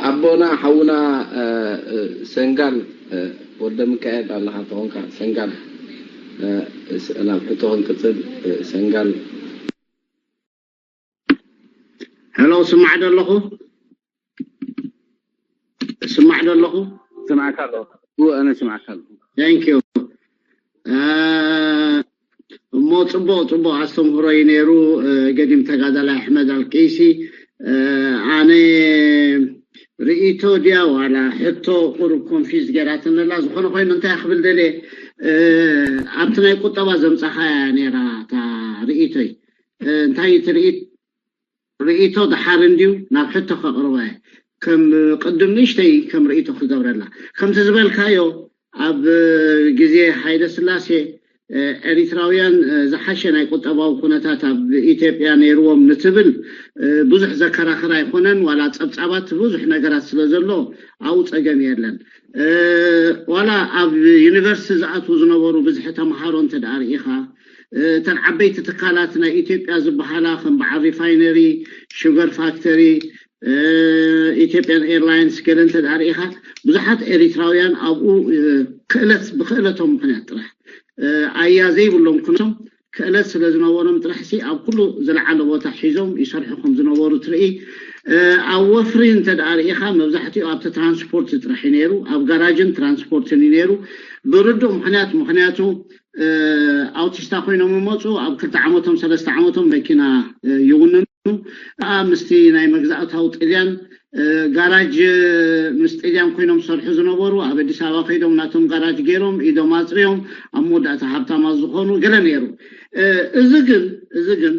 ኣቦና ሓውና ሰንጋል ወልደ ሚካኤል ኣለኻ እንተኾንካ፣ ሰንጋል ናብ ሕቶ ክንቅጽል። ሰንጋል ሄሎ፣ ስማዕ ዶ ኣለኹ? ስማዕ ዶ ኣለኹ? ስማዕካ ኣለኹ። ኣነ ስማዕካ ኣለኹ። Thank you። እሞ ጽቡቕ ጽቡቕ ኣስተምህሮ እዩ ነይሩ። ገዲም ተጋዳላይ ኣሕመድ ኣልቀይሲ፣ ኣነ ርእይቶ ድያ ዋላ ሕቶ ቁሩብ ኮንፊዝ ገይራትኒ ኣላ። ዝኾነ ኮይኑ እንታይ ክብል ደልየ፣ ኣብቲ ናይ ቁጠባ ዘምጻኻያ ነይራ እታ ርእይቶይ። እንታይ ትርኢ ርእይቶ ደሓር እንድዩ ናብ ሕቶ ከቕርባ እየ። ከም ቅድም ንእሽተይ ከም ርእይቶ ክገብረላ። ከምቲ ዝበልካዮ ኣብ ግዜ ሃይለ ስላሴ ኤሪትራውያን ዝሓሸ ናይ ቁጠባዊ ኩነታት ኣብ ኢትዮጵያ ነይርዎም ንትብል ብዙሕ ዘከራኽር ኣይኮነን። ዋላ ጸብጻባት ብዙሕ ነገራት ስለ ዘሎ ኣብኡ ጸገም የለን። ዋላ ኣብ ዩኒቨርሲቲ ዝኣትዉ ዝነበሩ ብዝሒ ተምሃሮ እንተ ደኣ ርኢኻ፣ እተን ዓበይቲ ትካላት ናይ ኢትዮጵያ ዝበሃላ ከም በዓል ሪፋይነሪ፣ ሹገር ፋክተሪ፣ ኢትዮጵያን ኤርላይንስ ገለ እንተ ደኣ ርኢኻ፣ ብዙሓት ኤሪትራውያን ኣብኡ ክእለት ብክእለቶም ምኽንያት ጥራሕ ኣያ ዘይብሎም ኩነቶም ክእለት ስለ ዝነበሮም ጥራሕሲ ኣብ ኩሉ ዝለዓለ ቦታ ሒዞም ይሰርሑ ከም ዝነበሩ ትርኢ። ኣብ ወፍሪ እንተ ደኣ ርኢኻ መብዛሕትኡ ኣብቲ ትራንስፖርት ጥራሕ እዩ ነይሩ፣ ኣብ ጋራጅን ትራንስፖርትን እዩ ነይሩ። ብርዱእ ምኽንያት ምኽንያቱ ኣውቲስታ ኮይኖም ይመፁ። ኣብ ክልተ ዓመቶም ሰለስተ ዓመቶም መኪና ይውንኑ። ምስቲ ናይ መግዛእታዊ ጥልያን ጋራጅ ምስ ጥልያን ኮይኖም ዝሰርሑ ዝነበሩ ኣብ ኣዲስ ኣበባ ከይዶም ናቶም ጋራጅ ገይሮም ኢዶም ኣፅርዮም ኣብ መወዳእታ ሃብታማት ዝኾኑ ገለ ነይሩ። እዚ ግን እዚ ግን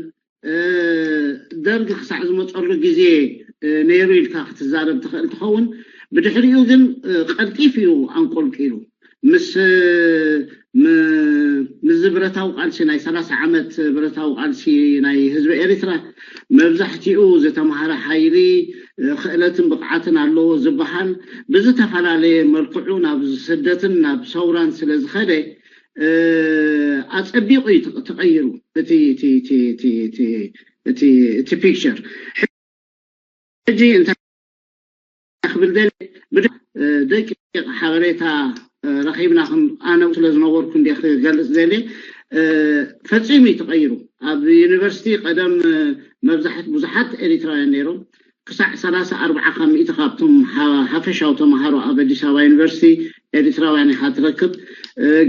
ደርግ ክሳዕ ዝመፀሉ ግዜ ነይሩ ኢልካ ክትዛረብ ትኽእል ትኸውን። ብድሕሪኡ ግን ቀልጢፍ እዩ ኣንቆልቂሉ። ምስ ምዚ ብረታዊ ቃልሲ ናይ ሰላሳ ዓመት ብረታዊ ቃልሲ ናይ ህዝቢ ኤሪትራ መብዛሕትኡ ዝተምሃረ ሓይሊ ክእለትን ብቕዓትን ኣለዎ ዝበሃል ብዝተፈላለየ መልክዑ ናብ ስደትን ናብ ሰውራን ስለ ዝኸደ ኣፀቢቑ እዩ ተቐይሩ እቲ እቲ ፒክቸር። ሕጂ እንታይ ክብል ደልየ ደቂቕ ሓበሬታ ረኺብና ከም ኣነ ስለ ዝነበርኩ እንደ ክገልፅ ደልየ ፈፂሙ እዩ ተቐይሩ። ኣብ ዩኒቨርሲቲ ቀደም መብዛሕት ብዙሓት ኤሪትራውያን ነይሮም። ክሳዕ ሰላሳ ኣርባዓ ካብ ሚእቲ ካብቶም ሓፈሻዊ ተምሃሮ ኣብ ኣዲስ ኣበባ ዩኒቨርሲቲ ኤሪትራውያን ኢኻ ትረክብ።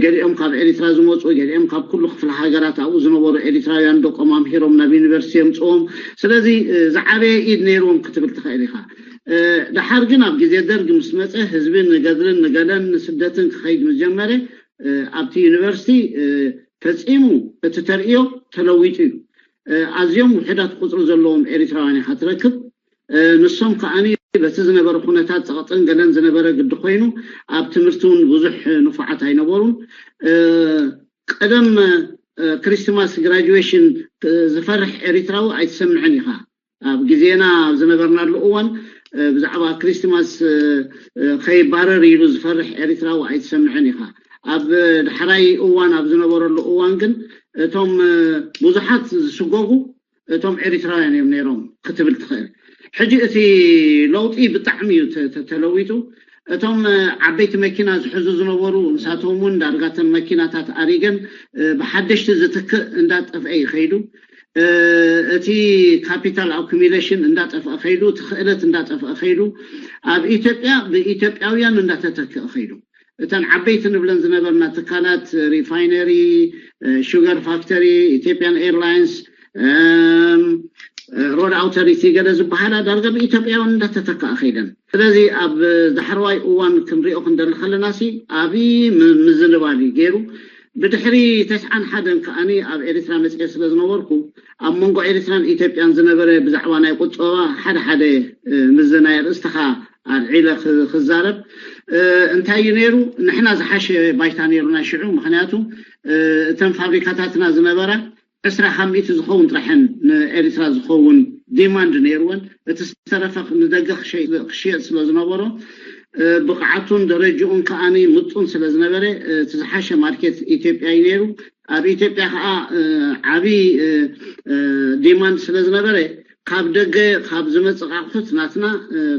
ገሊኦም ካብ ኤሪትራ ዝመፁ፣ ገሊኦም ካብ ኩሉ ክፍለ ሃገራት ኣብኡ ዝነበሩ ኤሪትራውያን ደቆም ኣምሂሮም ናብ ዩኒቨርሲቲ የምፅዎም። ስለዚ ዝዓበየ ኢድ ነይርዎም ክትብል ትኽእል ኢኻ። ደሓር ግን ኣብ ግዜ ደርግ ምስ መፀ ህዝቢ ንገድልን ንገለን ንስደትን ክኸይድ ምስ ጀመረ ኣብቲ ዩኒቨርሲቲ ፈፂሙ እቲ ተርእዮ ተለዊጡ እዩ። ኣዝዮም ውሕዳት ቁፅሪ ዘለዎም ኤሪትራውያን ኢኻ ትረክብ። ንሶም ከዓኒ በቲ ዝነበረ ኩነታት ፀቕጥን ገለን ዝነበረ ግዲ ኮይኑ ኣብ ትምህርቲ እውን ብዙሕ ንፉዓት ኣይነበሩን። ቀደም ክሪስትማስ ግራጁዌሽን ዝፈርሕ ኤሪትራዊ ኣይትሰምዕን ኢኻ። ኣብ ግዜና ኣብ ዝነበርናሉ እዋን ብዛዕባ ክሪስትማስ ከይባረር ኢሉ ዝፈርሕ ኤሪትራዊ ኣይትሰምዕን ኢኻ። ኣብ ዳሕራይ እዋን ኣብ ዝነበረሉ እዋን ግን እቶም ብዙሓት ዝስጎጉ እቶም ኤሪትራውያን እዮም ነይሮም ክትብል ትኽእል። ሕጂ እቲ ለውጢ ብጣዕሚ እዩ ተለዊጡ። እቶም ዓበይቲ መኪና ዝሕዙ ዝነበሩ ንሳቶም እውን ዳርጋተን መኪናታት ኣሪገን ብሓደሽቲ ዝትክእ እንዳጠፍአ ይኸይዱ። እቲ ካፒታል ኣኩሚሌሽን እንዳጠፍአ ከይዱ፣ እቲ ክእለት እንዳጠፍአ ከይዱ፣ ኣብ ኢትዮጵያ ብኢትዮጵያውያን እንዳተተክአ ከይዱ። እተን ዓበይቲ ንብለን ዝነበርና ትካላት ሪፋይነሪ፣ ሹገር ፋክተሪ፣ ኢትዮጵያን ኤርላይንስ፣ ሮድ ኣውቶሪቲ ገለ ዝበሃላ ዳርጋ ብኢትዮጵያውያን እንዳተተክኣ ከይደን። ስለዚ ኣብ ዳሕረዋይ እዋን ክንሪኦ ክንደሊ ከለና ሲ ኣብይ ምዝንባል እዩ ገይሩ። ብድሕሪ ተስዓን ሓደን ከዓኒ ኣብ ኤሪትራ መፅኤ ስለ ዝነበርኩ ኣብ መንጎ ኤሪትራን ኢትዮጵያን ዝነበረ ብዛዕባ ናይ ቁጠባ ሓደ ሓደ ምዝናይ ኣርእስቲ ከኣ ኣልዒለ ክዛረብ እንታይ እዩ ነይሩ? ንሕና ዝሓሸ ባይታ ነይሩና ሽዑ። ምኽንያቱ እተን ፋብሪካታትና ዝነበራ ዕስራ ካብ ሚእቲ ዝኸውን ጥራሐን ንኤሪትራ ዝኸውን ዲማንድ ነይርወን። እቲ ዝተረፈ ንደገ ክሽየጥ ስለ ዝነበሮ ብቕዓቱን ደረጅኡን ከዓኒ ምጡን ስለ ዝነበረ እቲ ዝሓሸ ማርኬት ኢትዮጵያ እዩ ነይሩ። ኣብ ኢትዮጵያ ከዓ ዓብዪ ዲማንድ ስለ ዝነበረ ካብ ደገ ካብ ዝመፅእ ኣቑሑት ናትና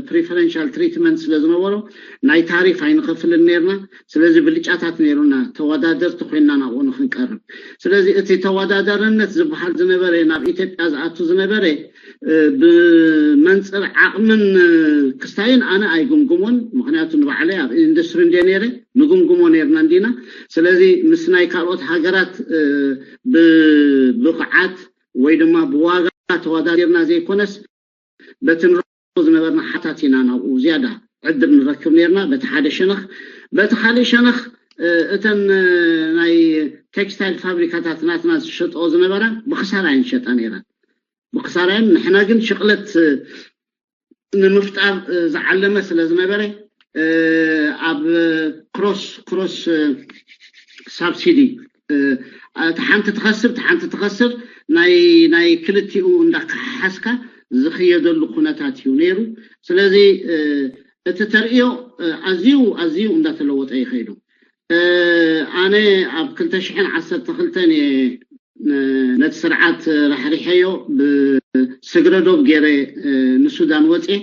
preferential treatment ስለ ዝነበሮ ናይ ታሪፍ ኣይንኸፍልን ነርና። ስለዚ ብልጫታት ነይሩና፣ ተወዳደርቲ ኮይና ናብኡ ንክንቀርብ። ስለዚ እቲ ተወዳዳርነት ዝበሃል ዝነበረ፣ ናብ ኢትዮጵያ ዝኣቱ ዝነበረ ብመንፅር ዓቕምን ክስታይን ኣነ ኣይግምግሞን። ምክንያቱ ንባዕለይ ኣብ ኢንዱስትሪ እንደ ነይረ ንግምግሞ ነርና እንዲና። ስለዚ ምስ ናይ ካልኦት ሃገራት ብብቕዓት ወይ ድማ ብዋጋ ተወዳዲርና ዘይኮነስ በቲ ንረክቦ ዝነበርና ሓታት ኢና ናብኡ ዝያዳ ዕድል ንረክብ ነርና። በቲ ሓደ ሸነኽ፣ በቲ ካልእ ሸነኽ እተን ናይ ቴክስታይል ፋብሪካታት ናትና ዝሸጠኦ ዝነበራ ብክሳራ እየን ዝሸጣ ነይረን፣ ብክሳራ እየን። ንሕና ግን ሽቕለት ንምፍጣር ዝዓለመ ስለ ዝነበረ ኣብ ክሮስ ክሮስ ሳብሲዲ እቲ ሓንቲ ትኸስብ እቲ ሓንቲ ትኸስር ናይ ናይ ክልቲኡ እንዳከሓሓስካ ዝኽየደሉ ኩነታት እዩ ነይሩ። ስለዚ እቲ ተርእዮ ኣዝዩ ኣዝዩ እንዳተለወጠ ይኸይዱ። ኣነ ኣብ ክልተ ሽሕን ዓሰርተ ክልተን እየ ነቲ ስርዓት ራሕሪሐዮ ብስግረ ዶብ ገይረ ንሱዳን ወፅየ።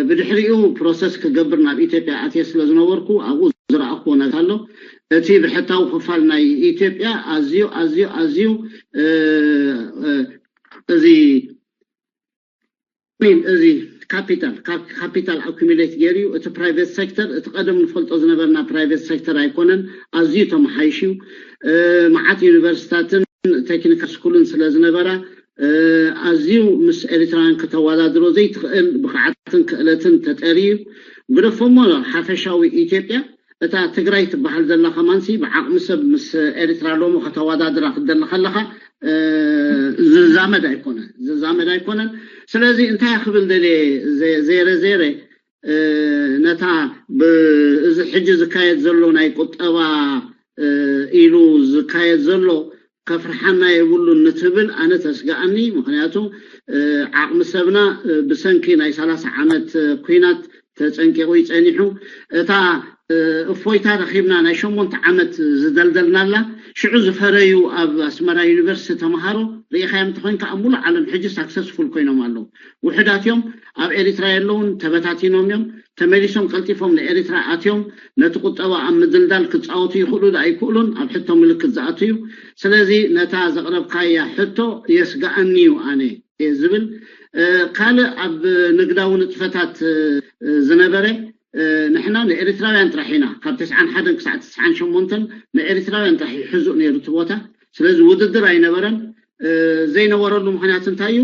ብድሕሪኡ ፕሮሰስ ክገብር ናብ ኢትዮጵያ ኣትየ ስለ ዝነበርኩ ኣብኡ ዝረኣኽዎ ነገር ኣሎ። እቲ ብሕታዊ ክፋል ናይ ኢትዮጵያ ኣዝዩ ኣዝዩ ኣዝዩ እዚ እዚ ካፒታል ካፒታል ኣኩሚሌት ገይሩ እዩ። እቲ ፕራይቬት ሴክተር እቲ ቀደም ንፈልጦ ዝነበርና ፕራይቬት ሴክተር ኣይኮነን፣ ኣዝዩ ተመሓይሹ። መዓት ዩኒቨርሲታትን ቴክኒካል ስኩልን ስለ ዝነበራ ኣዝዩ ምስ ኤሪትራውያን ከተወዳድሮ ዘይትኽእል ብቕዓትን ክእለትን ተጠርዩ። ግደፎ እሞ ሓፈሻዊ ኢትዮጵያ እታ ትግራይ ትበሃል ዘላ ከማንሲ ብዓቕሚ ሰብ ምስ ኤሪትራ ሎሚ ከተወዳድራ ክትደሊ ከለኻ ዝዛመድ ኣይኮነን ዝዛመድ ኣይኮነን። ስለዚ እንታይ ክብል ደልየ፣ ዜረ ዜረ ነታ እዚ ሕጂ ዝካየድ ዘሎ ናይ ቁጠባ ኢሉ ዝካየድ ዘሎ ከፍርሓና የብሉን ንትብል ኣነ ተስጋኣኒ። ምክንያቱ ዓቕሚ ሰብና ብሰንኪ ናይ ሰላሳ ዓመት ኩናት ተጸንቂቑ ይጸኒሑ። እታ እፎይታ ረኺብና ናይ ሸሞንተ ዓመት ዝደልደልናላ ሽዑ ዝፈረዩ ኣብ ኣስመራ ዩኒቨርሲቲ ተምሃሮ ርኢኻዮም እንተኾይንካ ኣብ ሙሉእ ዓለም ሕጂ ሳክሰስፉል ኮይኖም ኣለዉ። ውሑዳት እዮም፣ ኣብ ኤሪትራ የለውን፣ ተበታቲኖም እዮም። ተመሊሶም ቀልጢፎም ንኤሪትራ ኣትዮም ነቲ ቁጠባ ኣብ ምድልዳል ክጻወቱ ይኽእሉ ዶ ኣይክእሉን ኣብ ሕቶ ምልክት ዝኣቱ እዩ። ስለዚ ነታ ዘቕረብካያ ሕቶ የስግኣኒ እዩ ኣነ እየ ዝብል። ካልእ ኣብ ንግዳዊ ንጥፈታት ዝነበረ ንሕና ንኤሪትራውያን ጥራሕ ኢና ካብ ተስዓን ሓደን ክሳዕ ተስዓን ሸሞንተን ንኤሪትራውያን ጥራሕ ይሕዙእ ነይሩ እቲ ቦታ። ስለዚ ውድድር ኣይነበረን። ዘይነበረሉ ምክንያት እንታይ እዩ?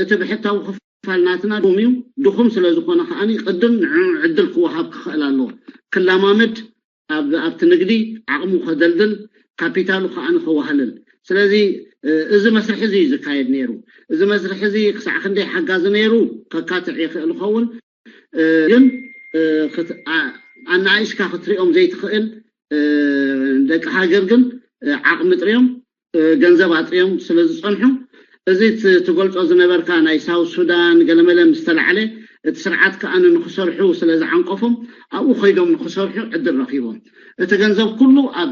እቲ ብሕታዊ ክፋል ናትና ድኹም እዩ። ድኹም ስለ ዝኾነ ከዓኒ ቅድም ንዕኡ ዕድል ክወሃብ ክኽእል ኣለዎ። ክለማመድ፣ ኣብ ኣብቲ ንግዲ ዓቕሙ ከደልድል፣ ካፒታሉ ከዓኒ ከዋህልል። ስለዚ እዚ መስርሕ እዚ እዩ ዝካየድ ነይሩ። እዚ መስርሕ እዚ ክሳዕ ክንደይ ሓጋዚ ነይሩ ከካትዕ ይኽእል ይኸውን። ግን ኣናኣይስካ ክትሪኦም ዘይትኽእል ደቂ ሃገር ግን ዓቕሚ ጥሪዮም ገንዘብ ኣጥሪዮም ስለ ዝፀንሑ እዚ ትገልፆ ዝነበርካ ናይ ሳውት ሱዳን ገለመለ ምስ ተላዕለ እቲ ስርዓት ከኣ ንክሰርሑ ስለ ዝዓንቀፎም ኣብኡ ከይዶም ንክሰርሑ ዕድል ረኪቦም። እቲ ገንዘብ ኩሉ ኣብ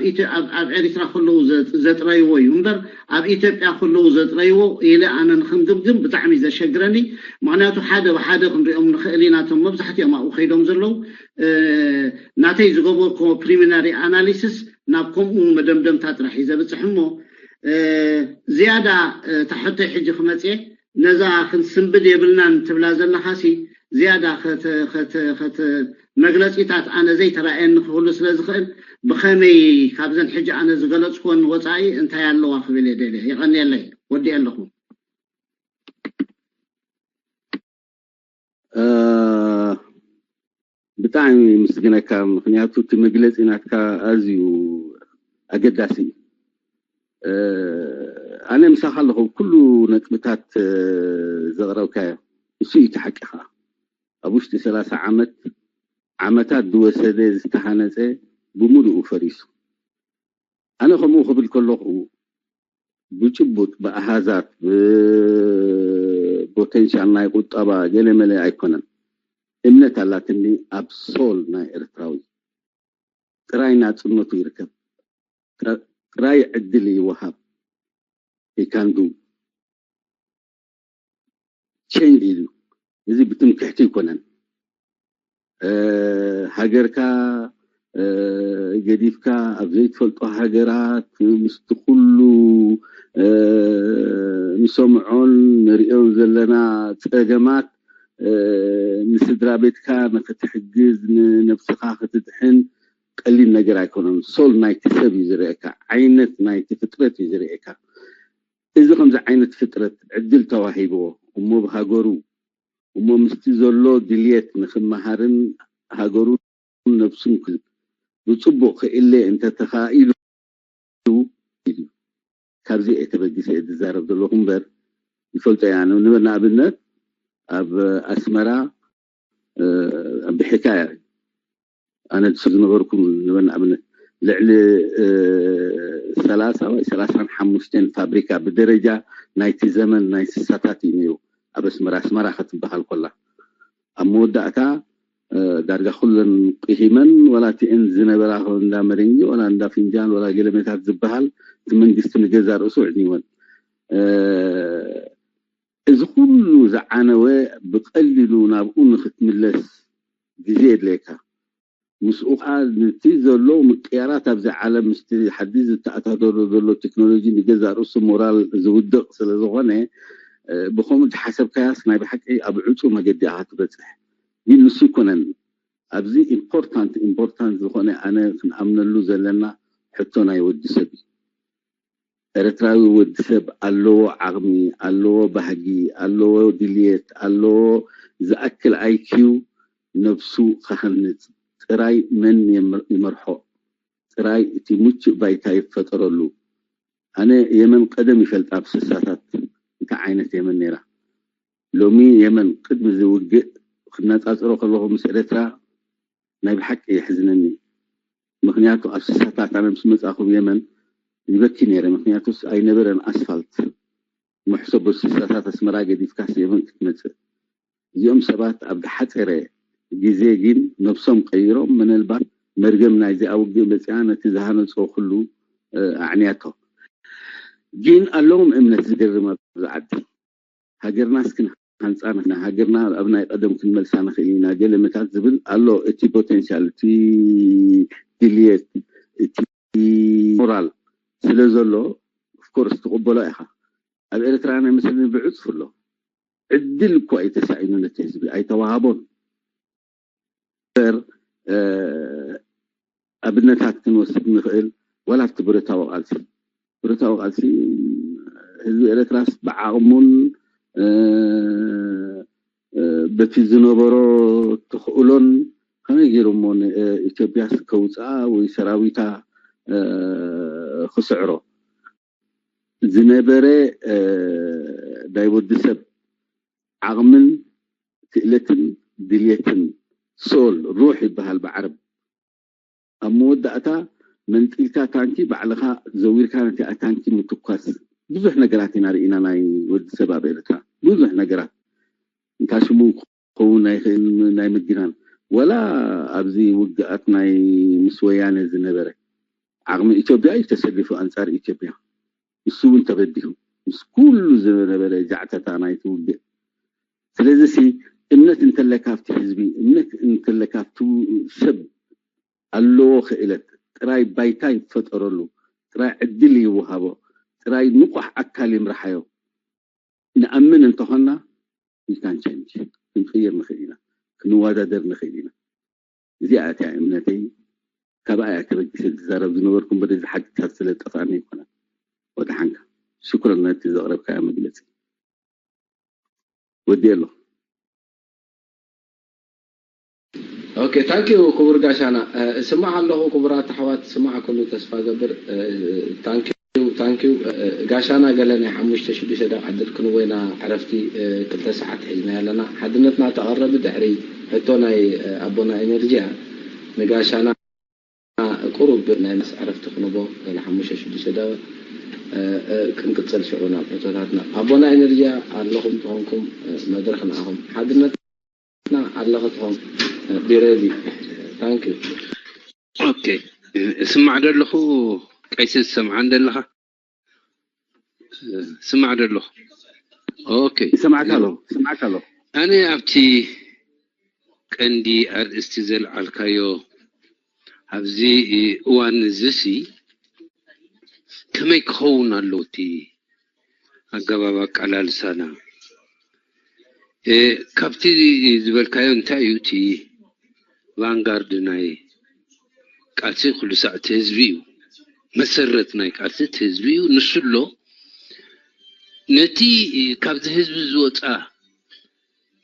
ኤሪትራ ከለዉ ዘጥረይዎ እዩ እምበር ኣብ ኢትዮጵያ ከለዉ ዘጥረይዎ ኢለ ኣነ ንክምግምግም ብጣዕሚ ዘሸግረኒ። ምክንያቱ ሓደ ብሓደ ክንሪኦም ንክእል ኢና እቶም መብዛሕትኦም ኣብኡ ከይዶም ዘለዉ ናተይ ዝገበርክዎ ፕሪሚናሪ ኣናሊሲስ ናብ ከምኡ መደምደምታ ጥራሕ እዩ ዘብፅሕ እሞ ዝያዳ ታሕቶይ ሕጂ ክመፅየ ነዛ ክንስንብድ የብልናን ትብላ ዘለኻሲ ዝያዳ መግለፂታት ኣነ ዘይተራእየኒ ክህሉ ስለ ዝኽእል ብኸመይ ካብዘን ሕጂ ኣነ ዝገለፅክወን ወፃኢ እንታይ ኣለዋ ክብል እየ ደልየ። የቐንየለይ። ወዲኤ ኣለኹ። ብጣዕሚ ምስግነካ ምክንያቱ እቲ መግለፂ ናትካ ኣዝዩ ኣገዳሲ እዩ። ኣነ ምሳኻ ኣለኹ ኩሉ ነጥብታት ዘቕረብካዮ እሱ እዩ እቲ ሓቂ ከዓ ኣብ ውሽጢ ሰላሳ ዓመት ዓመታት ዝወሰደ ዝተሃነፀ ብምሉኡ ፈሪሱ። ኣነ ከምኡ ክብል ከለኹ ብጭቡጥ ብኣሃዛት ብፖቴንሻል ናይ ቁጠባ ገለመለ ኣይኮነን። እምነት ኣላትኒ ኣብ ሶል ናይ ኤርትራዊ ጥራይ ናጽነቱ ይርከብ። ጥራይ ዕድል ይወሃብ። ይካንዱ ቸንጅ እዩ። እዚ ብትምክሕቲ ኣይኮነን። ሃገርካ ገዲፍካ ኣብ ዘይትፈልጦ ሃገራት ምስቲ ኩሉ ንሰምዖን ንርእዮን ዘለና ጸገማት ንስድራ ቤትካ ንክትሕግዝ ንነብስኻ ክትድሕን ቀሊል ነገር ኣይኮነን። ሶል ናይቲ ሰብ እዩ ዝርእየካ፣ ዓይነት ናይቲ ፍጥረት እዩ ዝርእየካ። እዚ ከምዚ ዓይነት ፍጥረት ዕድል ተዋሂብዎ እሞ ብሃገሩ እሞ ምስቲ ዘሎ ድልየት ንክመሃርን ሃገሩን ነብሱን ብፅቡቅ ክእለ እንተተኻኢሉ ካብዚ እየ ተበጊሰ እየ ዝዛረብ ዘለኹ እምበር ይፈልጦ እያ ንኣብነት ኣብ ኣስመራ ብሕካያ ኣነ ዝነበርኩም ንበል ንኣብነት ልዕሊ ሰላሳ ወይ ሰላሳን ሓሙሽተን ፋብሪካ ብደረጃ ናይቲ ዘመን ናይ ስሳታት እዩ ነይሩ ኣብ ኣስመራ ኣስመራ ክትበሃል ኮላ ኣብ መወዳእታ ዳርጋ ኩለን ቂሂመን ወላ እቲአን ዝነበራ እንዳ መደንጊ ወላ እንዳ ፍንጃል ወላ ገለመታት ዝበሃል እቲ መንግስቲ ንገዛ ርእሱ ዕኒወን እዚ ኩሉ ዝዓነወ ብቀሊሉ ናብኡ ንክትምለስ ግዜ የድልየካ ምስኡ ከዓ ነቲ ዘሎ ምቅያራት ኣብዚ ዓለም ምስቲ ሓዲስ ዝተኣታተሎ ዘሎ ቴክኖሎጂ ንገዛ ርእሱ ሞራል ዝውድቕ ስለዝኾነ ብከምኡ ዝሓሰብካያስ ናይ ብሓቂ ኣብ ዕፁ መገዲ ኢኻ ትበፅሕ ግን ንሱ ይኮነን ኣብዚ ኢምፖርታንት ኢምፖርታንት ዝኾነ ኣነ ክንኣምነሉ ዘለና ሕቶ ናይ ወዲ ሰብ እዩ ኤርትራዊ ወዲ ሰብ ኣለዎ ዓቕሚ ኣለዎ ባህጊ ኣለዎ ድልየት ኣለዎ ዝኣክል ኣይኪዩ ነብሱ ክሃንጽ ጥራይ መን ይመርሖ ጥራይ እቲ ምቹእ ባይታ ይፈጠረሉ ኣነ የመን ቀደም ይፈልጣ ኣብ ስሳታት እንታይ ዓይነት የመን ነይራ ሎሚ የመን ቅድሚ ዝውግእ ክነጻጽሮ ከለኹ ምስ ኤርትራ ናይ ብሓቂ የሕዝነኒ ምክንያቱ ኣብ ስሳታት ኣነ ምስ መጻኹ የመን ይበኪ ነይረ ምክንያቱስ ኣይነበረን ኣስፋልት መሕሰቦ ስሳታት ኣስመራ ገዲፍካስ የመን ክትመጽእ እዚኦም ሰባት ኣብ ዝሓጸረ ግዜ ግን ነብሶም ቀይሮም ምናልባት መርገም ናይዚ ኣውግእ መጽያ ነቲ ዝሃነጾ ኩሉ ኣዕንያቶ ግን ኣለዎም እምነት ዝገርም ኣብዚ ዓዲ ሃገርናስ ክንሃንጻ ንኽእል ኢና፣ ሃገርና ኣብ ናይ ቀደም ክንመልሳ ንኽእል ኢና ገለ መታት ዝብል ኣሎ። እቲ ፖቴንሻል፣ እቲ ድልየት፣ እቲ ሞራል ስለ ዘሎ ኦፍኮርስ ትቕበሎ ኢኻ። ኣብ ኤርትራ ናይ መስለኒ ብዕጽፊ ኣሎ። ዕድል እኳ እዩ ተሳኢኑ ነቲ ህዝቢ ኣይተዋሃቦን። እምበር ኣብነታት ክንወስድ ንኽእል ዋላ ኣብቲ ብረታዊ ቃልሲ ብረታዊ ቃልሲ ህዝቢ ኤርትራስ ብዓቕሙን በቲ ዝነበሮ ተኽእሎን ከመይ ገይሩ እሞ ንኢትዮጵያስ ከውፅኣ ወይ ሰራዊታ ክስዕሮ ዝነበረ ናይ ወዲ ሰብ ዓቕምን ክእለትን ድልየትን ሶል ሩሕ ይበሃል ብዓረብ ኣብ መወዳእታ መንጢልካ ታንኪ ባዕልኻ ዘዊርካ ነቲኣ ታንኪ ምትኳስ ብዙሕ ነገራት ኢና ርኢና ናይ ወዲ ሰብ ኣብ ኤርትራ ብዙሕ ነገራት እንታይ ሽሙ ክኸውን ኣይኽእል ናይ ምግናን ወላ ኣብዚ ውግኣት ናይ ምስ ወያነ ዝነበረ ዓቕሚ ኢትዮጵያ እዩ ተሰሊፉ ኣንጻር ኢትዮጵያ ንሱ እውን ተበዲሁ ምስ ኩሉ ዝነበረ ጃዕተታ ናይቲ ውግእ ስለዚ ሲ እምነት እንተለካ ኣብቲ ህዝቢ እምነት እንተለካ ኣብቲ ሰብ ኣለዎ ክእለት ጥራይ ባይታ ይፈጠረሉ ጥራይ ዕድል ይወሃቦ ጥራይ ንቑሕ ኣካል ይምርሓዮ ንኣምን እንተኾና we can change ክንቅይር ንኽእል ኢና ክንወዳደር ንኽእል ኢና እዚኣ እቲያ እምነተይ ካብኣ እያ ተበጊሰ ዝዛረብ ዝነበርኩ እምበር እዚ ሓቂታት ስለ ዝጠፍኣኒ ኣይኮነን ወድሓንካ ሽኩረን ነቲ ዘቕረብካዮ መግለፂ ወዲ ኣሎ ኦኬ ታንኪዩ ክቡር ጋሻና እስማዕ ኣለኹ ክቡራት ኣሕዋት ስማዕ ኩሉ ተስፋ ገብር ታንኪዩ ታንኪዩ ጋሻና ገለ ናይ ሓሙሽተ ሽዱሽተ ደቂቕ ዕድል ክንወና ዕረፍቲ ክልተ ሰዓት ሒዝና ኣለና ሓድነትና ተቐረቢ ድሕሪ ሕቶ ናይ ኣቦና ኤነርጂያ ንጋሻና ቁሩብ ናይ ምስ ዕረፍቲ ክንቦ ገለ ሓሙሽተ ሽዱሽተ ደቂቕ ክንቅፅል ሽዑ ናብ ሕቶታትና ኣቦና ኤነርጂያ ኣለኹም ተኾንኩም መድረኽ ንኣኹም ሓድነትና ኣለኸ ተኾን ቢረዚ ታንኪዩ ኦኬ እስማዕ ደለኹ ቀይሲ ዝሰምዓን ደለኻ ስማዕ ደለኹ ኦኬ፣ ይሰማዕካ ኣሎ፣ ይሰማዕካ ኣሎ። ኣነ ኣብቲ ቀንዲ ኣርእስቲ ዘልዓልካዮ ኣብዚ እዋን እዚሲ ከመይ ክኸውን ኣለዎ እቲ ኣገባብ ኣቃላልሳና? እ፣ ካብቲ ዝበልካዮ እንታይ እዩ እቲ ቫንጋርድ ናይ ቃልሲ? ኩሉ ሳዕ እቲ ህዝቢ እዩ፣ መሰረት ናይ ቃልሲ እቲ ህዝቢ እዩ። ንሱ ኣሎ ነቲ ካብዚ ህዝቢ ዝወፃ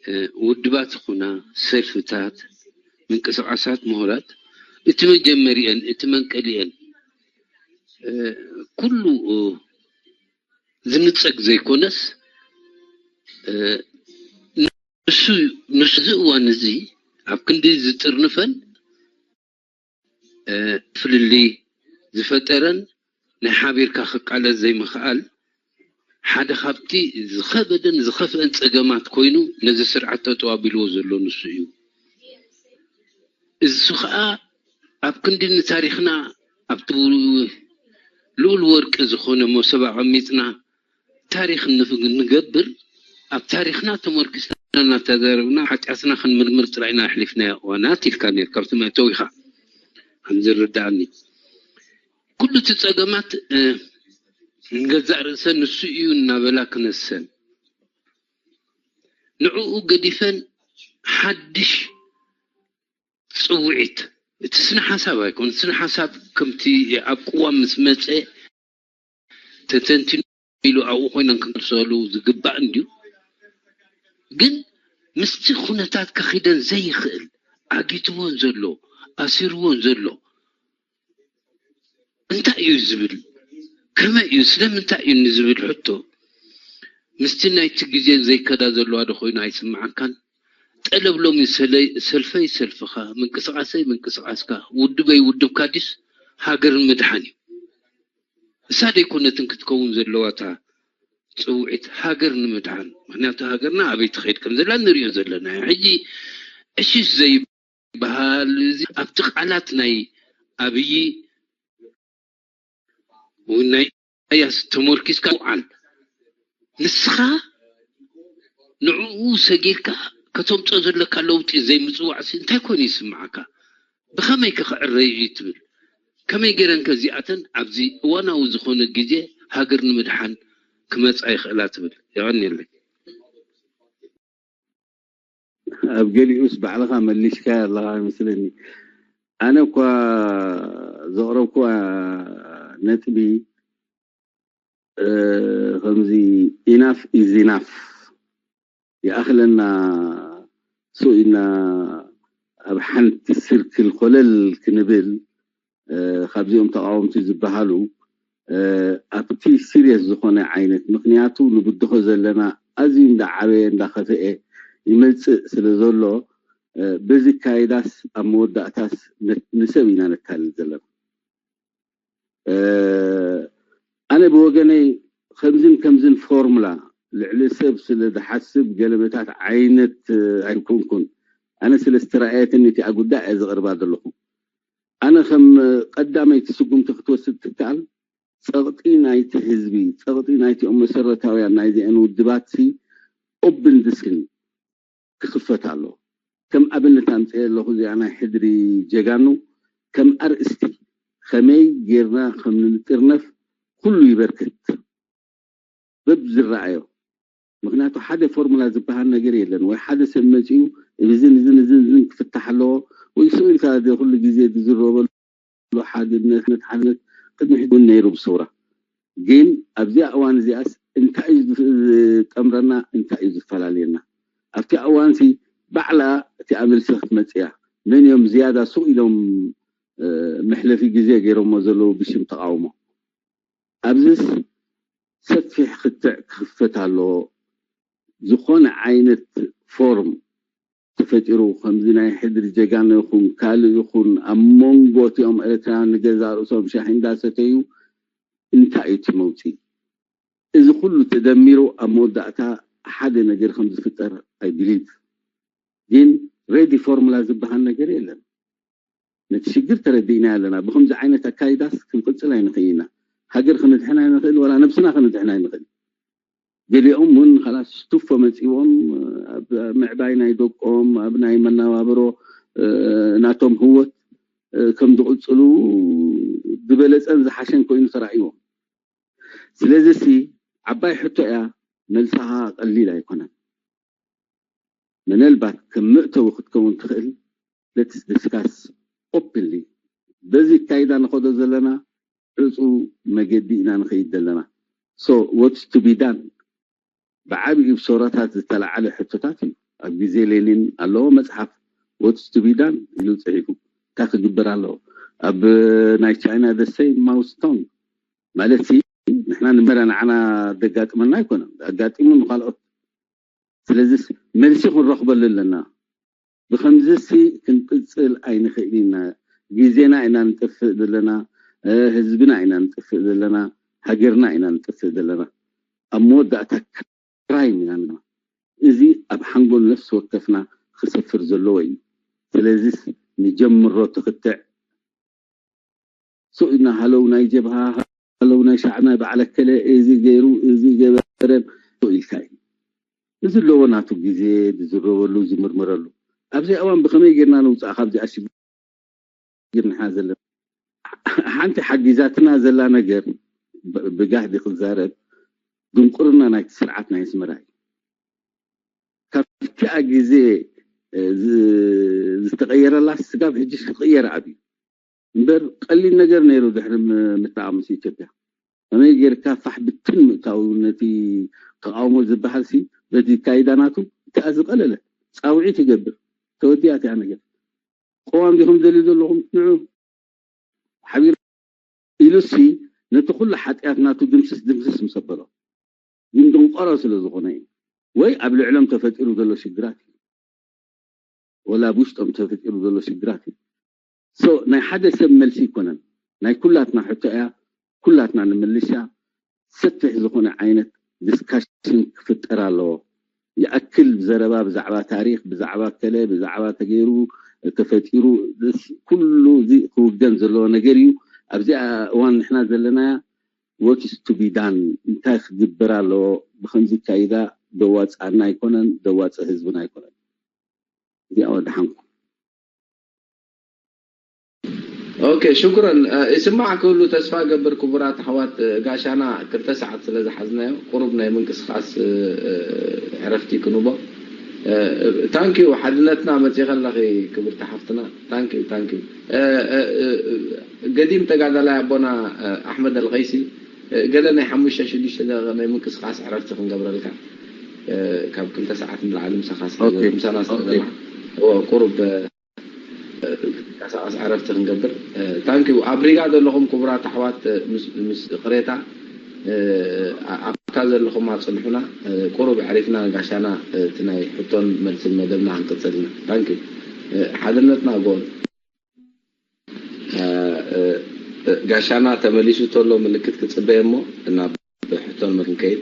እ፣ ውድባት ይኹና ሰልፍታት፣ ምንቅስቃሳት፣ ምሁራት እቲ መጀመሪአን እቲ መንቀሊአን እ፣ ኩሉ እ፣ ዝንፀግ ዘይኮነስ እ፣ ንሱ ንሱ እዚ እዋን እዚ ኣብ ክንዲ ዝጥርንፈን እ፣ ፍልልይ ዝፈጠረን ናይ ሓቢርካ ክቃለስ ዘይምኽኣል ሓደ ካብቲ ዝኸበደን ዝኸፍአን ፀገማት ኮይኑ ነዚ ስርዓት ጠጠው ኣቢልዎ ዘሎ ንሱ እዩ። እዚ ከዓ ኣብ ክንዲ ንታሪኽና ኣብቲ ልኡል ወርቂ ዝኾነ መሶብ ኣቐሚጥና ታሪኽ ንፍ- ንገብር፣ ኣብ ታሪኽና ተመርኪስና እናተዛረብና ሓጢኣትና ክንምርምር ጥራይ ኢና ኣሕሊፍናዮ እዋናት ኢልካ ነርካ ኣብቲ መእተዊኻ ከም ዝርድኣኒ። ኩሉ እቲ ፀገማት እ፣ ንገዛእ ርእሰን ንሱ እዩ እናበላ ክነሰን ንዕኡ ገዲፈን ሓድሽ ፅውዒት፣ እቲ ስነ ሓሳብ ኣይኮን፣ ስነ ሓሳብ ከምቲ ኣብ ቅዋም ምስ መፀ ተተንቲኑ ኢሉ ኣብኡ ኮይነን ክንቅሰሉ ዝግባእ እንድዩ። ግን ምስቲ ኩነታት ከኺደን ዘይኽእል ኣጊትዎን ዘሎ ኣሲርዎን ዘሎ እንታይ እዩ ዝብል፣ ከመይ እዩ፣ ስለምንታይ እዩ ንዝብል ሕቶ ምስቲ ናይቲ ግዜ ዘይከዳ ዘለዋ ዶ ኮይኑ ኣይስምዓካን? ጠለብ ሎሚ ሰለይ- ሰልፈይ ሰልፍኻ፣ ምንቅስቃሰይ ምንቅስቃስካ፣ ውድበይ ውድብካ ድዩስ ሃገር ንምድሓን እዩ? እሳ ደይኮነትን ክትከውን ዘለዋ እታ ፅውዒት ሃገር ንምድሓን? ምክንያቱ ሃገርና ኣበይ ትኸይድ ከም ዘላ ንሪኦ ዘለና እዩ። ሕጂ ዕሽሽ ዘይበሃል እዚ ኣብቲ ቃላት ናይ ኣብይ እውን ናይ ኢሳያስ ተመርኪስካ ውዓል። ንስኻ ንዕኡ ሰጊርካ ከተምፅኦ ዘለካ ለውጢ ዘይምፅዋዕሲ እንታይ ኮይኑ ይስምዓካ? ብኸመይ ከ ክዕረዩ እዩ ትብል? ከመይ ገይረን ከ እዚኣተን ኣብዚ እዋናዊ ዝኾነ ግዜ ሃገር ንምድሓን ክመፃ ይኽእላ ትብል? የቐንየለይ። ኣብ ገሊኡስ ባዕልኻ መሊስካዮ ኣለኻ ይመስለኒ። ኣነ እኳ ዘቕረብኩዋ ነጥቢ እ፣ ከምዚ ኢናፍ ኢዝ ኢናፍ፣ ይኣኽለና፣ ስቕ ኢልና ኣብ ሓንቲ ስርክል ኮለል ክንብል፣ እ፣ ካብዚኦም ተቓወምቲ ዝበሃሉ እ፣ ኣብቲ ሲሪየስ ዝኾነ ዓይነት፣ ምኽንያቱ ንብድሆ ዘለና ኣዝዩ እንዳዓበየ እንዳኸፍኤ ይመጽእ ስለ ዘሎ፣ እ፣ በዚ ካይዳስ ኣብ መወዳእታስ ነ- ንሰብ ኢና ነታልል ዘለና። እ፣ ኣነ ብወገነይ ከምዝን ከምዝን ፎርሙላ ልዕሊ ሰብ ስለ ዝሓስብ ገለመታት ዓይነት እ፣ ኣይኮንኩን። ኣነ ስለ ዝተራእየትኒ እቲኣ ጉዳይ እየ ዘቕርባ ዘለኹ። ኣነ ከም ቀዳመይቲ ስጉምቲ ክትወስድ ትከኣል ጸቕጢ ናይቲ ህዝቢ፣ ጸቕጢ ናይቲኦም መሰረታውያን ናይዚአን ውድባት ሲ ኦብን ድስክን ክኽፈት ኣሎ። ከም ኣብነት ኣምፅኤ ኣለኹ እዚኣ ናይ ሕድሪ ጀጋኑ ከም ኣርእስቲ ከመይ ጌርና ከም ንጥርነፍ ኩሉ ይበርክት በብ ዝረኣዮ። ምክንያቱ ሓደ ፎርሙላ ዝበሃል ነገር የለን። ወይ ሓደ ሰብ መፂኡ እዝን እዝን እዝን እዝን ክፍታሕ ኣለዎ ወይ ስቕ ኢልካ እዚ ኩሉ ግዜ ዝዝረበሉ ሓድነት ሓድነት ቅድሚ ሕጂ እውን ነይሩ ብሰውራ። ግን ኣብዚኣ እዋን እዚኣስ እንታይ እዩ ዝጠምረና እንታይ እዩ ዝፈላለየና? ኣብቲ እዋንሲ ባዕላ እቲኣ መልሲ ክትመፅእ እያ። መን እዮም ዝያዳ ሱቕ ኢሎም መሕለፊ ግዜ ገይሮሞ ዘለዉ ብሽም ተቃውሞ? ኣብዚስ ሰፊሕ ክትዕ ክኽፈት ኣለዎ። ዝኾነ ዓይነት ፎርም ተፈጢሩ ከምዚ ናይ ሕድሪ ጀጋኑ ይኹን ካልእ ይኹን ኣብ መንጎ እቲኦም ኤርትራውያን ንገዛእ ርእሶም ሻሂ እንዳሰተዩ እንታይ እዩ እቲ መውፅኢ? እዚ ኩሉ ተደሚሩ ኣብ መወዳእታ ሓደ ነገር ከም ዝፍጠር I believe። ግን ሬዲ ፎርሙላ ዝበሃል ነገር የለን። ነቲ ሽግር ተረዲእና ኣለና። ብከምዚ ዓይነት ኣካይዳስ ክንቅፅል ኣይንኽእል ኢና። ሃገር ክንድሕን ኣይንኽእል፣ ወላ ነብስና ክንድሕን ኣይንኽእል። ገሊኦም እውን ኻላስ ስቱፎ መፂዎም ኣብ ምዕባይ ናይ ደቆም ኣብ ናይ መናባብሮ ናቶም ህወት ከም ዝቕፅሉ ዝበለፀን ዝሓሸን ኮይኑ ተራእይዎም። ስለዚ ሲ ዓባይ ሕቶ እያ፣ መልሳኻ ቀሊል ኣይኮነን። ምናልባት ከም መእተዊ ክትከውን ትኽእል። Let's discuss openly። በዚ ካይዳ ንኸዶ ዘለና ዕፁ መገዲ ኢና ንኸይድ ዘለና። So what's to be done? ብዓብዩ ብሶራታት ዝተለዓለ ሕቶታት እዩ። ኣብ ግዜ ሌኒን ኣለዎ መፅሓፍ What's to be done ኢሉ ፅሒፉ። እንታይ ክግበር ኣለዎ? ኣብ ናይ ቻይና the same Mao Zedong ማለት ሲ ንሕና ንመረ ንዓና ደጋጥመና ኣይኮነን፣ ኣጋጢሙ ንካልኦት። ስለዚስ መልሲ ክንረኽበሉ ኣለና። ብከምዚሲ ክንቅፅል ኣይንኽእል ኢና። ግዜና ኢና ንጥፍእ ዘለና፣ ህዝብና ኢና ንጥፍእ ዘለና፣ ሃገርና ኢና ንጥፍእ ዘለና። ኣብ መወዳእታ ክራይም ኢና ንና። እዚ ኣብ ሓንጎል ነፍሲ ወከፍና ክሰፍር ዘለዎ እዩ። ስለዚስ ንጀምሮ ትኽትዕ ሱቕ ኢልና ሃለው ናይ ጀብሃ ሃለው ናይ ሻዕ ናይ በዓል ኣከለ እዚ ገይሩ እዚ ገበረ ሱቕ ኢልካ እዩ። እዚ ኣለዎ ናቱ ግዜ ዝዝረበሉ ዝምርመረሉ። ኣብዚ እዋን ብኸመይ ጌርና ንውፃእ ካብዚኣ ሽግር ንሓ ዘለና? ሓንቲ ሓጊዛትና ዘላ ነገር ብጋህዲ ክዛረብ ድንቁርና ናይቲ ስርዓት ናይ ኣስመራ እዩ። ካብቲኣ ግዜ ዝተቀየረላ ስጋብ ሕጂ ክቅየር ኣብዩ እምበር ቀሊል ነገር ነይሩ። ድሕሪ ምትኣሙስ ኢትዮጵያ ከመይ ጌርካ ፋሕ ብትን ምእታው ነቲ ተቃውሞ ዝበሃል ሲ በቲ ካይዳ ናቱ እቲኣ ዝቀለለ ፃውዒት ይገብር። ተወዲኣ እቲኣ ነገር። ቀዋም ዲኹም ደልዩ ዘለኹም ንዑ ሓቢር ኢሉሲ ነቲ ኩሉ ሓጢኣት ናቱ ድምስስ ድምስስ ምስ ኣበሎ ግን ድንቆሮ ስለ ዝኾነ እዩ። ወይ ኣብ ልዕሎም ተፈጢሩ ዘሎ ሽግራት እዩ፣ ወላ ኣብ ውሽጦም ተፈጢሩ ዘሎ ሽግራት እዩ። So ናይ ሓደ ሰብ መልሲ ይኮነን፣ ናይ ኩላትና ሕቶ እያ። ኩላትና ንምልሻ ሰፊሕ ዝኾነ ዓይነት ዲስካሽን ክፍጠር ኣለዎ። ይኣክል ዘረባ ብዛዕባ ታሪክ፣ ብዛዕባ ከለ፣ ብዛዕባ ተገይሩ ተፈጢሩ፣ ኩሉ እዚ ክውገን ዘለዎ ነገር እዩ። ኣብዚኣ እዋን ንሕና ዘለናያ what is to be done፣ እንታይ ክግበር ኣለዎ፣ ብከምዚ ካይዳ ደዋፅኣና ኣይኮነን፣ ደዋፅእ ህዝብና ኣይኮነን። እዚኣ ወደሓንኩም። ኦኬ ሽኩረን። ይስማዕ ክህሉ ተስፋ ገብር። ክቡራት ኣሕዋት ጋሻና ክልተ ሰዓት ስለ ዝሓዝናዮ ቁሩብ ናይ ምንቅስቃስ ዕረፍቲ ክንቦ። ታንኪዩ ሓድነትና መፂ ከለኺ ክብርቲ ሓፍትና። ታንኪዩ ታንኪዩ። ገዲም ተጋዳላይ ኣቦና ኣሕመድ ኣልቀይሲ ገለ ናይ ሓሙሽተ ሽዱሽተ ደቂቀ ናይ ምንቅስቃስ ዕረፍቲ ክንገብረልካ ካብ ክልተ ሰዓት ንላዕሊ ምሳኻ ምሳና ስለዘላ ቁሩብ ተንቀሳቀስ ዕረፍቲ ክንገብር። ታንኪዩ ኣብ ሪጋ ዘለኹም ክቡራት ኣሕዋት ምስ ቅሬታ ኣብታ ዘለኹም ኣፅንሑና። ቁሩብ ዕሪፍና ጋሻና እቲ ናይ ሕቶን መልስን መደብና ክንቅፅል ኢና። ታንኪዩ ሓድነትና ጎል። ጋሻና ተመሊሱ ተሎ ምልክት ክፅበየ እሞ ናብ ሕቶን መልስን ከይድ።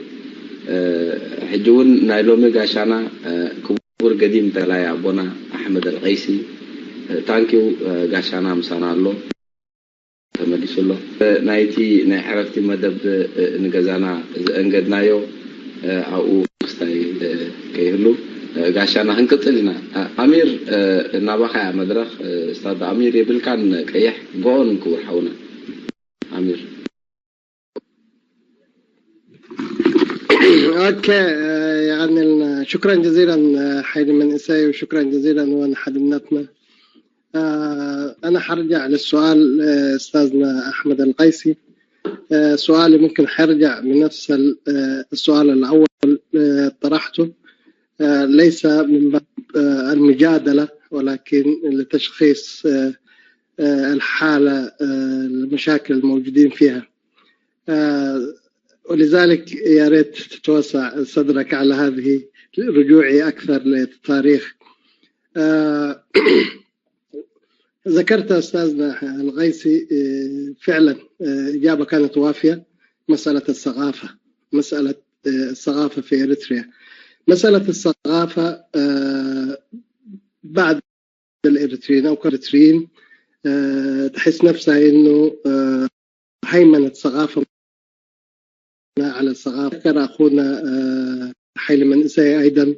ሕጂ እውን ናይ ሎሚ ጋሻና ክቡር ገዲም ተላይ ኣቦና ኣሕመድ ኣልቀይሲ። ታንኪው ጋሻና ምሳና ኣሎ ተመሊሱ ኣሎ። ናይቲ ናይ ዕረፍቲ መደብ ንገዛና ዘእንገድናዮ ኣብኡ ክስታይ ከይህሉ ጋሻና ክንቅፅል ኢና። ኣሚር ናባኻ እያ መድረኽ። እስታዝ ኣሚር የብልካን ቀይሕ ጎን ክቡር ሓውና ኣሚር። اوكي يعني شكرا جزيلا حي المنسي وشكرا جزيلا وان حدنتنا. انا حرجع للسؤال استاذنا احمد القيسي. سؤالي ممكن حيرجع من نفس السؤال الاول طرحته. ليس من باب المجادله ولكن لتشخيص الحاله المشاكل الموجودين فيها. ولذلك يا ريت تتوسع صدرك على هذه رجوعي اكثر للتاريخ. ذكرت استاذنا الغيسي فعلا اجابه كانت وافيه. مساله الثقافه مساله الثقافه في اريتريا. مساله الثقافه بعد الاريتريين او كاريتريين تحس نفسها انه هيمنه ثقافه على الثقافة. ذكر أخونا آه، حيل من إساي أيضا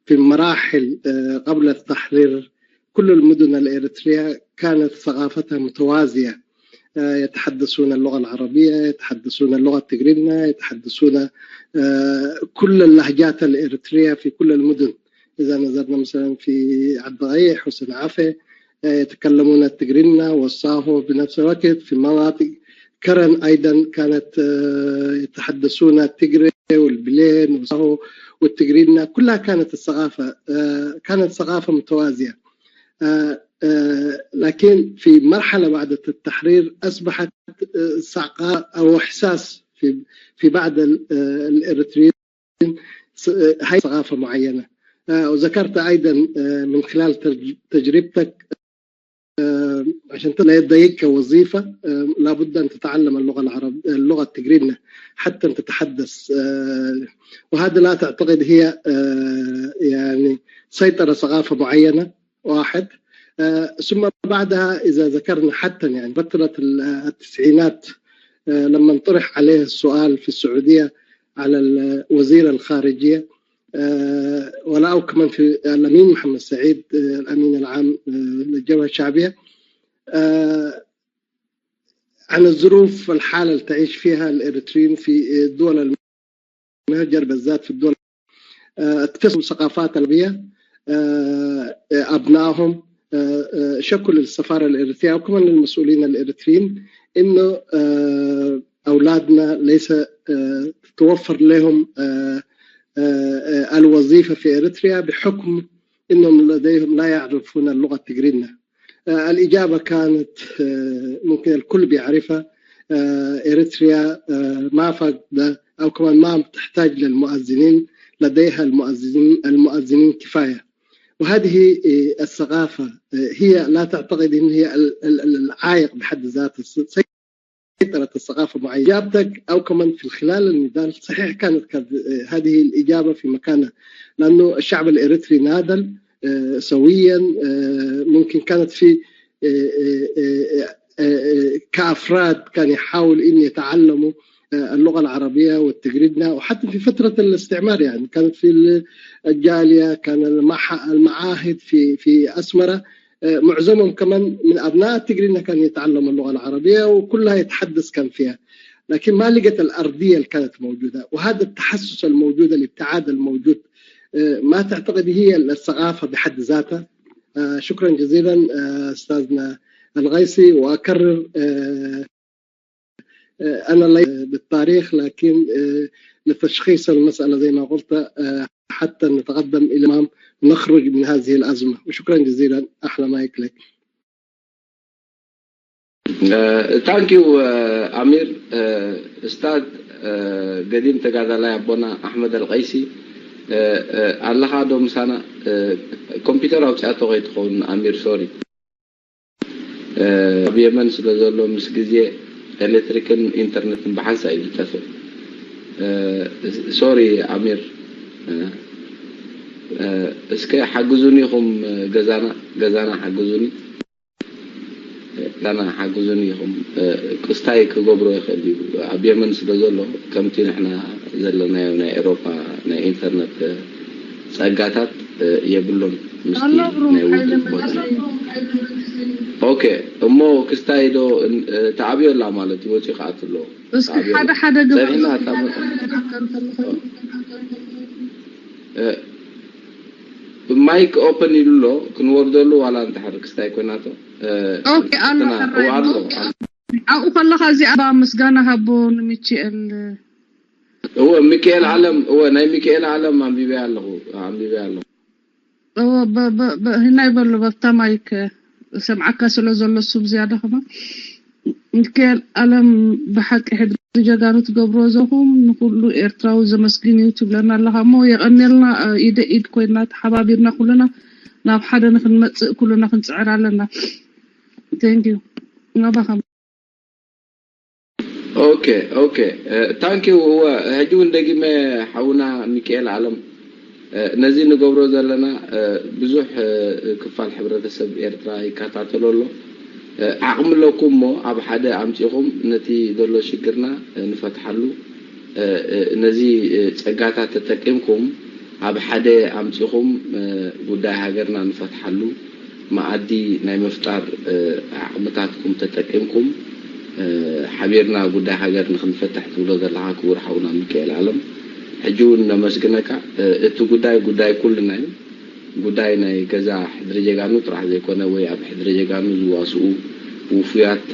في مراحل آه، قبل التحرير كل المدن الإريترية كانت ثقافتها متوازية. آه، يتحدثون اللغة العربية، يتحدثون اللغة التجرينة، يتحدثون آه، كل اللهجات الإريترية في كل المدن. إذا نظرنا مثلا في عدغيح وسنعفة، آه، يتكلمون التجرينة والصاهو بنفس الوقت. في مناطق كرن أيضا كانت آه، يتحدثون التجري والبلين والصاهو والتجرينة، كلها كانت الثقافة آه، كانت ثقافة متوازية. آه، آه، لكن في مرحلة بعد التحرير أصبحت آه، صعقة أو إحساس في في بعض ال- آه، الإريتريين س- آه، هاي ثقافة معينة. آه، وذكرت أيضا آه، من خلال تج- تجربتك آه، عشان لا يضايقك كوظيفة آه، لابد أن تتعلم اللغة العربية، اللغة التجرينة، حتى أن تتحدث آه، وهذا لا تعتقد هي آه، يعني سيطرة ثقافة معينة؟ واحد. آه، ثم بعدها إذا ذكرنا حتى يعني فترة ال- التسعينات آه، لما انطرح عليه السؤال في السعودية على ال- وزير الخارجية آه، ولا أو كمان في الأمين محمد سعيد آه، الأمين العام آه، للجبهة الشعبية آه، عن الظروف والحالة اللي تعيش فيها الإريتريين في الدول المهجر بالذات في الدول آه، اكتسبوا ثقافات عربية آه، آه، أبنائهم آه، آه، شكوا للسفارة الإريترية وكمان للمسؤولين الإريتريين إنه آه، أولادنا ليس آه، تتوفر لهم آه، آه، آه، الوظيفة في إريتريا بحكم إنهم لديهم لا يعرفون اللغة التجرينة. آه، الإجابة كانت آه، ممكن الكل بيعرفها. آه، إريتريا آه، ما فاقدة أو كمان ما تحتاج للمؤذنين، لديها المؤذنين المؤذنين كفاية. وهذه آه، الثقافة آه، هي لا تعتقد إن هي ال- ال- ال- العائق بحد ذاته. سيطرة الثقافة معينة. إجابتك أو كمان في خلال النضال صحيح كانت كانت، آه، هذه الإجابة في مكانها، لأنه الشعب الإريتري ناضل آه، سويا آه، ممكن كانت في آه، آه، آه، آه، آه، كأفراد كان يحاول أن يتعلموا آه، اللغة العربية والتجريدنا، وحتى في فترة الاستعمار يعني كانت في ال- الجالية، كان المح- المعاهد في في أسمرة آه، معظمهم كمان من أبناء التجرينة كان يتعلم اللغة العربية وكلها يتحدث كان فيها، لكن ما لقت الأرضية اللي كانت موجودة. وهذا التحسس الموجود، الابتعاد الموجود آه، ما تعتقد هي الثقافة بحد ذاتها؟ آه، شكرا جزيلا آه، أستاذنا الغيسي. وأكرر آه، آه، أنا ليس بالتاريخ لكن آه، لتشخيص المسألة زي ما قلت آه، حتى نتقدم إلى الأمام ونخرج من هذه الأزمة. وشكرا جزيلا. أحلى مايك لك. ታንኪዩ ኣሚር። ስታድ ገዲም ተጋዳላይ ኣቦና ኣሕመድ ኣልቀይሲ ኣለኻ ዶ ምሳና? ኮምፒውተር ኣውፅኣቶ ከይትኸውን ኣሚር፣ ሶሪ። ኣብ የመን ስለ ዘሎ ምስ ግዜ ኤሌክትሪክን ኢንተርነትን ብሓንሳ እዩ ዝጠፍእ። ሶሪ ኣሚር፣ እስከ ሓግዙኒ ኢኹም፣ ገዛና ገዛና ሓግዙኒ። ላና ሓግዙኒ ኢኹም። ቅስታይ ክገብሮ ይኽእል እዩ። ኣብ የመን ስለ ዘሎ ከምቲ ንሕና ዘለናዮ ናይ ኤሮፓ ናይ ኢንተርነት ጸጋታት የብሉን። ምስቲ ናይ ውግእ ቦታ ኦኬ። እሞ ክስታይ ዶ ተዓብዮላ ማለት እዩ፣ ወፂኡ ክኣቱ ኣለዎ። እስኪ ሓደ ሓደ ግበር። ማይክ ኦፕን ኢሉ ኣሎ፣ ክንወርደሉ ዋላ እንተሓር ክስታይ ኮይናቶ። ኦኬ ኣሎ። ኣብኡ ከለኻ እዚኣ ምስጋና ሃቦ ንሚኪኤል። እወ ሚኪኤል ዓለም፣ እወ ናይ ሚኪኤል ዓለም ኣንቢበያ ኣለኹ፣ ኣንቢበያ ኣለኹ። እወ ናይ በሎ በብታ ማይክ ሰምዓካ ስለ ዘሎ ሱብ ዝያዳ ከማ ሚካኤል ኣለም ብሓቂ ሕድሪ ጀጋኑ ትገብርዎ ዘለኹም ንኹሉ ኤርትራዊ ዘመስግን እዩ ትብለና ኣለኻ እሞ የቐንየልና። ኢደ ኢድ ኮይንና ተሓባቢርና ኩልና ናብ ሓደ ንክንመፅእ ኩልና ክንፅዕር ኣለና። Thank you። ናባኻ። ኦኬ ኦኬ ታንኪው። እወ ሕጂ እውን ደጊመ ሓውና ሚካኤል ዓለም ነዚ ንገብሮ ዘለና ብዙሕ ክፋል ሕብረተሰብ ኤርትራ ይከታተሎ ኣሎ። ዓቕሚ ኣለኩም እሞ ኣብ ሓደ ኣምፂኹም ነቲ ዘሎ ሽግርና ንፈትሓሉ። ነዚ ጸጋታት ተጠቂምኩም ኣብ ሓደ ኣምጺኹም ጉዳይ ሃገርና ንፈትሓሉ መኣዲ ናይ ምፍጣር ዓቕምታትኩም ተጠቂምኩም ሓቢርና ጉዳይ ሃገር ንክንፈትሕ ትብሎ ዘለኻ ክቡር ሓውና ሚካኤል ኣለም፣ ሕጂ እውን ነመስግነካ። እቲ ጉዳይ ጉዳይ ኩልና እዩ። ጉዳይ ናይ ገዛ ሕድሪ ጀጋኑ ጥራሕ ዘይኮነ ወይ ኣብ ሕድሪ ጀጋኑ ዝዋስኡ ውፉያት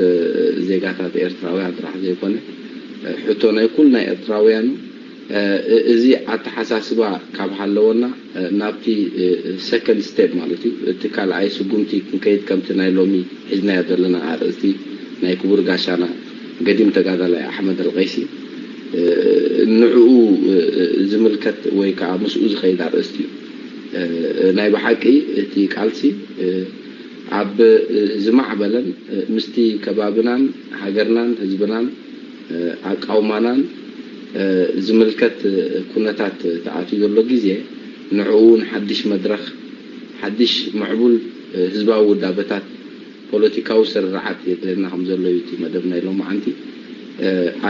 ዜጋታት ኤርትራውያን ጥራሕ ዘይኮነ ሕቶ ናይ ኩልና ኤርትራውያን እዩ። እዚ ኣተሓሳስባ ካብ ሃለወና ናብቲ ሰከንድ ስቴፕ ማለት እዩ፣ እቲ ካልኣይ ስጉምቲ ክንከይድ ከምቲ ናይ ሎሚ ሒዝናዮ ዘለና ኣርእስቲ ናይ ክቡር ጋሻና ገዲም ተጋዳላይ ኣሕመድ ኣልቀይሲ ንዕኡ ዝምልከት ወይ ከዓ ምስኡ ዝኸይድ ኣርእስቲ እዩ። ናይ ብሓቂ እቲ ቃልሲ ኣብ ዝማዕበለን ምስቲ ከባብናን ሃገርናን ህዝብናን ኣቃውማናን ዝምልከት ኩነታት ተኣትዩ ዘሎ ግዜ ንዕኡ እውን ሓድሽ መድረኽ ሓድሽ ምዕቡል ህዝባዊ ውዳበታት ፖለቲካዊ ስርርዓት የድልየና ከም ዘሎ እዩ እቲ መደብ ናይ ሎማዓንቲ።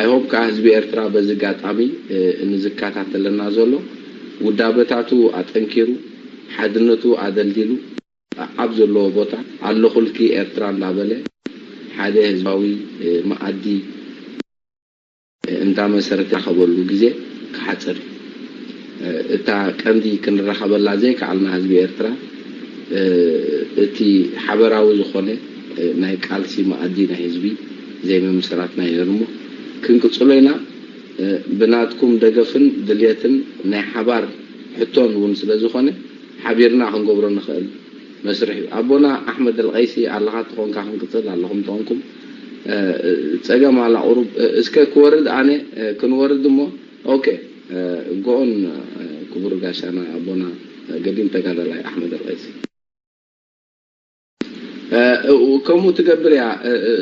I hope ከዓ ህዝቢ ኤርትራ በዚ ኣጋጣሚ ንዝከታተለና ዘሎ ውዳበታቱ ኣጠንኪሩ ሓድነቱ ኣደልዲሉ ኣብ ዘለዎ ቦታ ኣለኹልኪ ኤርትራ እንዳበለ ሓደ ህዝባዊ መኣዲ እንዳመሰረተ ዝራኸበሉ ግዜ ክሓፅር እዩ። እታ ቀንዲ ክንራኸበላ ዘይከኣልና ህዝቢ ኤርትራ እቲ ሓበራዊ ዝኾነ ናይ ቃልሲ መኣዲ ናይ ህዝቢ ዘይምምስራትና እዩ እሞ ክንቅፅሎ ኢና። ብናትኩም ደገፍን ድልየትን ናይ ሓባር ሕቶን እውን ስለ ዝኾነ ሓቢርና ክንገብሮ ንኽእል መስርሕ እዩ። ኣቦና ኣሕመድ ኣልቀይሲ ኣለኻ ተኾንካ ክንቅፅል ኣለኹም ተኾንኩም ፀገም ኣላ ቁሩብ እስከ ክወርድ ኣነ ክንወርድ እሞ ኦኬ ጎኦን ክቡር ጋሻና ኣቦና ገዲም ተጋዳላይ ኣሕመድ ኣልቀይሲ። ከምኡ ትገብር እያ።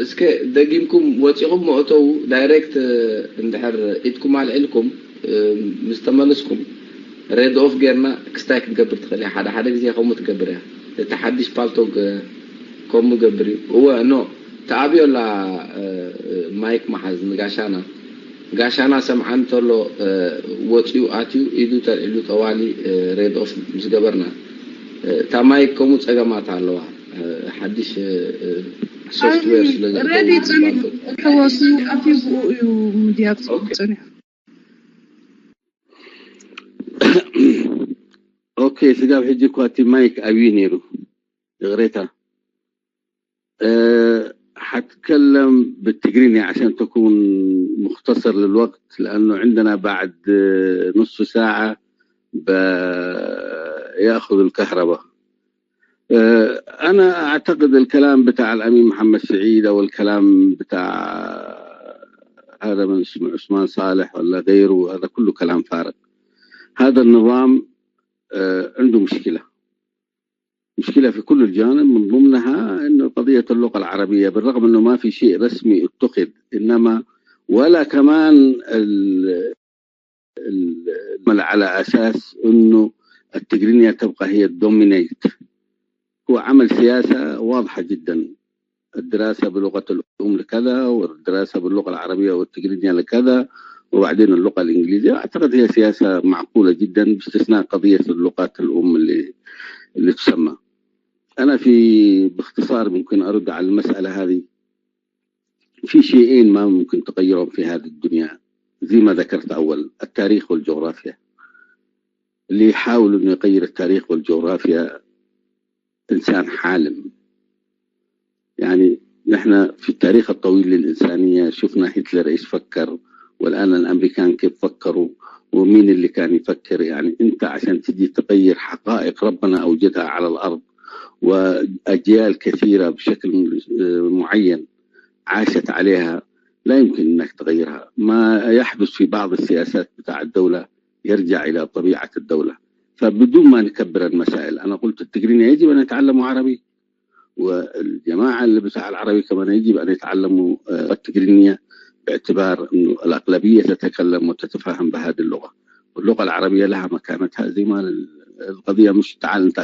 እስከ ደጊምኩም ወፂኹም መእተው ዳይሬክት እንድሕር ኢድኩም ኣልዒልኩም ምስ ተመለስኩም ሬድ ኦፍ ጌርና ክስታይ ክትገብር ትኽእል እያ። ሓደ ሓደ ግዜ ከምኡ ትገብር እያ። እቲ ሓድሽ ፓልቶግ ከምኡ ገብር እዩ። እወ ኖ ተኣብዮላ ማይክ መሓዝ ንጋሻና ጋሻና ሰምዓ እንተሎ ወፂኡ ኣትዩ ኢዱ ተልዒሉ ጠዋሊ ሬድ ኦፍ ምስ ገበርና እታ ማይክ ከምኡ ፀገማት ኣለዋ። ሓድሽ ሶፍትዌር ስለ ሬዲ ጸኒሑ ተወሱ ኣትዩ ብኡ እዩ ሚድያ ጸኒሑ። ኦኬ ስጋብ ሕጂ እኳ እቲ ማይክ ኣብዩ ነይሩ ይቕሬታ። حتكلم بالتقريني عشان تكون مختصر للوقت لأنه عندنا بعد نص ساعة يأخذ الكهرباء. أنا أعتقد الكلام بتاع الأمين محمد سعيد أو الكلام بتاع هذا من اسمه عثمان صالح ولا غيره، هذا كله كلام فارغ. هذا النظام عنده مشكلة، مشكلة في كل الجوانب، من ضمنها إنه قضية اللغة العربية، بالرغم إنه ما في شيء رسمي اتخذ، إنما ولا كمان ال- ال- على أساس إنه التقرينية تبقى هي الدومينيت. هو عمل سياسة واضحة جدا، الدراسة بلغة الأم لكذا، والدراسة باللغة العربية والتقرينية لكذا، وبعدين اللغة الإنجليزية. أعتقد هي سياسة معقولة جدا، باستثناء قضية اللغات الأم اللي اللي تسمى. أنا في باختصار ممكن أرد على المسألة هذه. في شيئين ما ممكن تغيرهم في هذه الدنيا، زي ما ذكرت أول، التاريخ والجغرافيا. اللي يحاول إنه يغير التاريخ والجغرافيا إنسان حالم. يعني نحن في التاريخ الطويل للإنسانية شفنا هتلر إيش فكر، والآن الأمريكان كيف فكروا، ومين اللي كان يفكر. يعني أنت عشان تجي تغير حقائق ربنا أوجدها على الأرض، وأجيال كثيرة بشكل معين عاشت عليها، لا يمكن أنك تغيرها. ما يحدث في بعض السياسات بتاع الدولة يرجع إلى طبيعة الدولة. فبدون ما نكبر المسائل، أنا قلت التقرينية يجب أن يتعلموا عربي، والجماعة اللي بتاع العربي كمان يجب أن يتعلموا آه، التقرينية، باعتبار أنه الأغلبية تتكلم وتتفهم بهذه اللغة، واللغة العربية لها مكانتها زي ما القضية مش تعال أنت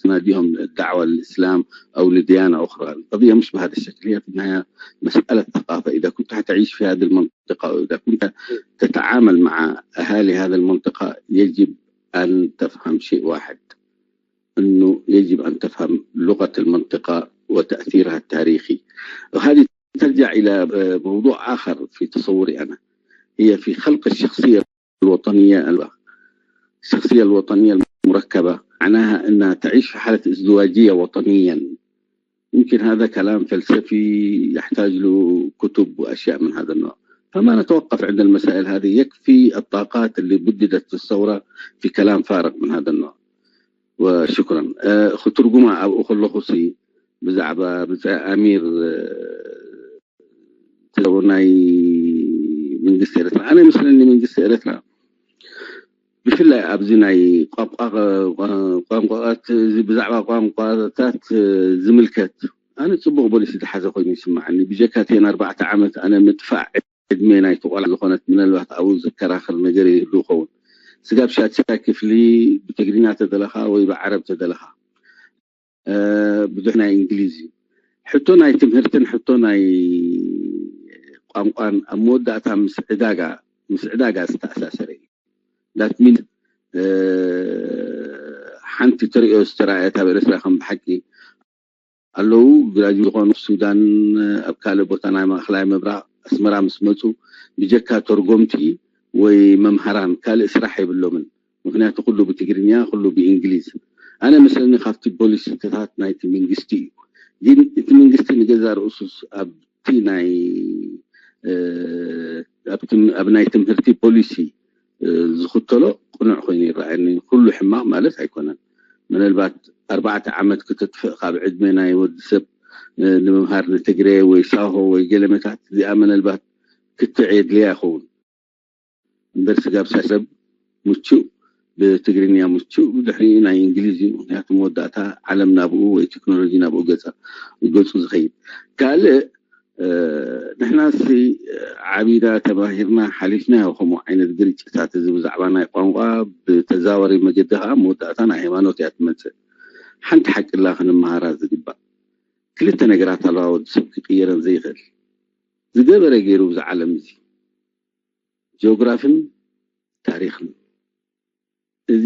تناديهم الدعوة للإسلام أو لديانة أخرى. القضية مش بهذا الشكل، هي في النهاية مسألة ثقافة. إذا كنت حتعيش في هذه المنطقة، وإذا كنت تتعامل مع أهالي هذه المنطقة، يجب أن تفهم شيء واحد، أنه يجب أن تفهم لغة المنطقة وتأثيرها التاريخي. وهذه ترجع إلى موضوع آخر في تصوري أنا، هي في خلق الشخصية الوطنية. الشخصية الوطنية المركبة معناها أنها تعيش في حالة ازدواجية وطنيا. يمكن هذا كلام فلسفي يحتاج له كتب وأشياء من هذا النوع، فما نتوقف عند المسائل هذه. يكفي الطاقات اللي بددت في الثورة في كلام فارغ من هذا النوع. وشكرا. أه، خطر جمعة أو أخر لخصي بزعبة بزع أمير، أه، ናይ መንግስቲ ኤርትራ። ኣነ ምስለኒ መንግስቲ ኤርትራ ብፍላይ ኣብዚ ናይ ቋንቋ ቋንቋታት፣ እዚ ብዛዕባ ቋንቋታት ዝምልከት ኣነ ጽቡቕ ፖሊሲ ዝሓዘ ኮይኑ ይስምዓኒ። ብጀካ እተን ኣርባዕተ ዓመት ኣነ ምጥፋእ ዕድመ ናይቲ ቆልዓ ዝኾነት ምናልባት ኣብኡ ዝከራኸር ነገር ይህሉ ይኸውን። ስጋብ ሻድሻይ ክፍሊ ብትግርኛ ተደለኻ ወይ ብዓረብ ተደለኻ ብዙሕ ናይ እንግሊዝ እዩ። ሕቶ ናይ ትምህርትን ሕቶ ናይ ቋንቋን ኣብ መወዳእታ ምስ ዕዳጋ ምስ ዕዳጋ ዝተኣሳሰረ እዩ። ዳት ሚን ሓንቲ ተሪኦ ዝተረኣየት ኣብ ኤርትራ ከም ብሓቂ ኣለዉ ግራጅ ዝኾኑ ሱዳን ኣብ ካልእ ቦታ ናይ ማእኸላይ ምብራቕ ኣስመራ ምስ መፁ ብጀካ ተርጎምቲ ወይ መምሃራን ካልእ ስራሕ የብሎምን። ምክንያቱ ኩሉ ብትግርኛ ኩሉ ብእንግሊዝ። ኣነ መስለኒ ካብቲ ፖሊሲታት ናይቲ መንግስቲ እዩ። ግን እቲ መንግስቲ ንገዛ ርእሱስ ኣብቲ ናይ ኣብ ናይ ትምህርቲ ፖሊሲ ዝኽተሎ ቅኑዕ ኮይኑ ይረኣየኒ። ኩሉ ሕማቕ ማለት ኣይኮነን። ምናልባት ኣርባዕተ ዓመት ክተጥፍእ ካብ ዕድመ ናይ ወዲ ሰብ ንምምሃር ንትግረ ወይ ሳሆ ወይ ገለመታት እዚኣ ምናልባት ክትዕ የድልያ ይኸውን። እምበር ስጋብ ሳይ ሰብ ምቹእ ብትግርኛ ምቹእ ብድሕሪኡ ናይ እንግሊዝ እዩ። ምክንያቱ መወዳእታ ዓለም ናብኡ ወይ ቴክኖሎጂ ናብኡ ገፃ ገፁ ዝኸይድ። ካልእ ንሕና ሲ ዓቢና ተማሂርና ሓሊፍናዮ ከምኡ ዓይነት ግርጭታት እዚ ብዛዕባ ናይ ቋንቋ ብተዛወሪ መገዲ ከዓ መወዳእታ ናይ ሃይማኖት እያ ትመፅእ። ሓንቲ ሓቂ ላ ክንመሃራ ዝግባእ ክልተ ነገራት ኣለዋ ወዲ ሰብ ክቅየረን ዘይኽእል ዝገበረ ገይሩ ብዛ ዓለም እዚ ጂኦግራፍን ታሪኽን። እዚ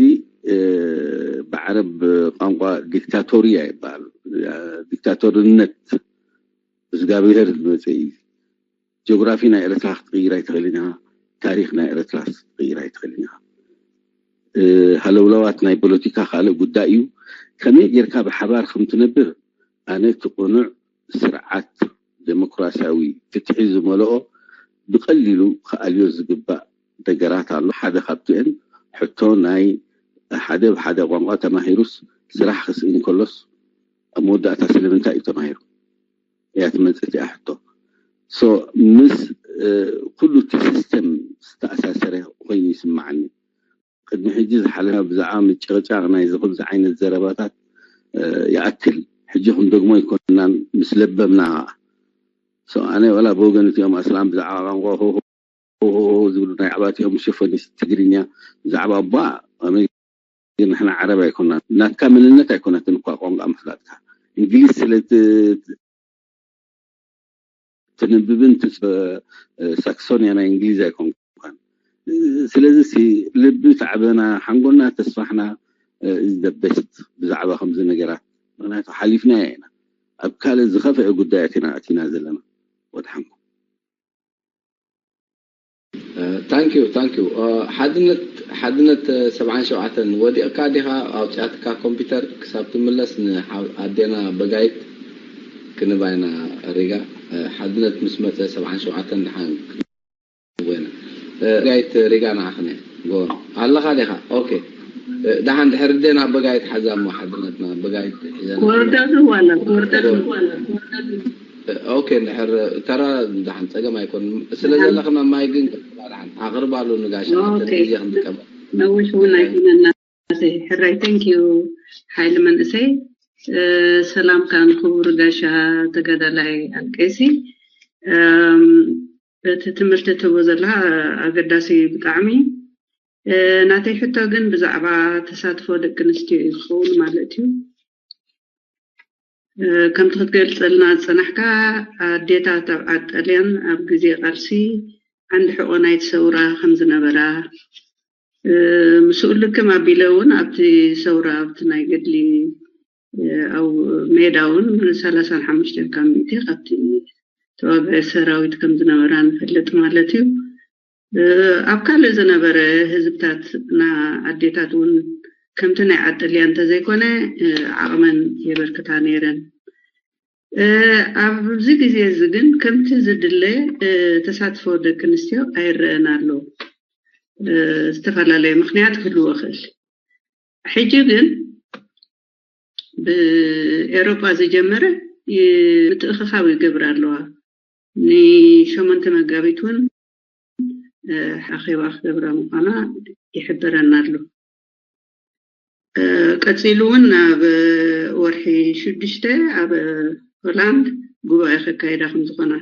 ብዓረብ ቋንቋ ዲክታቶርያ ይበሃል። ዲክታቶርነት ብእግዚኣብሔር ዝመፀ እዩ። ጂኦግራፊ ናይ ኤርትራ ክትቅይር ኣይትኽእልን ኢኻ። ታሪኽ ናይ ኤርትራ ክትቅይር ኣይትኽእልን ኢኻ። ሃለውለዋት ናይ ፖለቲካ ካልእ ጉዳይ እዩ። ከመይ ጌርካ ብሓባር ከም ትነብር ኣነ እቲ ቅኑዕ ስርዓት ዴሞክራሲያዊ ፍትሒ ዝመልኦ ብቐሊሉ ክኣልዮ ዝግባእ ነገራት ኣሎ። ሓደ ካብቲአን ሕቶ ናይ ሓደ ብሓደ ቋንቋ ተማሂሩስ ስራሕ ክስእን ከሎስ ኣብ መወዳእታ ስለምንታይ እዩ ተማሂሩ እያ ትመፅእ እቲኣ ሕቶ። ሶ ምስ ኩሉ እቲ ሲስተም ዝተኣሳሰረ ኮይኑ ይስምዓኒ። ቅድሚ ሕጂ ዝሓለፈ ብዛዕባ ምጭቕጫቕ ናይ ዝኽብዚ ዓይነት ዘረባታት ይኣክል። ሕጂ ክንደግሞ ኣይኮንናን ምስ ለበምና ከዓ። ኣነ ወላ ብወገን እቲኦም ኣስላም ብዛዕባ ቋንቋ ዝብሉ ናይ ኣባቲኦም ሸፈኒ ትግርኛ ብዛዕባ እባ ኣመይ ግን ንሕና ዓረብ ኣይኮናን። ናትካ መንነት ኣይኮነትን እኳ ቋንቋ ምፍላጥካ። እንግሊዝ ስለ ትንብብን ሳክሶንያ ናይ እንግሊዝ ኣይኮንኳን። ስለዚ ልቢ ታዕበና ሓንጎልና ተስፋሕና is the best ብዛዕባ ከምዚ ነገራት ምክንያቱ ሓሊፍናዮ ኢና። ኣብ ካልእ ዝኸፍአ ጉዳያት ኢና ኣቲና ዘለና። ወድሓንኩም። ታንኪዩ ታንኪዩ። ሓድነት ሓድነት ሰብዓን ሸውዓተን ወዲቕካ ዲኻ ኣውፅኣትካ ኮምፒውተር ክሳብ ትምለስ ንኣዴና በጋይት ክንባይና ሪጋ ሓድነት ምስ መፀ ሰብዓን ሸውዓተን ድሓን ወይና በጋይት ሪጋ ንዓኽን እየ ጎን ኣለኻ ዲኻ? ኦኬ። ደሓን ድሕር ደና በጋይት ሓዛ እሞ ሓድነትና በጋይት ሒዘና ወርዳቱ ዋላ ወርዳቱ ዋላ ኦኬ። እንድሕር ተራ ደሓን ፀገም ኣይኮን ስለ ዘለኽና ማይ ግን ደሓን ኣቕርባሉ ንጋሻ ግዜ ክንጥቀም ነዊሕ እውን ኣይኮነና። ሕራይ thank you ሓይሊ መንእሰይ። ሰላምካ ንክቡር ጋሻ ተጋዳላይ ኣልቀሲ። እቲ ትምህርቲ ትህቦ ዘለካ ኣገዳሲ ብጣዕሚ። ናተይ ሕቶ ግን ብዛዕባ ተሳትፎ ደቂ ኣንስትዮ እዩ ዝኸውን ማለት እዩ። ከምቲ ክትገልፀልና ዝፀናሕካ፣ ኣዴታት ኣብ ዓድ ጣልያን ኣብ ግዜ ቃልሲ ዓንዲ ሕቆ ናይቲ ሰውራ ከም ዝነበራ፣ ምስኡ ልክም ኣቢለ እውን ኣብቲ ሰውራ ኣብቲ ናይ ገድሊ ኣብ ሜዳ እውን ሰላሳን ሓሙሽተን ካብ ሚእቲ ካብቲ ተዋግዐ ሰራዊት ከም ዝነበራ ንፈልጥ ማለት እዩ። ኣብ ካልእ ዝነበረ ህዝብታት ና ኣዴታት እውን ከምቲ ናይ ዓጠልያ እንተዘይኮነ ዓቕመን የበርክታ ነይረን። ኣብዚ ግዜ እዚ ግን ከምቲ ዝድለ ተሳትፎ ደቂ ኣንስትዮ ኣይረአን ኣሎ። ዝተፈላለየ ምክንያት ክህልዎ ይኽእል። ሕጂ ግን ብኤሮጳ ዝጀመረ ምትእኽኻብ ይገብራ ኣለዋ። ንሸሞንተ መጋቢት እውን ኣኼባ ክገብራ ምዃና ይሕበረና ኣሎ። ቀፂሉ እውን ኣብ ወርሒ ሽዱሽተ ኣብ ሆላንድ ጉባኤ ከካይዳ ከም ዝኾና።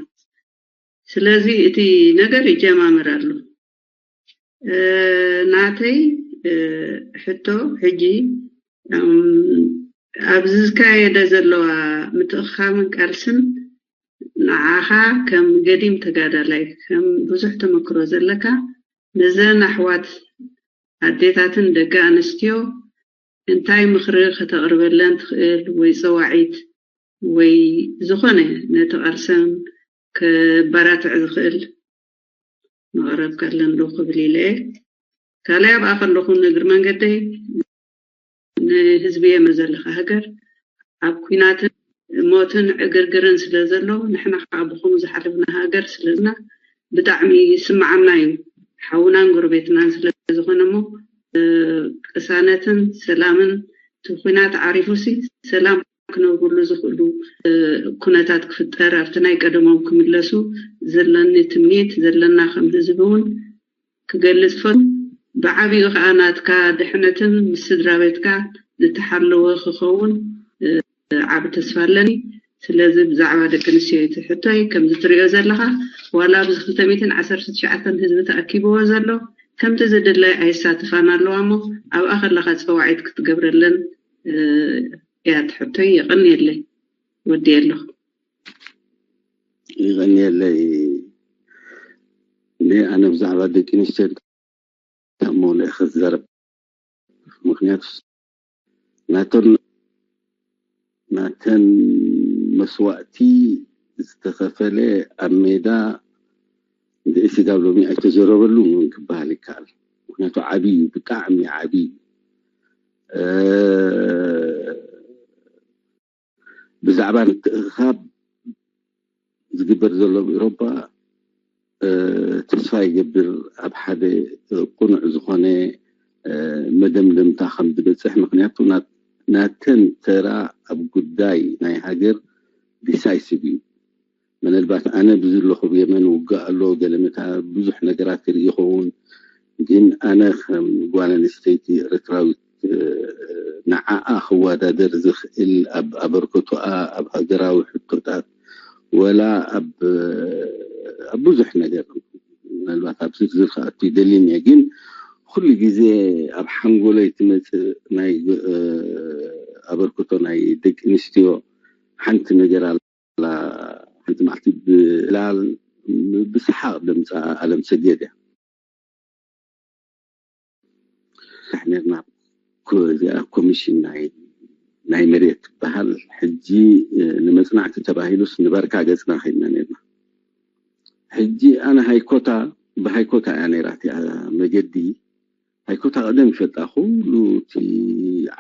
ስለዚ እቲ ነገር ይጀማመር ኣሎ። ናተይ ሕቶ ሕጂ ኣብዚ ዝካየደ ዘለዋ ምትእኽኻብን ቃልስን ንዓኻ ከም ገዲም ተጋዳላይ፣ ከም ብዙሕ ተመክሮ ዘለካ፣ ነዘን ኣሕዋት ኣዴታትን ደቂ ኣንስትዮ እንታይ ምኽሪ ከተቕርበለን ትኽእል ወይ ጸዋዒት ወይ ዝኾነ ነቲ ቃልሰን ከባራትዕ ዝኽእል መቕረብ ካለን ዶ ክብል ኢለ እየ። ካልኣይ ኣብኣ ከለኹ ንእግሪ መንገደይ ንህዝቢ የመን ዘለኻ ሃገር ኣብ ኲናትን ሞትን ዕግርግርን ስለ ዘሎ ንሕና ከዓ ብኸምኡ ዝሓለፍና ሃገር ስለዝና ብጣዕሚ ይስምዓና እዩ። ሓውናን ጎረቤትናን ስለ ዝኾነ እሞ ቅሳነትን ሰላምን እቲ ኲናት ዓሪፉ ሲ ሰላም ክነብርሉ ዝኽእሉ ኩነታት ክፍጠር ኣብቲ ናይ ቀደሞም ክምለሱ ዘለኒ ትምኒት ዘለና ከም ህዝቢ እውን ክገልጽ ፈ ብዓቢኡ ከዓ ናትካ ድሕነትን ምስ ስድራ ቤትካ ዝተሓለወ ክኸውን ዓቢ ተስፋ ኣለኒ። ስለዚ ብዛዕባ ደቂ ኣንስትዮ እቲ ሕቶይ ከምዚ ትሪኦ ዘለኻ ዋላ ኣብዚ ክልተ ሚእትን ዓሰርተ ትሽዓተን ህዝቢ ተኣኪብዎ ዘሎ ከምቲ ዝድለ ኣይሳትፋን ኣለዋ እሞ ኣብኣ ከለኻ ፀዋዒት ክትገብረለን እያ እቲ ሕቶይ። የቐንየለይ። ወዲ ኣለኹ። ይቐንየለይ። ኣነ ብዛዕባ ደቂ ኣንስትዮ ተሞለ ክዘረብ ምክንያቱ ናተን ናተን መስዋእቲ ዝተኸፈለ ኣብ ሜዳ ንኤስዳብሎሚ ኣይተዘረበሉን እውን ክበሃል ይከኣል። ምክንያቱ ዓብዪ እዩ፣ ብጣዕሚ ዓብዪ እዩ። ብዛዕባ ምትእኽኻብ ዝግበር ዘሎ ኣብ ኤሮፓ ተስፋ ይገብር ኣብ ሓደ ቁኑዕ ዝኾነ መደምደምታ ከም ዝበፅሕ። ምክንያቱ ናተን ተራ ኣብ ጉዳይ ናይ ሃገር ዲሳይሲቭ እዩ። ምናልባት ኣነ ብዝለኹ የመን ውግእ ኣሎ ገለመታ ብዙሕ ነገራት ክርኢ ይኸውን። ግን ኣነ ከም ጓል ኣንስተይቲ ኤርትራዊት ንዓኣ ክወዳደር ዝኽእል ኣብ ኣበርክቶኣ ኣብ ሃገራዊ ሕቶታት ወላ ኣብ ኣብ ብዙሕ ነገር ምናልባት ኣብ ዝርዝር ክኣቱ ይደልን እየ። ግን ኩሉ ግዜ ኣብ ሓንጎለይ ትመፅእ ናይ ኣበርክቶ ናይ ደቂ ኣንስትዮ ሓንቲ ነገር ኣላ። ሓንቲ መዓልቲ ብላል ብሰሓቕ ደምፃ ኣለም ሰገድ እያ። ርሕ ነርና እዚኣ ኮሚሽን ናይ መሬት ትበሃል። ሕጂ ንመፅናዕቲ ተባሂሉስ ንበርካ ገፅና ከይድና ነርና። ሕጂ ኣነ ሃይኮታ ብሃይኮታ እያ ነይራ እቲኣ መገዲ። ሃይኮታ ቀደም ይፈልጣ ኩሉ እቲ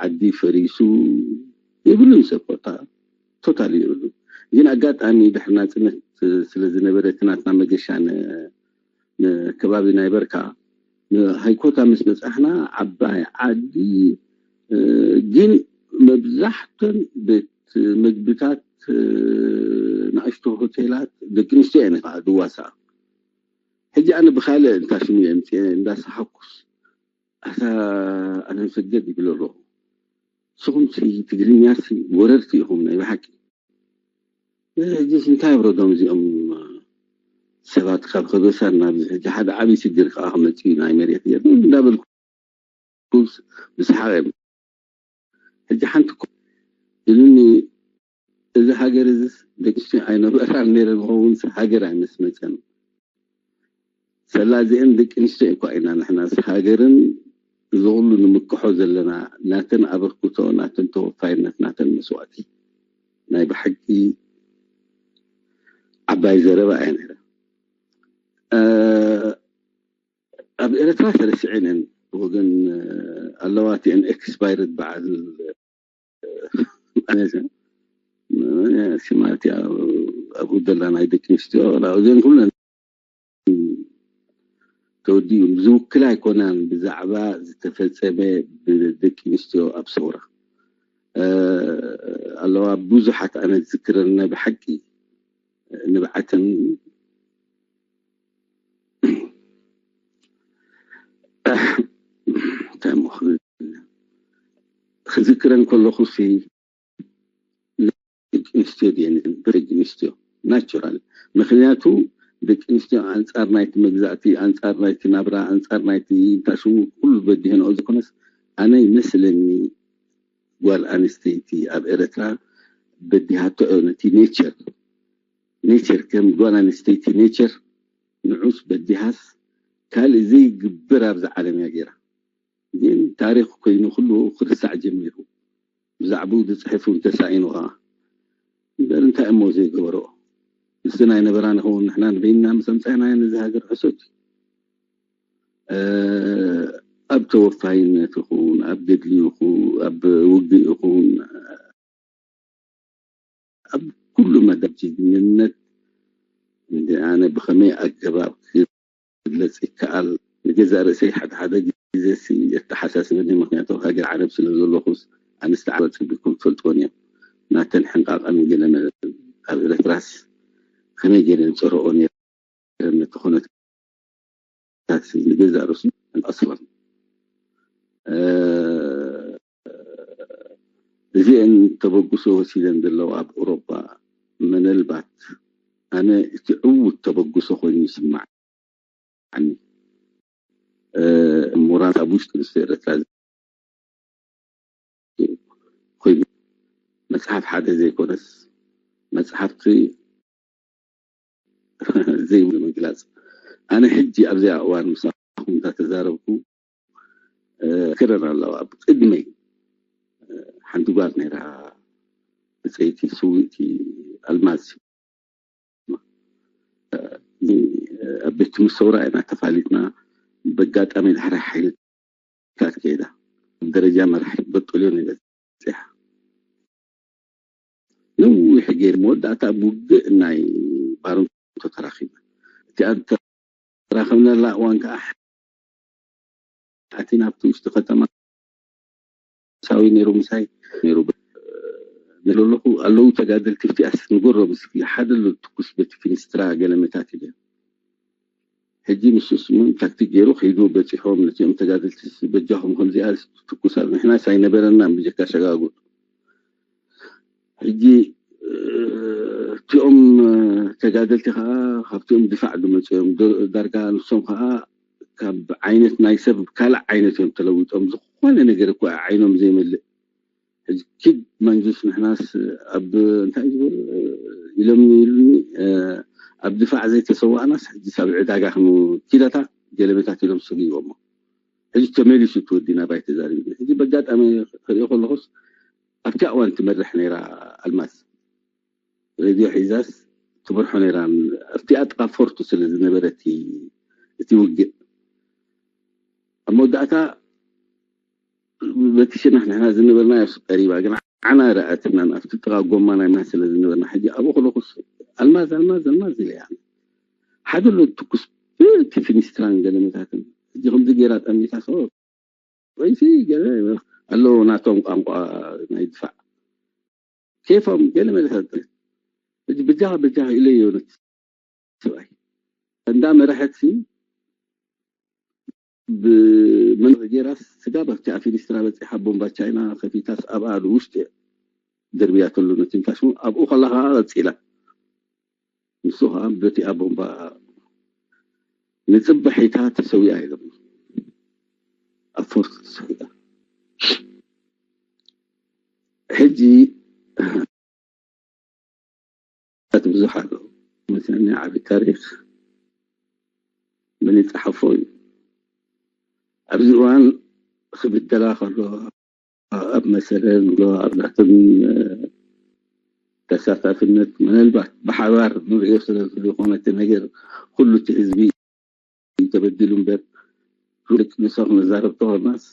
ዓዲ ፈሪሱ የብሉን ሰብ ኮታ ቶታል የብሉ። ግን ኣጋጣሚ ድሕሪ ናፅነት ስለ ዝነበረ እቲ ናትና መገሻ ከባቢ ናይ በርካ ሃይኮታ ምስ በፃሕና ዓባይ ዓዲ ግን መብዛሕተን ቤት ምግብታት ንኣሽቶ ሆቴላት ደቂ ኣንስትዮ እየን ከዓ ድዋሳ። ሕጂ ኣነ ብካልእ እንታ ሽሙ እየ ምፅአ እንዳሰሓኩስ ኣታ ኣለም ሰገድ ይብል ኣለኹ። ንስኹም ትግርኛሲ ወረርቲ ኢኹም ናይ ብሓቂ። ሕጂስ እንታይ ኣብረዶም እዚኦም ሰባት ካብ ከበሳን ናብዚ ሕጂ ሓደ ዓብዪ ሽግር ከዓ ክመፅእ እዩ ናይ መሬት ገይሩ እንዳበልኩ ምስ ሓቐ ሕጂ ሓንቲ እኮ ኢሉኒ፣ እዚ ሃገር እዚስ ደቂ ኣንስትዮ ኣይነበራን ነይረን ዝኸውን ሃገር ኣይመስመፀን። ሰላዚአን ደቂ ኣንስትዮ እኳ ኢና ንሕናስ ሃገርን እዚ ኩሉ ንምክሖ ዘለና ናተን ኣበርክቶ፣ ናተን ተወፋይነት፣ ናተን መስዋእቲ። ናይ ብሓቂ ዓባይ ዘረባ እያ ነይራ። ኣብ ኤረትራ ተረሲዐን እየን ብወገን ኣለዋ እቲአን ኤክስፓይርድ በዓል ሽማት ኣብኡ ዘላ ናይ ደቂ ኣንስትዮ እዚአን ኩለን ተወዲኡ ዝውክላ ኣይኮናን። ብዛዕባ ዝተፈጸመ ብደቂ ኣንስትዮ ኣብ ሰውራ ኣለዋ ብዙሓት ኣነ ዝዝክረን ናይ ብሓቂ ንብዓትን እንታይ ሞ ክብል ክዝክረን ከለኹ ሲ ደቂ ኣንስትዮ ድየን ደቂ ኣንስትዮ ናቹራል ምክንያቱ ደቂ ኣንስትዮ ኣንፃር ናይቲ መግዛእቲ ኣንፃር ናይቲ ናብራ ኣንፃር ናይቲ እንታይ ሽሙ ኩሉ በዲህንኦ ዝኾነስ ኣነ ይመስለኒ ጓል ኣንስተይቲ ኣብ ኤረትራ በዲሃቶ ነቲ ኔቸር ኔቸር ከም ጓል ኣንስተይቲ ኔቸር ንዑስ በዲሃስ ካልእ ዘይግበር ኣብዚ ዓለም እያ ገይራ ግን ታሪኽ ኮይኑ ኩሉ ክርሳዕ ጀሚሩ ብዛዕባኡ ዝፅሕፍ እውን ተሳኢኑ ከዓ እምበር እንታይ እሞ ዘይገበርኦ ምስቲ ናይ ነበራ ንኸውን ንሕና ንበይንና ምስ ኣምፃእናዮ ነዚ ሃገር ሕሶት ኣብ ተወፋይነት ይኹን ኣብ ገድሊ ይኹን ኣብ ውግእ ይኹን ኣብ ኩሉ መዳብ ጅግንነት እንደ ኣነ ብኸመይ ኣገባብ ክግለፅ ይከኣል ንገዛእ ርእሰይ ሓደ ሓደ ግዜ የተሓሳስበኒ ምክንያቱ ሃገር ዓረብ ስለ ዘለኹስ ኣንስቲ ዓረብ ፀቢኩም ትፈልጥወን እዮም ናተን ሕንቃቐን ገለ ኣብ ኤረትራስ ከመይ ገለ ዝፀረኦ ነይረ ነቲ ኩነታት ንገዛእ ርእሱ ኣስላም እዚአን ተበግሶ ወሲደን ዘለዋ ኣብ ኤውሮጳ ምናልባት ኣነ እቲ ዕዉት ተበግሶ ኮይኑ ይስማዓኒ ሙራት ኣብ ውሽጢ ንስ ኤረትራ ኮይኑ መፅሓፍ ሓደ ዘይኮነስ መፅሓፍቲ ዘይብሉ ምግላፅ ኣነ ሕጂ ኣብዚኣ እዋን ምሳኹም እንዳተዛረብኩ ክረን ኣለዋ ብቅድመይ ሓንቲ ጓል ነይራ ብፀይቲ ስውእቲ ኣልማዝ ኣብ ቤት ትምህርቲ ሰውራ ኢና ተፋሊጥና በጋጣሚ ዳሕራይ ሓይሊ ታት ከይዳ ኣብ ደረጃ መራሒ በጦልዮን እየ በፂሓ ነዊሕ ገይር መወዳእታ ኣብ ውግእ ናይ ባረንቶ ተራኺበ እቲኣ ተራኸብነላ እዋን ከዓ ኣቲ ናብቲ ውሽጢ ከተማ ሳዊ ነይሩ ምሳይ ነይሩ ኣለኹ ኣለዉ ተጋደልቲ ፍቲኣስ ንጎሮ ምስ ሓደ ኣሎ ትኩስ በቲ ፊንስትራ ገለመታት ኢለ ሕጂ ንሱስ ምን ታክቲክ ገይሩ ከይዱ በፂሖም ነቲኦም ተጋደልቲ በጃኹም ከምዚኣ ትኩስ ኣሎ ንሕናስ ኣይነበረናን ብጀካ ሸጋጉጥ ሕጂ እቲኦም ተጋደልቲ ከዓ ካብቲኦም ድፋዕ ዝመፁ እዮም ዳርጋ ንሶም ከዓ ካብ ዓይነት ናይ ሰብ ካልእ ዓይነት እዮም ተለዊጦም ዝኾነ ነገር እኳ ዓይኖም ዘይመልእ ሕጂ ኪድ መንግስት ንሕናስ ኣብ እንታይ ዝበል ኢሎም ኢሉኒ ኣብ ድፋዕ ዘይተሰዋእናስ ሕጂ ሳብ ዕዳጋ ክኑ ኪዳታ ገለመታት ኢሎም ስግይዎሞ ሕጂ ተመሊሱ ትወዲ ናባይ ተዛሪብኒ ሕጂ በጋጣሚ ክሪኦ ከለኹስ ኣብቲ እዋን ትመርሕ ነይራ ኣልማዝ ሬድዮ ሒዛስ ትመርሖ ነይራ ኣብቲኣ ጥቃ ፎርቱ ስለ ዝነበረ እቲ ውግእ ኣብ መወዳእታ በቲ ሽነኽ ንሕና ዝነበርናዮ ቀሪባ ግን ዓና ረኣትናን ኣብቲ ጥቓ ጎማ ናይ ማይ ስለ ዝነበርና ሕጂ ኣብኡ ከለኹስ ኣልማዝ ኣልማዝ ኣልማዝ ኢለ እያ ሓደ ሎ ትኩስ ብቲ ፊኒስትራን ገለመታትን ሕጂ ከምዚ ገይራ ጠሚታ ሰ ወይሲ ገለ ኣለዉ ናቶም ቋንቋ ናይ ድፋዕ ኬፎም ገለ መለሰ ሕጂ ብጃኻ ብጃኻ ኢለዮ ነቲ ሰብኣይ እንዳ መረሐት ሲ ብመንገዲ ገይራስ ስጋብ ኣብቲ ኣፊኒስትራ በፂሓ ቦምባ ቻይና ከፊታስ ኣብኣ ውሽጢ ደርብያተሉ ነቲ ንፋስ ኣብኡ ከላ ከዓ ቀፂላ ንሱ ከዓ በቲኣ ቦምባ ንፅበሒታ ተሰዊኣ ኢሎም ኣብ ፎርስ ትስሕዳ። ሕጂ ት ብዙሕ ኣለዉ። መሰኒ ዓቢ ታሪኽ መን ይጸሓፎ እዩ። ኣብዚ እዋን ክብደላ ከሎ ኣብ መሰለ ንብሎ ኣብ ናቶም ተሳታፍነት ምናልባት ብሓባር ንሪኦ ስለ ዝኾነ እቲ ነገር ኩሉ እቲ ህዝቢ ተበዲሉ እምበር ፍሉጥ ንሶ ክነዛረብ ተኾናስ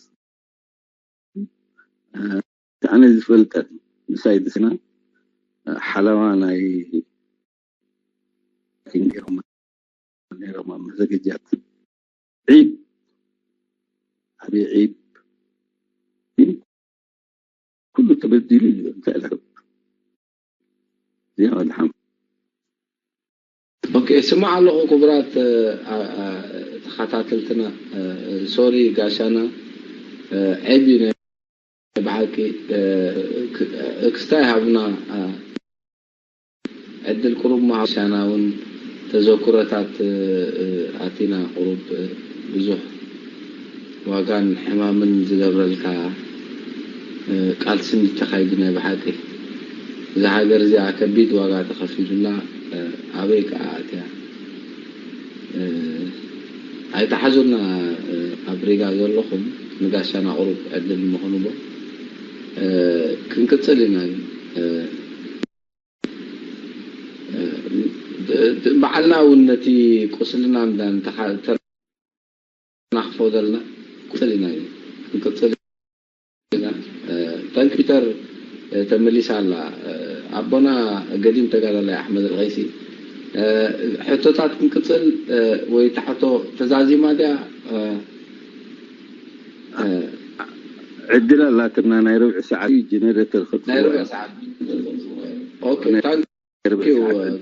ኣነ ዝፈልጠት ምሳይ ድስና ሓለዋ ናይ ነይሮም ኣብ መዘገጃት ዒብ ዓብዪ ዒብ ግን ኩሉ ተበዲሉ እዩ እንታይ ኢለ እዚኣ ወድሓም ኦኬ ስማዕ ኣለኹ ክቡራት ተኸታተልትና ሶሪ ጋሻና ዒብ እዩ ብሓቂ ክስታይ ሃብና ዕድል ቁሩብ ምሃብ ሻና እውን ተዘክሮታት ኣቲና ቁሩብ ብዙሕ ዋጋን ሕማምን ዝገብረልካ ቃልሲ እንተኻይዱ ናይ ብሓቂ እዛ ሃገር እዚኣ ከቢድ ዋጋ ተኸፊሉላ ኣበይ ከዓ ኣትያ ኣይተሓዙልና ኣብ ሪጋ ዘለኹም ንጋሻና ቁሩብ ዕድል ምኾኑቦ ክንቅፅል ኢና ግን በዓልና እውን ነቲ ቁስልና ተናኽፎ ዘለና ቁፅል ኢና ክንቅፅል ኢና ኮምፒተር ተመሊሳ ኣላ ኣቦና ገዲም ተጋዳላይ ኣሕመድ ቀይሲ ሕቶታት ክንቅፅል ወይ ታሕቶ ተዛዚማ ድያ ዕድል ኣላትና ናይ ርብዒ ሰዓት ጀነሬተር ናይ ርብዒ ሰዓት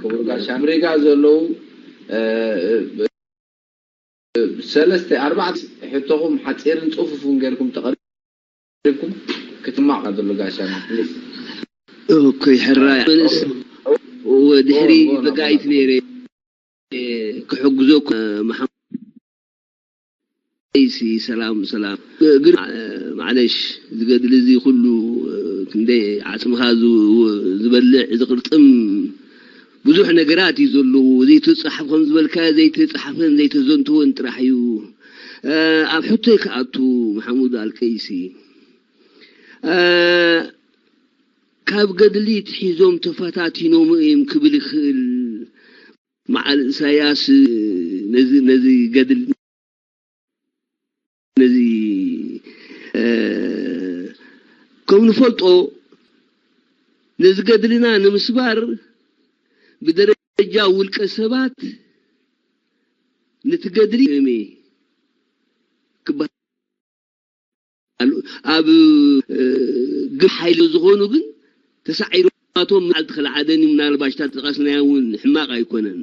ክቡር ጋሻ ኣሜሪካ ዘለዉ ሰለስተ ኣርባዕተ ሕቶኹም ሓፂርን ፅፉፉን ጌርኩም ተቐሪብኩም ክትማቕ ዘሎ ጋሻና ፕሊስ ኦኮይ ሕራይ ኣነስ ወድሕሪ በጋይት ነይረ ክሕግዞ መሓመድ ሲ ሰላም ሰላም ግን ማዕለሽ ዝገድል እዚ ኩሉ ክንደይ ዓፅምኻ ዝበልዕ ዝቅርጥም ብዙሕ ነገራት እዩ ዘለዎ ዘይተፃሓፍ ከም ዝበልካ ዘይተፃሓፈን ዘይተዘንተወን ጥራሕ እዩ ኣብ ሕቶይ ክኣቱ መሓሙድ ኣልቀይሲ ካብ ገድሊ ትሒዞም ተፈታቲኖም እዮም ክብል ይኽእል መዓል እሳያስ ነዚ ነዚ ገድል ነዚ ከም ንፈልጦ ነዚ ገድልና ንምስባር ብደረጃ ውልቀ ሰባት ነቲ ገድሊ እሜ ክበሃል ኣብ ግብ ሓይሊ ዝኾኑ ግን ተሳዒሮም ናቶም መዓልቲ ከልዓደን እዩ ምናልባሽ እታ ዝጠቐስናያ እውን ሕማቕ ኣይኮነን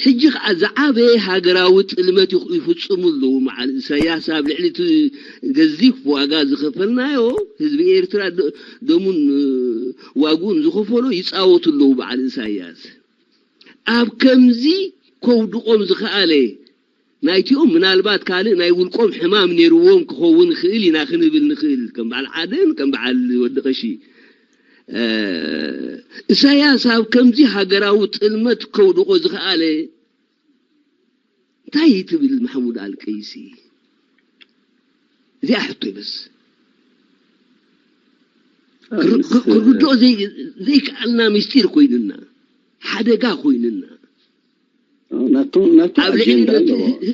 ሕጂ ከዓ ዝዓበየ ሃገራዊ ጥልመት ይፍፅሙ ኣለዉ መዓል እሳያስ ኣብ ልዕሊ እቲ ገዚፍ ዋጋ ዝኸፈልናዮ ህዝቢ ኤርትራ ደሙን ዋግኡን ዝኸፈሎ ይፃወቱ ኣለዉ በዓል እሳያስ ኣብ ከምዚ ከውድቆም ዝኸኣለ ናይቲኦም ምናልባት ካልእ ናይ ውልቆም ሕማም ነይርዎም ክኸውን ይኽእል ኢና ክንብል ንኽእል ከም በዓል ዓደን ከም በዓል ወዲ ቀሺ እሳያስ ኣብ ከምዚ ሃገራዊ ጥልመት ከውድቆ ዝኸኣለ እንታይ ትብል ማሕሙድ ኣልቀይሲ እዚኣ ሕቶ ይበስ ክርድኦ ዘይከኣልና ምስጢር ኮይንና ሓደጋ ኮይንና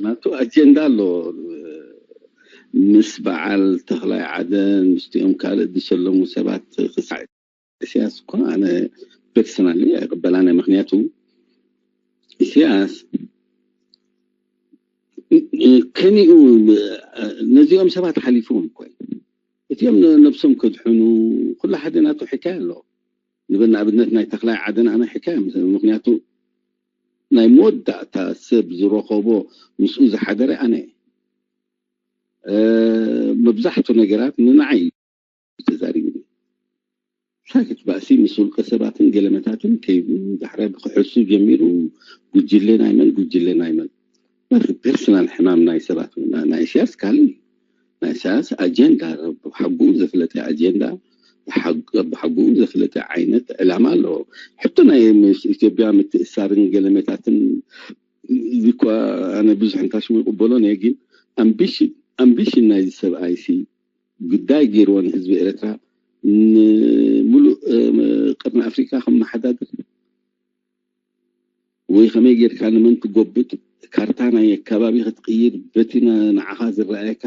ናቱ ኣጀንዳ ኣለዎ ምስ በዓል ተኽላይ ዓደን ምስቲኦም ካልእ ዝሰለሙ ሰባት ክሳዕ ኢሳያስ እኮ ኣነ ፐርሰናሊ ኣይቅበላን ምክንያቱ ኢሳያስ ከኒኡ ነዚኦም ሰባት ሓሊፍዎም እኮ እቲኦም ነብሶም ከድሕኑ ኩሉ ሓደ ናቱ ሕካይ ኣሎ ንብል ንኣብነት ናይ ተኽላይ ዓደን ኣነ ሕካይ ምክንያቱ ናይ መወዳእታ ሰብ ዝረኸቦ ምስኡ ዝሓደረ ኣነ መብዛሕቱ ነገራት ንንዓይ ተዛሪቡ ሳክት ባእሲ ምስ ውልቀ ሰባትን ገለመታትን ከይዱ ዳሕራይ ብክሕሱ ጀሚሩ ጉጅለ ናይ መን ጉጅለ ናይ መን ፐርሰናል ሕማም ናይ ሰባት ናይ ኢሳያስ ካልእ ናይ ኢሳያስ ኣጀንዳ፣ ብሓጉኡ ዘፍለጠ ኣጀንዳ፣ ብሓጉኡ ዘፍለጠ ዓይነት ዕላማ ኣለዎ። ሕቶ ናይ ምስ ኢትዮጵያ ምትእሳርን ገለመታትን እዚ እኳ ኣነ ብዙሕ እንታሽሙ ይቕበሎን እየ፣ ግን ኣምቢሽን ኣምቢሽን ናይዚ ሰብኣይ ሲ ጉዳይ ገይርዎ ንህዝቢ ኤርትራ ንምሉእ ቀርኒ ኣፍሪካ ከመሓዳድር ወይ ከመይ ጌርካ ንመን ትጎብጥ፣ ካርታ ናይ ኣከባቢ ክትቅይር፣ በቲ ንዓኻ ዝረኣየካ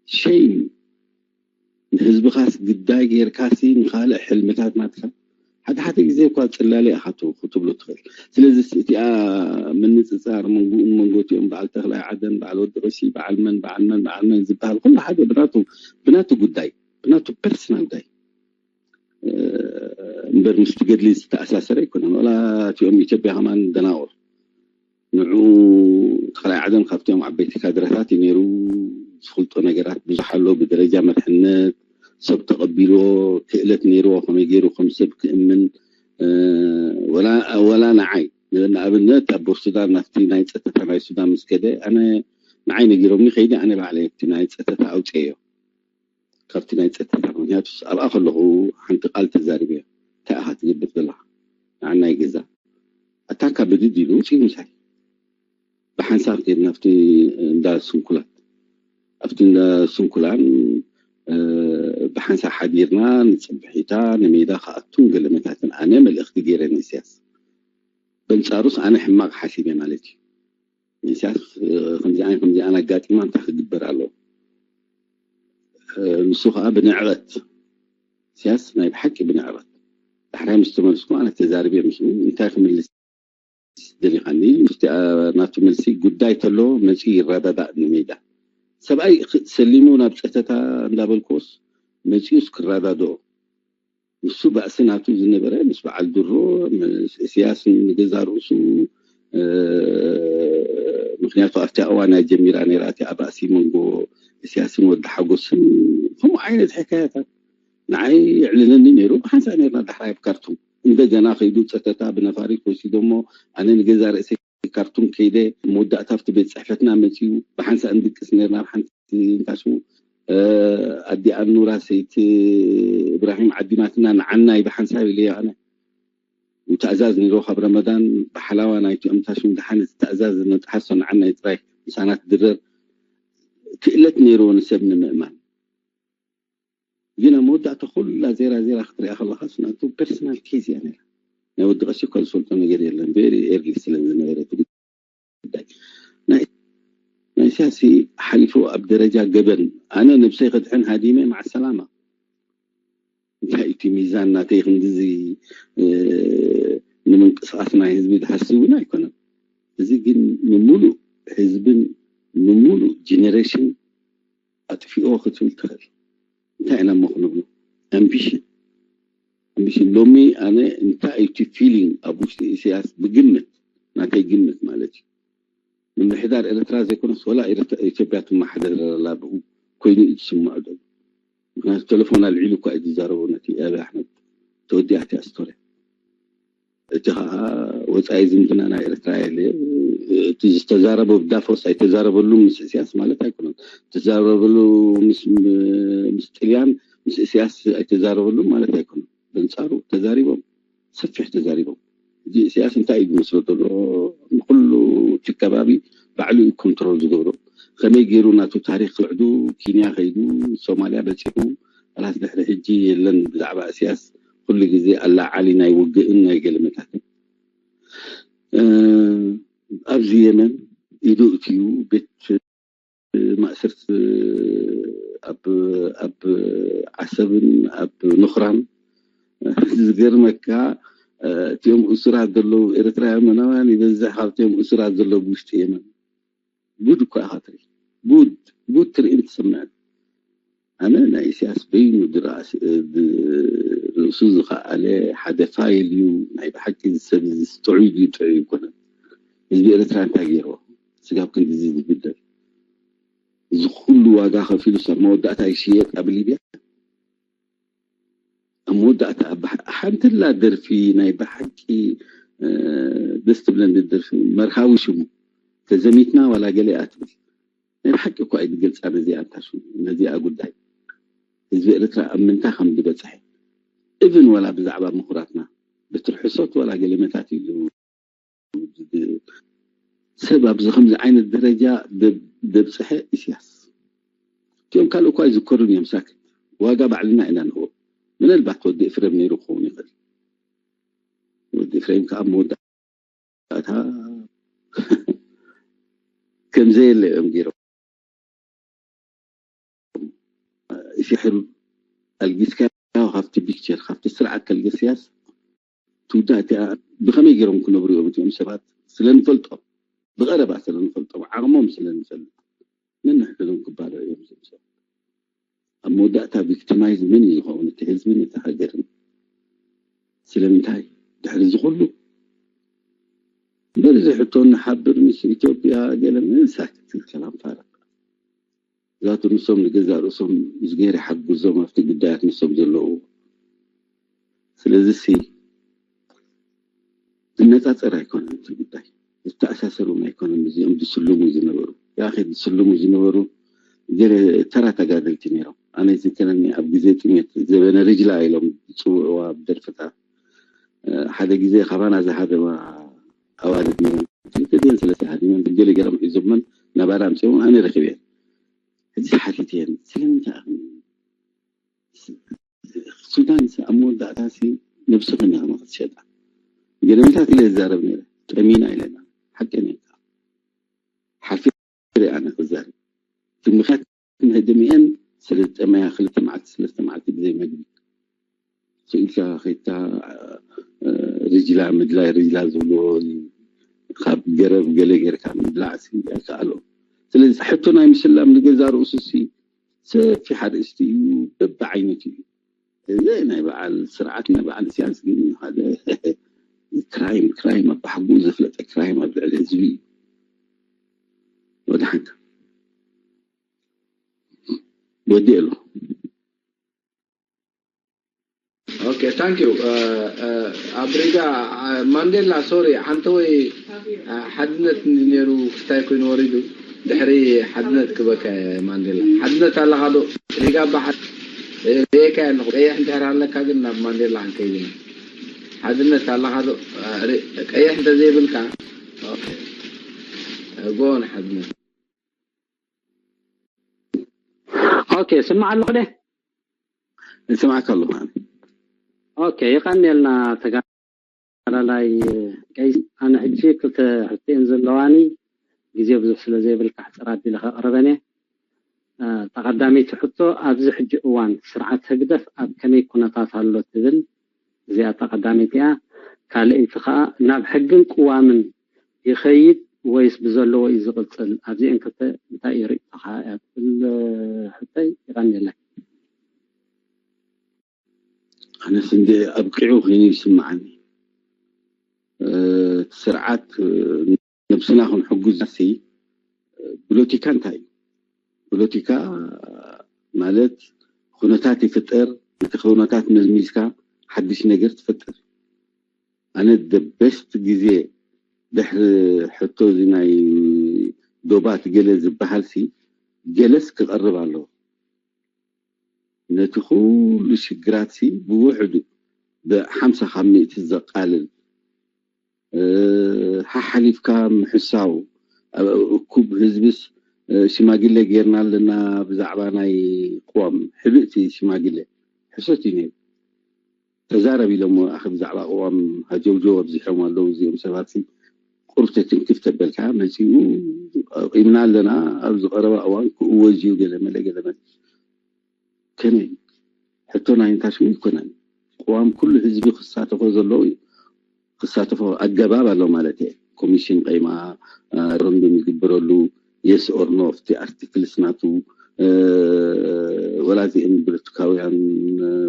ሸይም ንህዝብኻስ ግዳይ ጌርካሲ ንኻልእ ሕልምታት ናትካ ሓደ ሓደ ግዜ እኳ ጽላለ ኢኻ ክትብሎ ትኽእል። ስለዚ እቲኣ ምንጽጻር መንጎኡን መንጎ እቲኦም በዓል ተኽላይ ዓደን በዓል ወዲ ቀሺ በዓል መን በዓል መን በዓል መን ዝበሃል ኩሉ ሓደ ብናቱ ብናቱ ጉዳይ ብናቱ ፐርሰናል ጉዳይ እምበር ምስቲ ገድሊ ዝተኣሳሰረ ኣይኮነን። ዋላ እቲኦም ኢትዮጵያ ከማን ደናቑር ንዑ ተኽላይ ዓደን ካብቶም ዓበይቲ ካድረታት እዩ ነይሩ። ዝፈልጦ ነገራት ብዙሕ ኣሎ። ብደረጃ መርሕነት ሰብ ተቐቢልዎ ክእለት ነይርዎ ከመይ ገይሩ ከም ሰብ ክእምን ወላ ንዓይ ንኣብነት ኣብ ቦር ሱዳን ናብቲ ናይ ፀጥታ ናይ ሱዳን ምስ ከደ ኣነ ንዓይ ነጊሮምኒ ከይደ ኣነ ባዕለይ ኣብቲ ናይ ፀጥታ ኣውፅኤዮ ካብቲ ናይ ፀጥታ ምክንያቱ ኣብኣ ከለኹ ሓንቲ ቃል ተዛሪበ እንታይ ኢኻ ትገብር ዘለኻ ንዓናይ ገዛ ኣታካ ብድድ ኢሉ ውፅኢ ምሳይ ብሓንሳብ ከይድና ኣብቲ እንዳ ስንኩላን ኣብቲ እንዳ ስንኩላን ብሓንሳብ ሓዲርና ንፅብሒታ ንሜዳ ክኣቱን ገለመታትን ኣነ መልእኽቲ ገይረ ንእስያስ በንፃሩስ ኣነ ሕማቕ ሓሲበ ማለት እዩ ንእስያስ ከምዚኣን ከምዚኣን ኣጋጢማ እንታይ ክግበር ኣለዎ ንሱ ከዓ ብንዕቐት ኢሳያስ ናይ ብሓቂ ብንዕቐት ዳሕራይ ምስ ተመልስኩ ኣነ ተዛርቤ ምስኡ እንታይ ክምልስ ደሊኻኒ ምስቲ ናቱ መልሲ ጉዳይ ተሎ መፂኡ ይረዳዳእ ንሜዳ ሰብኣይ ሰሊሙ ናብ ፀተታ እንዳበልኩስ መፂኡስ ክረዳድኦ ንሱ ባእሲ ናቱ ዝነበረ ምስ በዓል ድሮ ምስ እስያስ ንገዛ ርእሱ ምክንያቱ ኣብቲ እዋን እያ ጀሚራ ነይራ እቲኣ ባእሲ መንጎ እስያስን ወዲ ሓጎስን ከምኡ ዓይነት ሕካያታት ንዓይ የዕልለኒ ነይሩ ብሓንሳእ ነርና ዳሕራይ ኣብ ካርቱም እንደገና ከይዱ ፀተታ ብነፋሪት ወሲዶሞ ኣነ ንገዛ ርእሰይ ካርቱም ከይደ መወዳእታ ኣብቲ ቤት ፅሕፈትና መፅዩ ብሓንሳእ ንድቅስ ነርና ብሓንቲ እንታይ ሽሙ ኣዲኣ ኑራ ሰይቲ እብራሂም ዓዲማትና ንዓናይ ብሓንሳብ ኢለዮ ኣነ ትእዛዝ ነይርዎ ካብ ረመዳን ብሓላዋ ናይቲኦም ታሽም ድሓን እቲ ትእዛዝ ነጥሓሶ ንዓናይ ጥራይ ምሳና ትድረር ክእለት ነይርዎ ንሰብ ንምእማን ግን ኣብ መወዳእታ ኩላ ዜራ ዜራ ክትሪኣ ከለካ ናቱ ፐርሰናል ኬዝ እያ ነይራ ናይ ወዲ ቀሲ እኳ ዝፈልጦ ነገር የለን ቬሪ ኤርሊ ስለ ዝነበረ እቲ ጉዳይ ናይ ናይ ኢሳያስ ሓሊፉ ኣብ ደረጃ ገበን ኣነ ነብሰይ ከድሕን ሃዲመ ማዕ ሰላማ እንታይ እቲ ሚዛን ናተይ ክንድዚ ንምንቅስቃስ ናይ ህዝቢ ዝሓስብ እውን ኣይኮነን እዚ ግን ንምሉእ ህዝብን ንምሉእ ጀነሬሽን ኣጥፊኦ ክትብል ትኽእል እንታይ ኢና እሞ ክንብሎ ኣምቢሽን ኣምቢሽን ሎሚ ኣነ እንታይ እዩ እቲ ፊሊንግ ኣብ ውሽጢ ኢሳያስ ብግምት ናተይ ግምት ማለት እዩ ምምሕዳር ኤርትራ ዘይኮነስ ወላ ኢትዮጵያ ትመሓደር ኣላ ብኡ ኮይኑ እዩ ዝስምዖ ዘሎ ምክንያቱ ቴሌፎን ኣልዒሉ እኳ እዩ ዝዛረቦ ነቲ ኣብይ ኣሕመድ ተወዲኣ እቲኣ ስቶርያ እቲ ከዓ ወፃኢ ዝምድና ናይ ኤርትራ የለ እቲ ዝተዛረቦ ብዳፎስ ኣይተዛረበሉ ምስ እስያስ ማለት ኣይኮነን ዝተዛረበሉ ምስ ጥልያን ምስ እስያስ ኣይተዛረበሉ ማለት ኣይኮነን በንፃሩ ተዛሪቦም ሰፊሕ ተዛሪቦም እዚ እስያስ እንታይ እዩ ዝመስሎ ዘሎ ንኩሉ እቲ ከባቢ ባዕሉ እዩ ኮንትሮል ዝገብሮ ከመይ ገይሩ ናቱ ታሪክ ክዕዱ ኪንያ ከይዱ ሶማልያ በፂሑ ላስ ድሕሪ ሕጂ የለን ብዛዕባ እስያስ ኩሉ ግዜ ኣላዓሊ ናይ ውግእን ናይ ገለመታትን ኣብዚ የመን ኢዱ እትዩ ቤት ማእስርት ኣብ ኣብ ዓሰብን ኣብ ኑኽራን ዝገርመካ እቲኦም እሱራት ዘለዉ ኤርትራውያን መናውያን ይበዝሕ ካብቲኦም እሱራት ዘለዉ ብውሽጢ የመን ጉድ እኳ ኢኻ ትርኢ ጉድ ጉድ ትርእን ትሰምዕን ኣነ ናይ ኢሳያስ በይኑ ርእሱ ዝኸኣለ ሓደ ፋይል እዩ ናይ ብሓቂ ዝሰብ እዚ ጥዑይ ድዩ ጥዑይ ይኮነን ህዝቢ ኤርትራ እንታይ ገይርዎ ስጋብ ክንድዚ ዝብደል እዚ ኩሉ ዋጋ ከፊሉ ሰብ መወዳእታ ይሽየጥ ኣብ ሊብያ ኣብ መወዳእታ ሓንትላ ደርፊ ናይ ብሓቂ ደስ ትብለኒ ደርፊ መርሃዊ ሽሙ ተዘሚትና ዋላ ገለ ኣትብል ናይ ብሓቂ እኳ እዩ ዝገልፃ ነዚኣ እንታሹ ነዚኣ ጉዳይ ህዝቢ ኤርትራ ኣብ ምንታይ ከም ዝበፅሐ ኢቭን ዋላ ብዛዕባ ምሁራትና ብትርሕሶት ዋላ ገለመታት እዩ ሰብ ኣብዚ ከምዚ ዓይነት ደረጃ ዘብፅሐ ኢስያስ እቲኦም ካልእ እኳ ይዝከሩን እዮም ሳክት ዋጋ ባዕልና ኢና ንህቦ ምናልባት ወዲ ኤፍሬም ነይሩ ክኸውን ይኽእል ወዲ ኤፍሬም ከዓ መወዳእታ ከምዘየለ እዮም ገይሮም ኢስያስ ኣልጊስካዮ ካብቲ ፒክቸር ካብቲ ስርዓት ከልገስያስ ትውዳእ እቲኣ ብኸመይ ገይሮም ክነብሩ እዮም እቲኦም ሰባት ስለ ንፈልጦም ብቐረባ ስለ ንፈልጦም ዓቕሞም ስለ ንፈልጥ ነንሕድዶም ክባልዑ እዮም እዞም ሰባት ኣብ መወዳእታ ቪክቲማይዝ መን እዩ ዝኸውን እቲ ህዝብን እቲ ሃገርን ስለምንታይ ድሕሪ እዚ ኩሉ በዚ ሕቶ ንሓብር ምስ ኢትዮጵያ ገለ ሳክት ከላም ፋረቅ ዛቱ ንሶም ንገዛእ ርእሶም ዝገይር ሓግዞም ኣብቲ ጉዳያት ንሶም ዘለዉ ስለዚ ሲ ዝነፃፀር ኣይኮነን እቲ ጉዳይ ዝተኣሳሰር እውን ኣይኮነን እዚኦም ዝስልሙ ዝነበሩ ያኸ ዝስልሙ ዝነበሩ ገለ ተራ ተጋደልቲ ነይሮም ኣነ ዝከነኒ ኣብ ግዜ ጥሜት ዘበነ ርጅላ ኢሎም ዝፅውዕዋ ብደርፍታት ሓደ ግዜ ካባና ዝሃደማ ኣዋልድ ነይረን ክልተ ድየን ሰለስተ ሃዲመን ብገለ ገይሮም ሒዞመን ናባና ኣምፅኦም ኣነ ረኪበ ሕጂ ሓቲተን ስለምንታይ ሱዳን ኣብ መወዳእታ ነብስኽን ኢኻ ክትሸጣ ገለመታት ኢለ ዝዛረብ ነይረ ጠሚና ኢለና ሓቀን ኢልካ ሓፊረ ኣነ ክዛረብ እቲ ምኽንያት ምህድሚአን ስለ ዝጠመያ ክልተ መዓልቲ ሰለስተ መዓልቲ ብዘይ መግቢ ስኢልካ ከይድካ ርጅላ ምድላይ ርጅላ ዝብልዎ ካብ ገረብ ገለ ጌርካ ምብላዕ ኣይከኣሎ ስለዚ ሕቶ ናይ ምስላም ንገዛ ርእሱ ሲ ሰፊሕ ኣርእስቲ እዩ በብዓይነቱ እዩ እዚ ናይ በዓል ስርዓት ናይ በዓል ኢሳያስ ግን ሓደ ክራይም ክራይም ኣባሓጉኡ ዘፍለጠ ክራይም ኣብ ልዕሊ ህዝቢ እዩ ወድሓንካ ወዲኤሉ Okay, thank you. ኣብ ሪጋ ማንዴላ ሶሪ ሓንተ ወይ ሓድነት ነይሩ ክስታይ ኮይኑ ወሪዱ ድሕሪ ሓድነት ክበካ ማንዴላ ሓድነት ኣለካ ዶ ሪጋ በሓ ሪኤካ ኣለኹ ቀይሕ እንድሕር ኣለካ ግን ናብ ማንዴላ ክንከይድ ኢና ሓድነት ኣለካ ዶ ቀይሕ እንተዘይብልካ ጎን ሓድነት ኦኬ ስማዕ ኣለኹ ደ ይስማዕካ ኣለኹ ኦኬ ይቀንየልና ተጋዳላይ ቀይስ ኣነ ሕጂ ክልተ ሕትኤን ዘለዋኒ ግዜ ብዙሕ ስለ ዘይብል ካሕፅር ኣቢለ ከቕርበን እየ ተቐዳመይቲ ሕቶ ኣብዚ ሕጂ እዋን ስርዓት ህግደፍ ኣብ ከመይ ኩነታት ኣሎ ትብል እዚኣ እታ ቀዳመይቲ እያ። ካልኣይቲ ከኣ ናብ ሕግን ቅዋምን ይኸይድ ወይስ ብዘለዎ እዩ ዝቕጽል? ኣብዚኤን ክልተ እንታይ እዩ ርእይቶኻ እያ ትብል ሕቶይ። የቐንየለይ። ኣነስ እንድዒ ኣብቂዑ ኮይኑ ይስምዓኒ። እቲ ስርዓት ነብስና ክንሕጉዝ ሲ ብሎቲካ እንታይ እዩ? ብሎቲካ ማለት ኩነታት ይፍጠር፣ ነቲ ኩነታት መዝሚዝካ ሓድሽ ነገር ትፈጥር። ኣነ the best ግዜ ድሕሪ ሕቶ እዚ ናይ ዶባት ገለ ዝበሃል ሲ ገለስ ክቐርብ ኣለዎ። ነቲ ኩሉ ሽግራት ሲ ብውሕዱ ብሓምሳ ካብ ሚእቲ ዘቃልል ሓሓሊፍካ ምሕሳው እኩብ ህዝብስ ሽማግሌ ጌርና ኣለና ብዛዕባ ናይ ቅዋም ሕብእቲ ሽማግሌ ሕሶት እዩ ነይሩ ተዛረብ ኢሎሞ ኣኺ ብዛዕባ ቅዋም ሃጀውጀው ኣብዚሖም ኣለዉ እዚኦም ሰባት ቁርብ ተትንክፍ ተበልካ መፂኡ ኣቂምና ኣለና ኣብ ዝቀረባ እዋን ክእወጅ እዩ ገለ መለ ገለ መለ ከመይ ሕቶ ናይ እንታይ ሽሙ ኣይኮነን ቅዋም ኩሉ ህዝቢ ክሳተፎ ዘለዎ እዩ ክሳተፎ ኣገባብ ኣሎ ማለት እየ ኮሚሽን ቀይማ ርንዱም ይግብረሉ yes or no ኣብቲ ኣርቲክልስ ናቱ ወላ እዚአን ብረቱካውያን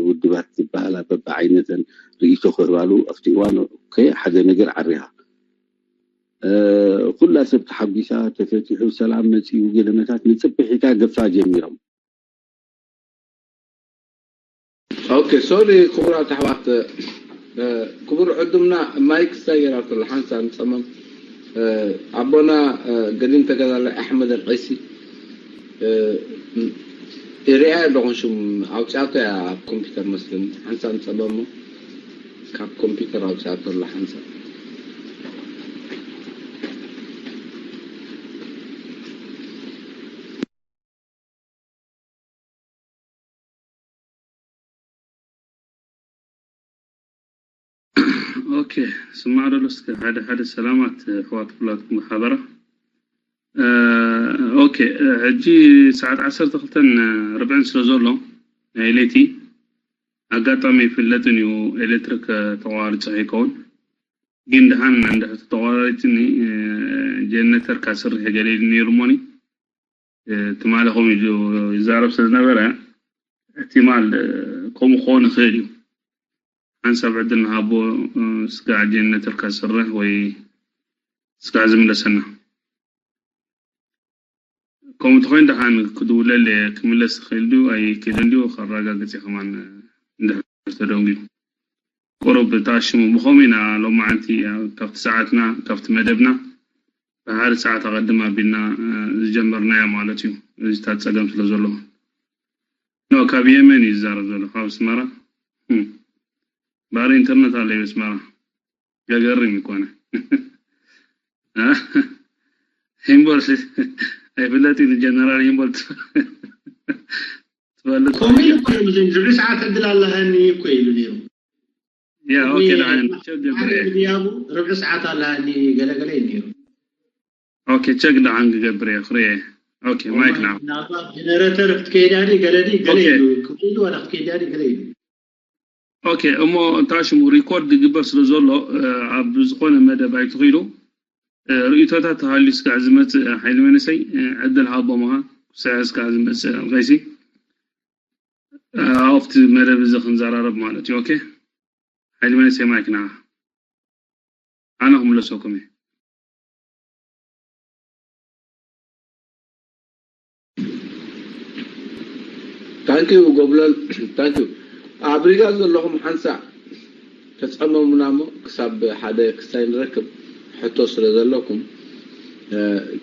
ውድባት ዝበሃላ በብዓይነተን ርእይቶ ክህባሉ ኣብቲ እዋን ሓደ ነገር ዓሪኻ ኩላ ሰብ ተሓጒሳ ተፈቲሑ ሰላም መፂኡ ገለመታት ንፅብሒታ ገፋ ጀሚሮም ኦኬ ሶሪ ክቡራት ኣሕዋት ክቡር ዕዱምና ማይክ ስታይ ገይራቶ ኣላ ሓንሳ ንፀመም ኣቦና ገዲም ተጋዳላይ ኣሕመድ ኣልቀይሲ እ፣ ርእያ ኣለኹን ሽም ኣውፅኣቶ እያ ኣብ ኮምፒውተር መስልን ሓንሳብ ንፀበሞ ካብ ኮምፒውተር ኣውፅኣቶ ኣላ ሓንሳብ። ኦኬ፣ ስማዕ ደሎ እስከ ሓደ ሓደ ሰላማት ኣሕዋት ኩላትኩም ብሓበራ። ኦኬ፣ ሕጂ ሰዓት ዓሰርተ ክልተን ርብዕን ስለ ዘሎ ናይ ለይቲ ኣጋጣሚ ይፍለጥን እዩ፣ ኤሌክትሪክ ተቋሪፁ ከይከውን። ግን ደሓን እንድሕር ተቋራሪፅኒ ጀነተር ካስርሕ ገለ ኢሉ ነይሩ እሞኒ ትማሊ ከምኡ ኢሉ ይዛረብ ስለ ዝነበረ እሕቲማል ከምኡ ክኸውን ይኽእል እዩ። ሓንሳብ ዕድል ንሃቦ፣ ስጋዕ ጀነተር ካስርሕ ወይ ስጋዕ ዝምለሰና። ከምኡ እንተኾይኑ ደሓን ክድውለል እየ፣ ክምለስ ይኽእል ድዩ ኣይክእልን ድዩ ከረጋግጽ እየ ከማን እንድሕር ተደንጉዩ። ቁሩብ ተኣሽሙ ብኸምኡ ኢና ሎማዓንቲ ካብቲ ሰዓትና ካብቲ መደብና ብሓደ ሰዓት ኣቐድም ኣቢልና ዝጀመርናዮ ማለት እዩ። እዚ ታ ጸገም ስለ ዘሎ ኖ ካብ የመን እዩ ዝዛረብ ዘሎ ካብ ኣስመራ ባር ኢንተርነት ኣለዩ ኣስመራ። ገገርም ይኮነ ሂምቦልት ኣይፍለጥ እዩ ጀነራል ሂምቦልት ትፈልጥ ከምኡ ኢሉ እኮ እዩ ዝብል። ርብዒ ሰዓት ዕድል ኣለሃኒ እኮ ኢሉ ነይሩ። ያ ኦኬ ደሓን ቸክ ገብር ሓደ እየ። ምድያቡ ርብዒ ሰዓት ኣለሃኒ ገለገለ እዩ ነይሩ። ኦኬ ቸክ ደሓን ክገብር እየ ክርኢ። ኦኬ ማይክ ና ምናልባት ጀነሬተር ክትከይዳ ድዩ ገለ ድዩ ገለ ኦኬ። ኢሉ ክብሉ ዋላ ክትከይዳ ድዩ ገለ ኢሉ ኦኬ እሞ እንታይ ሽሙ ሪኮርድ ይግበር ስለ ዘሎ ኣብ ዝኾነ መደብ ኣይትኺሉ ርእይቶታት ተሃልዩ ስጋዕ ዝመፅእ ሓይሊ መንእሰይ ዕድል ሃቦ ምኻ ክስዐ ስጋዕ ዝመፅእ ኣልቀይሲ ኣብቲ መደብ እዚ ክንዘራረብ ማለት እዩ። ኦኬ ሓይሊ መንእሰይ ማይክ ንዓ ኣነ ክምለሰኩም እየ። ታንኪዩ ጎብለል ታንኪዩ። ኣብ ሪጋ ዘለኹም ሓንሳእ ተፀመሙና እሞ ክሳብ ሓደ ክስታይ ንረክብ ሕቶ ስለ ዘለኩም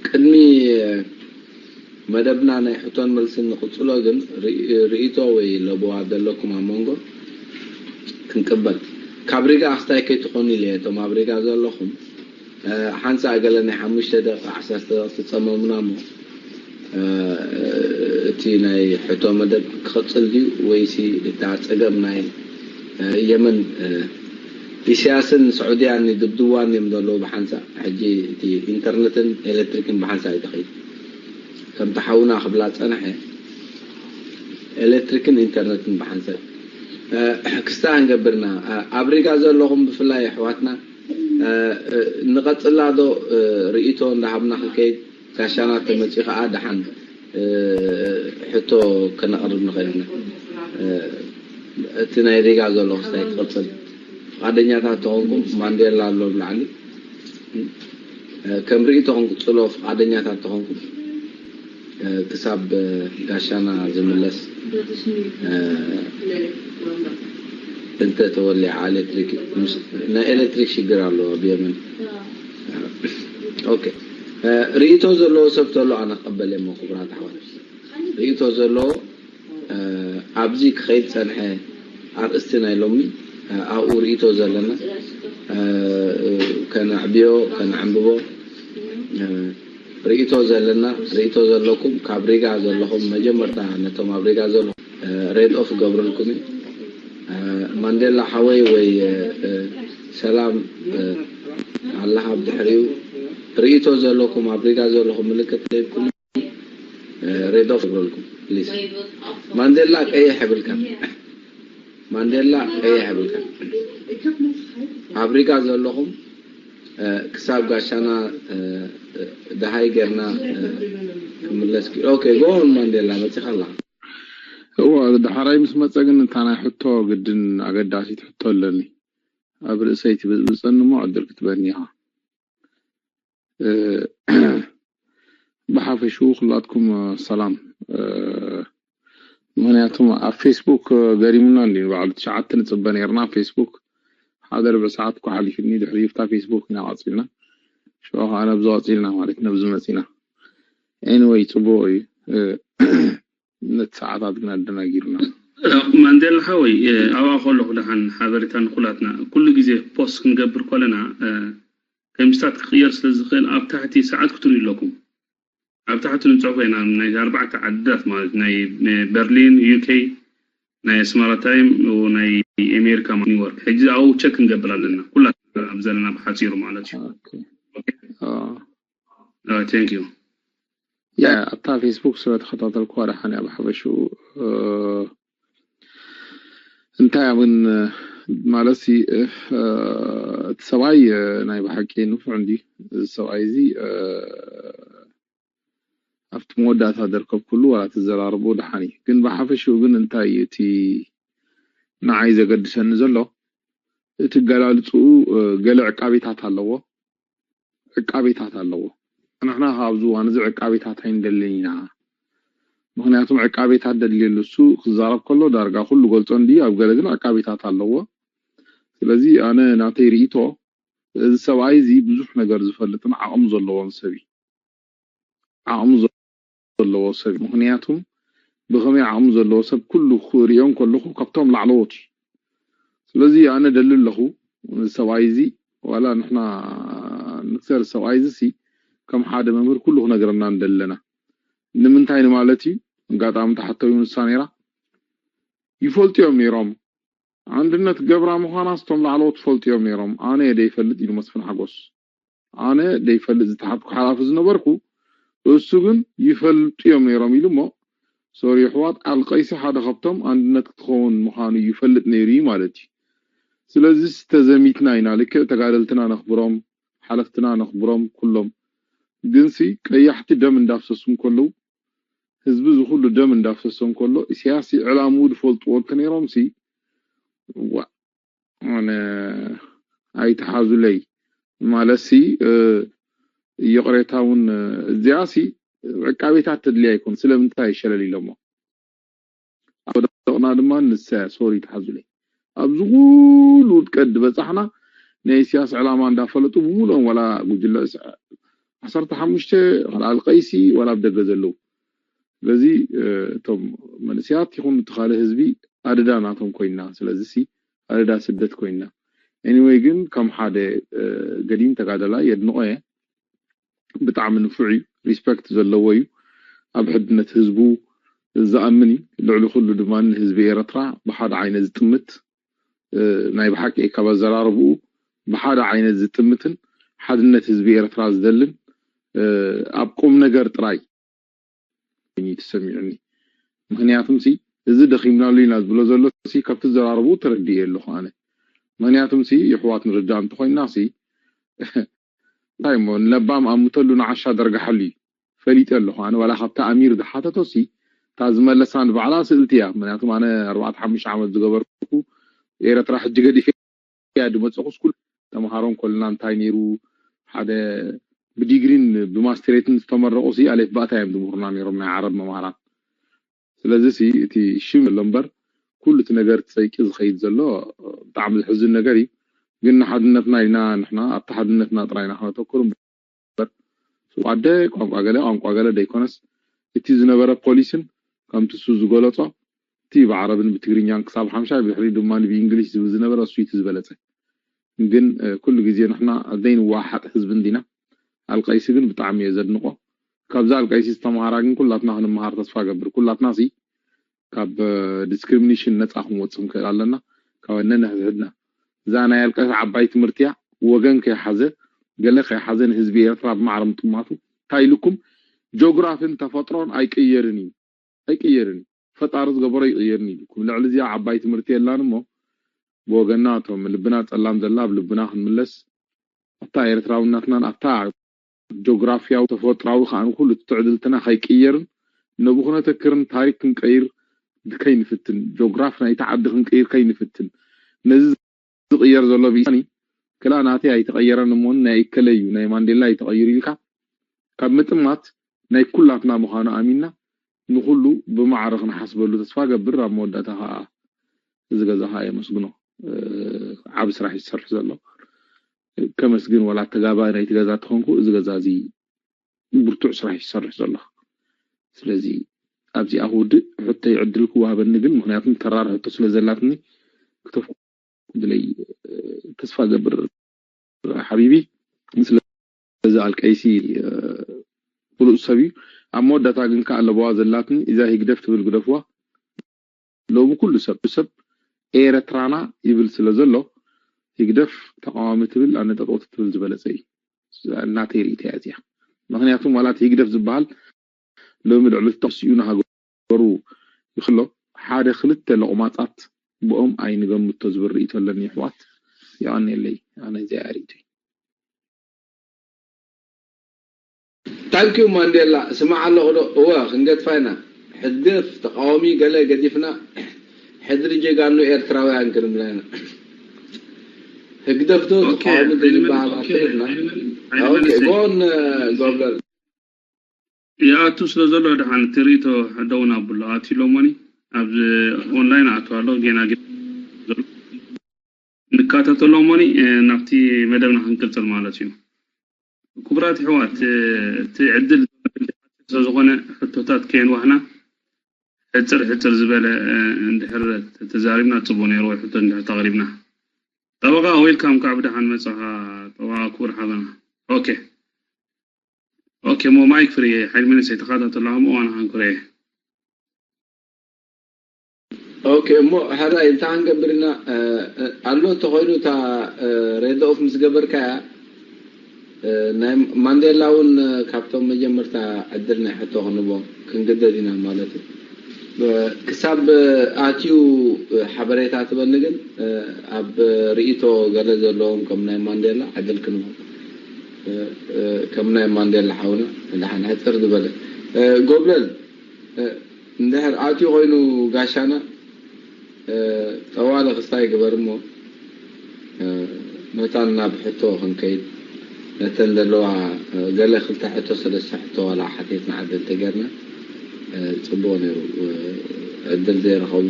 ቅድሚ መደብና ናይ ሕቶን መልስን ንቕፅሎ ግን ርእይቶ ወይ ለበዋ ዘለኩም ኣብ መንጎ ክንቅበል ካብ ሪጋ ክስታይ ከይትኾኑ ኢለ እቶም ኣብ ሪጋ ዘለኹም ሓንሳእ ገለ ናይ ሓሙሽተ ደቂቕ ዓሰርተ ደቂቕ ትፀመሙና እሞ እቲ ናይ ሕቶ መደብ ክቕፅል ድዩ ወይሲ እታ ፀገም ናይ የመን ኢሳያስን ስዑድያን ይድብድብዋን እዮም ዘለዉ ብሓንሳእ ሕጂ እቲ ኢንተርነትን ኤሌክትሪክን ብሓንሳእ እዩ ተኸይዱ ከምቲ ሓውና ክብላ ፀንሐ ኤሌክትሪክን ኢንተርነትን ብሓንሳእ ክስታ ክንገብርና ኣብ ሪጋ ዘለኹም ብፍላይ ኣሕዋትና ንቐፅላ ዶ ርእይቶ እንዳሃብና ክንከይድ ጋሻና ተመፂኡ ከዓ ደሓን ሕቶ ከነቕርብ ንኽእል ኢና። እቲ ናይ ሪጋ ዘሎ ክስታይ ክቕፅል ፍቓደኛታት ተኾንኩም ማንዴላ ኣሎ ብላዕሊ ከም ርእይቶ ክንቅፅሎ ፍቓደኛታት ተኾንኩም ክሳብ ጋሻና ዝምለስ እንተ ተወሊዓ ኤሌክትሪክ ናይ ኤሌክትሪክ ሽግር ኣለዎ ኣብ የመን። ኦኬ ርእይቶ ዘለዎ ሰብ ተሎ ኣነ ክቐበል እሞ ክቡራት ኣሕዋት ርእይቶ ዘለዎ ኣብዚ ክኸይድ ጸንሐ ኣርእስቲ ናይ ሎሚ ኣብኡ ርእይቶ ዘለና ከነዕብዮ ከነዓንብቦ ርእይቶ ዘለና ርእይቶ ዘለኩም ካብ ሪጋ ዘለኹም መጀመርታ ነቶም ኣብ ሪጋ ዘለኹም ሬድ ኦፍ ገብረልኩም እዩ ማንዴላ ሓወይ ወይ ሰላም ኣለኻ ብድሕሪኡ ርእይቶ ዘለኩም ኣብ ሪጋ ዘለኹም ምልክት ሂብኩም ሬድ ኦፍ ገብረልኩም ፕሊዝ ማንዴላ ቀይሕ ይብልካ ማንዴላ ቀይሕ ይብልካ ኣብ ሪጋ ዘለኹም ክሳብ ጋሻና ደሃይ ጌርና ክምለስ ኦኬ ጎን ማንዴላ መፂኻ ኣላ እዎ ዳሕራይ ምስ መፀ ግን እታ ናይ ሕቶ ግድን ኣገዳሲት ሕቶ ኣለኒ ኣብ ርእሰይ ትብፅብፀኒ እሞ ዕድል ክትበኒ ኢኻ ብሓፈሽኡ ኩላትኩም ሰላም ምክንያቱ ኣብ ፌስቡክ ገሪሙና እንዲ ንባዕሉ ትሽዓተ ንፅበ ነርና ፌስቡክ ሓደ ርብዒ ሰዓት እኳ ሓሊፉኒ ድሕሪ ይፍታ ፌስቡክ ኢና ቀፂልና ሽዑ ከዓ ነብዚ ቀፂልና ማለት ነብዚ መፂና anyway ፅቡቅ እዩ ነቲ ሰዓታት ግን ኣደናጊርና። ማንዴላ ሓወይ፣ ኣብኣ ከለኹ ደሓን ሓበሬታ ንኩላትና ኩሉ ግዜ ፖስት ክንገብር ከለና ከምስታት ክቕየር ስለ ዝኽእል ኣብ ታሕቲ ሰዓት ክትርኢ ኣለኩም። ኣብ ታሕቲ ንፅሑፍ ኢና ናይ ኣርባዕተ ዓድታት ማለት ናይ በርሊን ዩኬ፣ ናይ ኣስመራ ታይም፣ ናይ ኣሜሪካ ኒውዮርክ። ሕጂ ኣብኡ ቸክ ክንገብር ኣለና ኩላትና ኣብ ዘለና ብሓፂሩ ማለት እዩ። Okay. ቴንክ ዩ። ያ ኣብታ ፌስቡክ ስለ ተኸታተልኩዋ ደሓን እያ ብሓፈሽኡ። እንታይ ኣብ ግን ማለት እቲ ሰብኣይ ናይ ብሓቂ ንፉዕ እንዲ እዚ ሰብኣይ እዚ ኣብቲ መወዳእታ ደርከብ ኩሉ ዋላ ትዘራርቦ ደሓን እዩ። ግን ብሓፈሽኡ ግን እንታይ እዩ እቲ ንዓይ ዘገድሰኒ ዘሎ እቲ ገላልፅኡ ገለ ዕቃቤታት ኣለዎ ዕቃቤታት ኣለዎ። ንሕና ካብዚ እዋን እዚ ዕቃቤታት ኣይንደልን ኢና። ምክንያቱም ዕቃቤታት ደድልየሉ እሱ ክዛረብ ከሎ ዳርጋ ኩሉ ገልፆ እንዲ ኣብ ገለ ግን ዕቃቤታት ኣለዎ። ስለዚ ኣነ ናተይ ርእይቶ እዚ ሰብኣይ እዚ ብዙሕ ነገር ዝፈልጥን ዓቕሚ ዘለዎን ሰብ እዩ። ዓቕሚ ዘለዎ ሰብ እዩ። ምክንያቱም ብከመይ ዓቕሚ ዘለዎ ሰብ ኩሉ ክሪኦ ከለኹ ካብቶም ላዕለዎት እዩ። ስለዚ ኣነ ደሊ ኣለኹ ሰብኣይ እዚ ዋላ ንሕና ንክሰር ሰብኣይ እዚ ሲ ከም ሓደ መምህር ኩሉ ክነግረና እንደለና ንምንታይ ንማለት እዩ። ኣጋጣሚ ተሓተው ንሳ ነይራ ይፈልጡ እዮም ነይሮም። ኣንድነት ገብራ ምዃና ስቶም ላዕለዎት ትፈልጡ እዮም ነይሮም። ኣነ እየ ደይፈልጥ ኢሉ መስፍን ሓጎስ። ኣነ ደይፈልጥ ዝተሓትኩ ሓላፊ ዝነበርኩ እሱ ግን ይፈልጡ እዮም ነይሮም ኢሉ እሞ ሶሪ ኣሕዋት ኣልቀይሲ ሓደ ካብቶም ኣንድነት ክትኸውን ምዃኑ ይፈልጥ ነይሩ እዩ ማለት እዩ። ስለዚስ ተዘሚትና ኢና ልክዕ ተጋደልትና ነኽብሮም ሓለፍትና ነኽብሮም ኩሎም ግንሲ ቀያሕቲ ደም እንዳፍሰሱ እንከለዉ ህዝቢ እዚ ኩሉ ደም እንዳፍሰሶ እንከሎ ኢሳያስ ዕላምኡ ዝፈልጥዎ እንተነይሮምሲ ዋ ኣነ ኣይትሓዙለይ ማለትሲ ይቕሬታ እውን እዚኣሲ ዕቃቤታት ተድልያ ኣይኮን ስለምንታይ ሸለል ኢሎሞ ኣብ ደቕና ድማ ንሳ ሶሪ ትሓዙለይ ኣብዚ ኩሉ ውድቀት ዝበፃሕና ናይ ኢሳያስ ዕላማ እንዳፈለጡ ብምሉኦም ዋላ ጉጅለ ዓሰርተ ሓሙሽተ ካልኣል ቀይሲ ዋላ ኣብ ደገ ዘለዉ ስለዚ እቶም መንእሰያት ይኹን እቲ ካልእ ህዝቢ ኣደዳ ናቶም ኮይና ስለዚ ሲ ኣደዳ ስደት ኮይና anyway ግን ከም ሓደ ገዲም ተጋደላይ የድንቆ እየ ብጣዕሚ ንፉዕ እዩ respect ዘለዎ እዩ ኣብ ሕድነት ህዝቡ ዝኣምን እዩ ልዕሊ ኩሉ ድማ ንህዝቢ ኤረትራ ብሓደ ዓይነት ዝጥምት ናይ ብሓቂ ካብ ኣዘራርብኡ ብሓደ ዓይነት ዝጥምትን ሓድነት ህዝቢ ኤረትራ ዝደልን ኣብ ቁም ነገር ጥራይ ኮይኑ ተሰሚዑኒ ምክንያቱም ሲ እዚ ደኺምናሉ ኢና ዝብሎ ዘሎ ሲ ካብቲ ዘራርብኡ ተረዲኤ ኣለኹ ኣነ ምክንያቱም ሲ የሕዋት ንርዳእ እንተኮይና ሲ እንታይ እሞ ንለባም ኣምተሉ ንዓሻ ደርግሓሉ እዩ ፈሊጠ ኣለኹ ኣነ ዋላ ካብታ ኣሚር ዝሓተቶ ሲ እታ ዝመለሳ ንባዕላ ስእልቲ እያ ምክንያቱም ኣነ ኣርባዕተ ሓሙሽተ ዓመት ዝገበርኩ ኤረትራ ሕጂ ገዲፈ እያ ዝመፀኹስ ኩሉ ተምሃሮን ኮልና እንታይ ነይሩ ሓደ ብዲግሪን ብማስትሬትን ዝተመረቑ ሲ ኣሌፍ ባእታ እዮም ዝምህሩና ነይሮም ናይ ዓረብ መምሃራን ስለዚ ሲ እቲ ሽም ዘሎ እምበር ኩሉ እቲ ነገር ፀይቂ ዝኸይድ ዘሎ ብጣዕሚ ዝሕዝን ነገር እዩ ግን ንሓድነትና ኢልና ንሕና ኣብቲ ሓድነትና ጥራይ ኢና ክነተኩር እምበር ኣደ ቋንቋ ገለ ቋንቋ ገለ ደይኮነስ እቲ ዝነበረ ፖሊስን ከምቲ እሱ ዝገለፆ እቲ ብዓረብን ብትግርኛን ክሳብ ሓምሻይ ብድሕሪ ድማ ብእንግሊሽ ዝብል ዝነበረ እሱ እቲ ዝበለፀ ግን ኩሉ ግዜ ንሕና ዘይንዋሓጥ ህዝቢ እንዲና ኣልቀይሲ ግን ብጣዕሚ እየ ዘድንቆ ካብዛ ኣልቀይሲ ዝተምሃራ ግን ኩላትና ክንምሃር ተስፋ ገብር ኩላትና ሲ ካብ ዲስክሪሚኔሽን ነፃ ክንወፅእ ንክእል ኣለና ካብ ነንሕድሕድና እዛ ናይ ኣልቀይሲ ዓባይ ትምህርቲ እያ ወገን ከይሓዘ ገለ ከይሓዘ ንህዝቢ ኤርትራ ብማዕረ ምጥማቱ እንታይ ኢልኩም ጆግራፍን ተፈጥሮን ኣይቅየርን እዩ ኣይቅየርን እዩ ፈጣሪ ዝገበሮ ይቅየርን እዩ ኢልኩም ልዕሊ እዚኣ ዓባይ ትምህርቲ የላን እሞ ብወገና እቶም ልብና ፀላም ዘላ ኣብ ልብና ክንምለስ ኣብታ ኤርትራውነትናን ኣብታ ጆግራፍያዊ ተፈጥራዊ ከዓ ንኩሉ ትዕድልትና ከይቅየርን ነቡ ክነተክርን ታሪክ ክንቀይር ከይንፍትን ጆግራፍ ናይቲ ዓዲ ክንቀይር ከይንፍትን ነዚ ዝቕየር ዘሎ ብኢሳኒ ክላ ናተይ ኣይተቐየረን እሞ ናይ እከለ እዩ ናይ ማንዴላ ኣይተቐይሩ ኢልካ ካብ ምጥማት ናይ ኩላትና ምዃኑ ኣሚንና ንኩሉ ብማዕረ ክንሓስበሉ ተስፋ ገብር ኣብ መወዳእታ ከዓ እዚ ገዛ ከዓ የመስግኖ ዓብ ስራሕ ይሰርሕ ዘሎ ከመስግን ዋላ ተጋባይ ናይቲ ገዛ ተኾንኩ እዚ ገዛ እዚ ብርቱዕ ስራሕ ይሰርሕ ዘሎ ስለዚ ኣብዚኣ ክውድእ፣ ሕቶይ ዕድል ክወሃበኒ ግን፣ ምኽንያቱም ተራር ሕቶ ስለ ዘላትኒ ክተፍኩ ድለይ ተስፋ ገብር ሓቢቢ። ስለዚ ኣልቀይሲ ብሉፅ ሰብ እዩ። ኣብ መወዳእታ ግን ከዓ ኣለበዋ ዘላትኒ እዛ ሂግደፍ ትብል ግደፍዋ። ሎሚ ኩሉ ሰብ ሰብ ኤረትራና ይብል ስለ ዘሎ፣ ሂግደፍ ተቃዋሚ ትብል ኣነ ጠጠው ትብል ዝበለጸ እዩ። እናተይ ርእይቶ እያ እዚኣ። ምኽንያቱም ዋላ እቲ ሂግደፍ ዝበሃል ሎሚ ልዕሊ ተቕሲኡ ንሃገሩ ይኽሎ ሓደ ክልተ ለቑማጻት ብኦም ኣይንገምቶ ዝብል ርእይቶ ኣለኒ። ይሕዋት የቐንየለይ። ኣነ እዚኣ እያ ርእይቶይ። ታንኪዩ ማንዴላ። ስማዕ ኣለኹ ዶ? እወ፣ ክንገድፋ ኢና። ሕግደፍ ተቃዋሚ ገለ ገዲፍና ሕድሪ ጀጋኑ ኤርትራውያን ክንብላ ኢና። ህግደፍ ዶ ተቃዋሚ ዶ ዝበሃል ኣትሪፍና። ጎን ጎብለል ይኣቱ ስለ ዘሎ ድሓን እቲ ርእይቶ ደው ናብሎ ኣትዩ ሎሞኒ ኣብዚ ኦንላይን ኣቱ ኣሎ ጌና ጌና ንካታተሎ እሞኒ ናብቲ መደብና ክንቅጽል ማለት እዩ። ክቡራት ኣሕዋት እቲ ዕድል ስለዝኾነ ሕቶታት ከየንዋሕና ሕጽር ሕጽር ዝበለ እንድሕር ተዛሪብና ጽቡቅ ነይሩ ወይ ሕቶ እንድሕር ተቕሪብና። ጠበቃ ዌልካም ከዓ ብደሓን መጻኻ ጠበቃ ክቡር ሓበና። ኦኬ ኦኬ እሞ ማይክ ፍሪ ሓይል መንእሰይ ተኻታተሎ ከም እዋን ሃንኩረ እየ። ኦኬ እሞ ሕራይ እንታይ ክንገብር ኢና ኣሎ እንተኮይኑ እታ ሬድ ኦፍ ምስ ገበርካያ ናይ ማንዴላ እውን ካብቶም መጀመርታ ዕድል ናይ ሕቶ ክንቦ ክንግደድ ኢና ማለት እዩ። ክሳብ ኣትዩ ሓበሬታ ትበኒ ግን ኣብ ርእይቶ ገለ ዘለዎም ከም ናይ ማንዴላ ዕድል ክንቦ ከም ናይ ማንዴላ ሓውና ደሓን ሕፅር ዝበለ ጎብለል እንድሕር ኣትዩ ኮይኑ ጋሻና ጠዋሊ ክስታይ ግበር እሞ መታን ናብ ሕቶ ክንከይድ ነተን ዘለዋ ገለ ክልተ ሕቶ ሰለስተ ሕቶ ዋላ ሓቲትና ዕድል ተገርና ፅቡቅ ነይሩ። ዕድል ዘይረኸቡ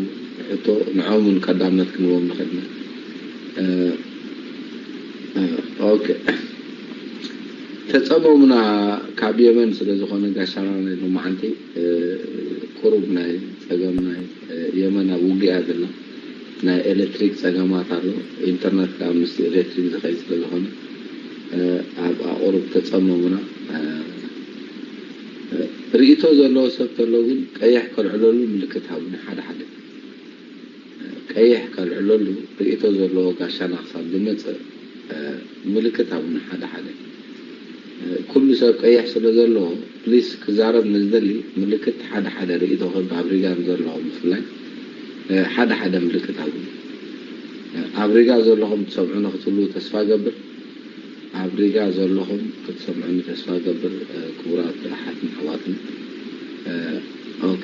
ሕቶ ንዖም እውን ቀዳምነት ክንቦም ንኽእልና። ኦኬ ተፀመሙና ካብ የመን ስለ ዝኾነ ጋሻና ናይ ሎማዓንቲ ቁሩብ ናይ ፀገም ናይ የመን ኣብ ውግእ እያ ዘላ። ናይ ኤሌክትሪክ ፀገማት ኣሎ። ኢንተርነት ከዓ ምስ ኤሌክትሪክ ዝኸይድ ስለ ዝኾነ ኣብኣ ቁሩብ ተፀመሙና። ርእይቶ ዘለዎ ሰብ ተሎ ግን ቀይሕ ከልዕለሉ ምልክት ሃቡኒ ሓደ ሓደ ቀይሕ ከልዕለሉ ርእይቶ ዘለዎ ጋሻና ክሳብ ዝመፅእ ምልክት ሃቡኒ ሓደ ሓደ ኩሉ ሰብ ቀይሕ ስለ ዘለዎ ፕሊስ ክዛረብ ንዝደሊ ምልክት ሓደ ሓደ ርእይቶ ክብ ኣብ ሪጋ ንዘለኹም ብፍላይ ሓደ ሓደ ምልክት ሃቡኒ ኣብ ሪጋ ዘለኹም ትሰምዑ ንክትህልዉ ተስፋ ገብር ኣብ ሪጋ ዘለኹም ክትሰምዑኒ ተስፋ ገብር ክቡራት ኣሓትን ኣሕዋትን ኦኬ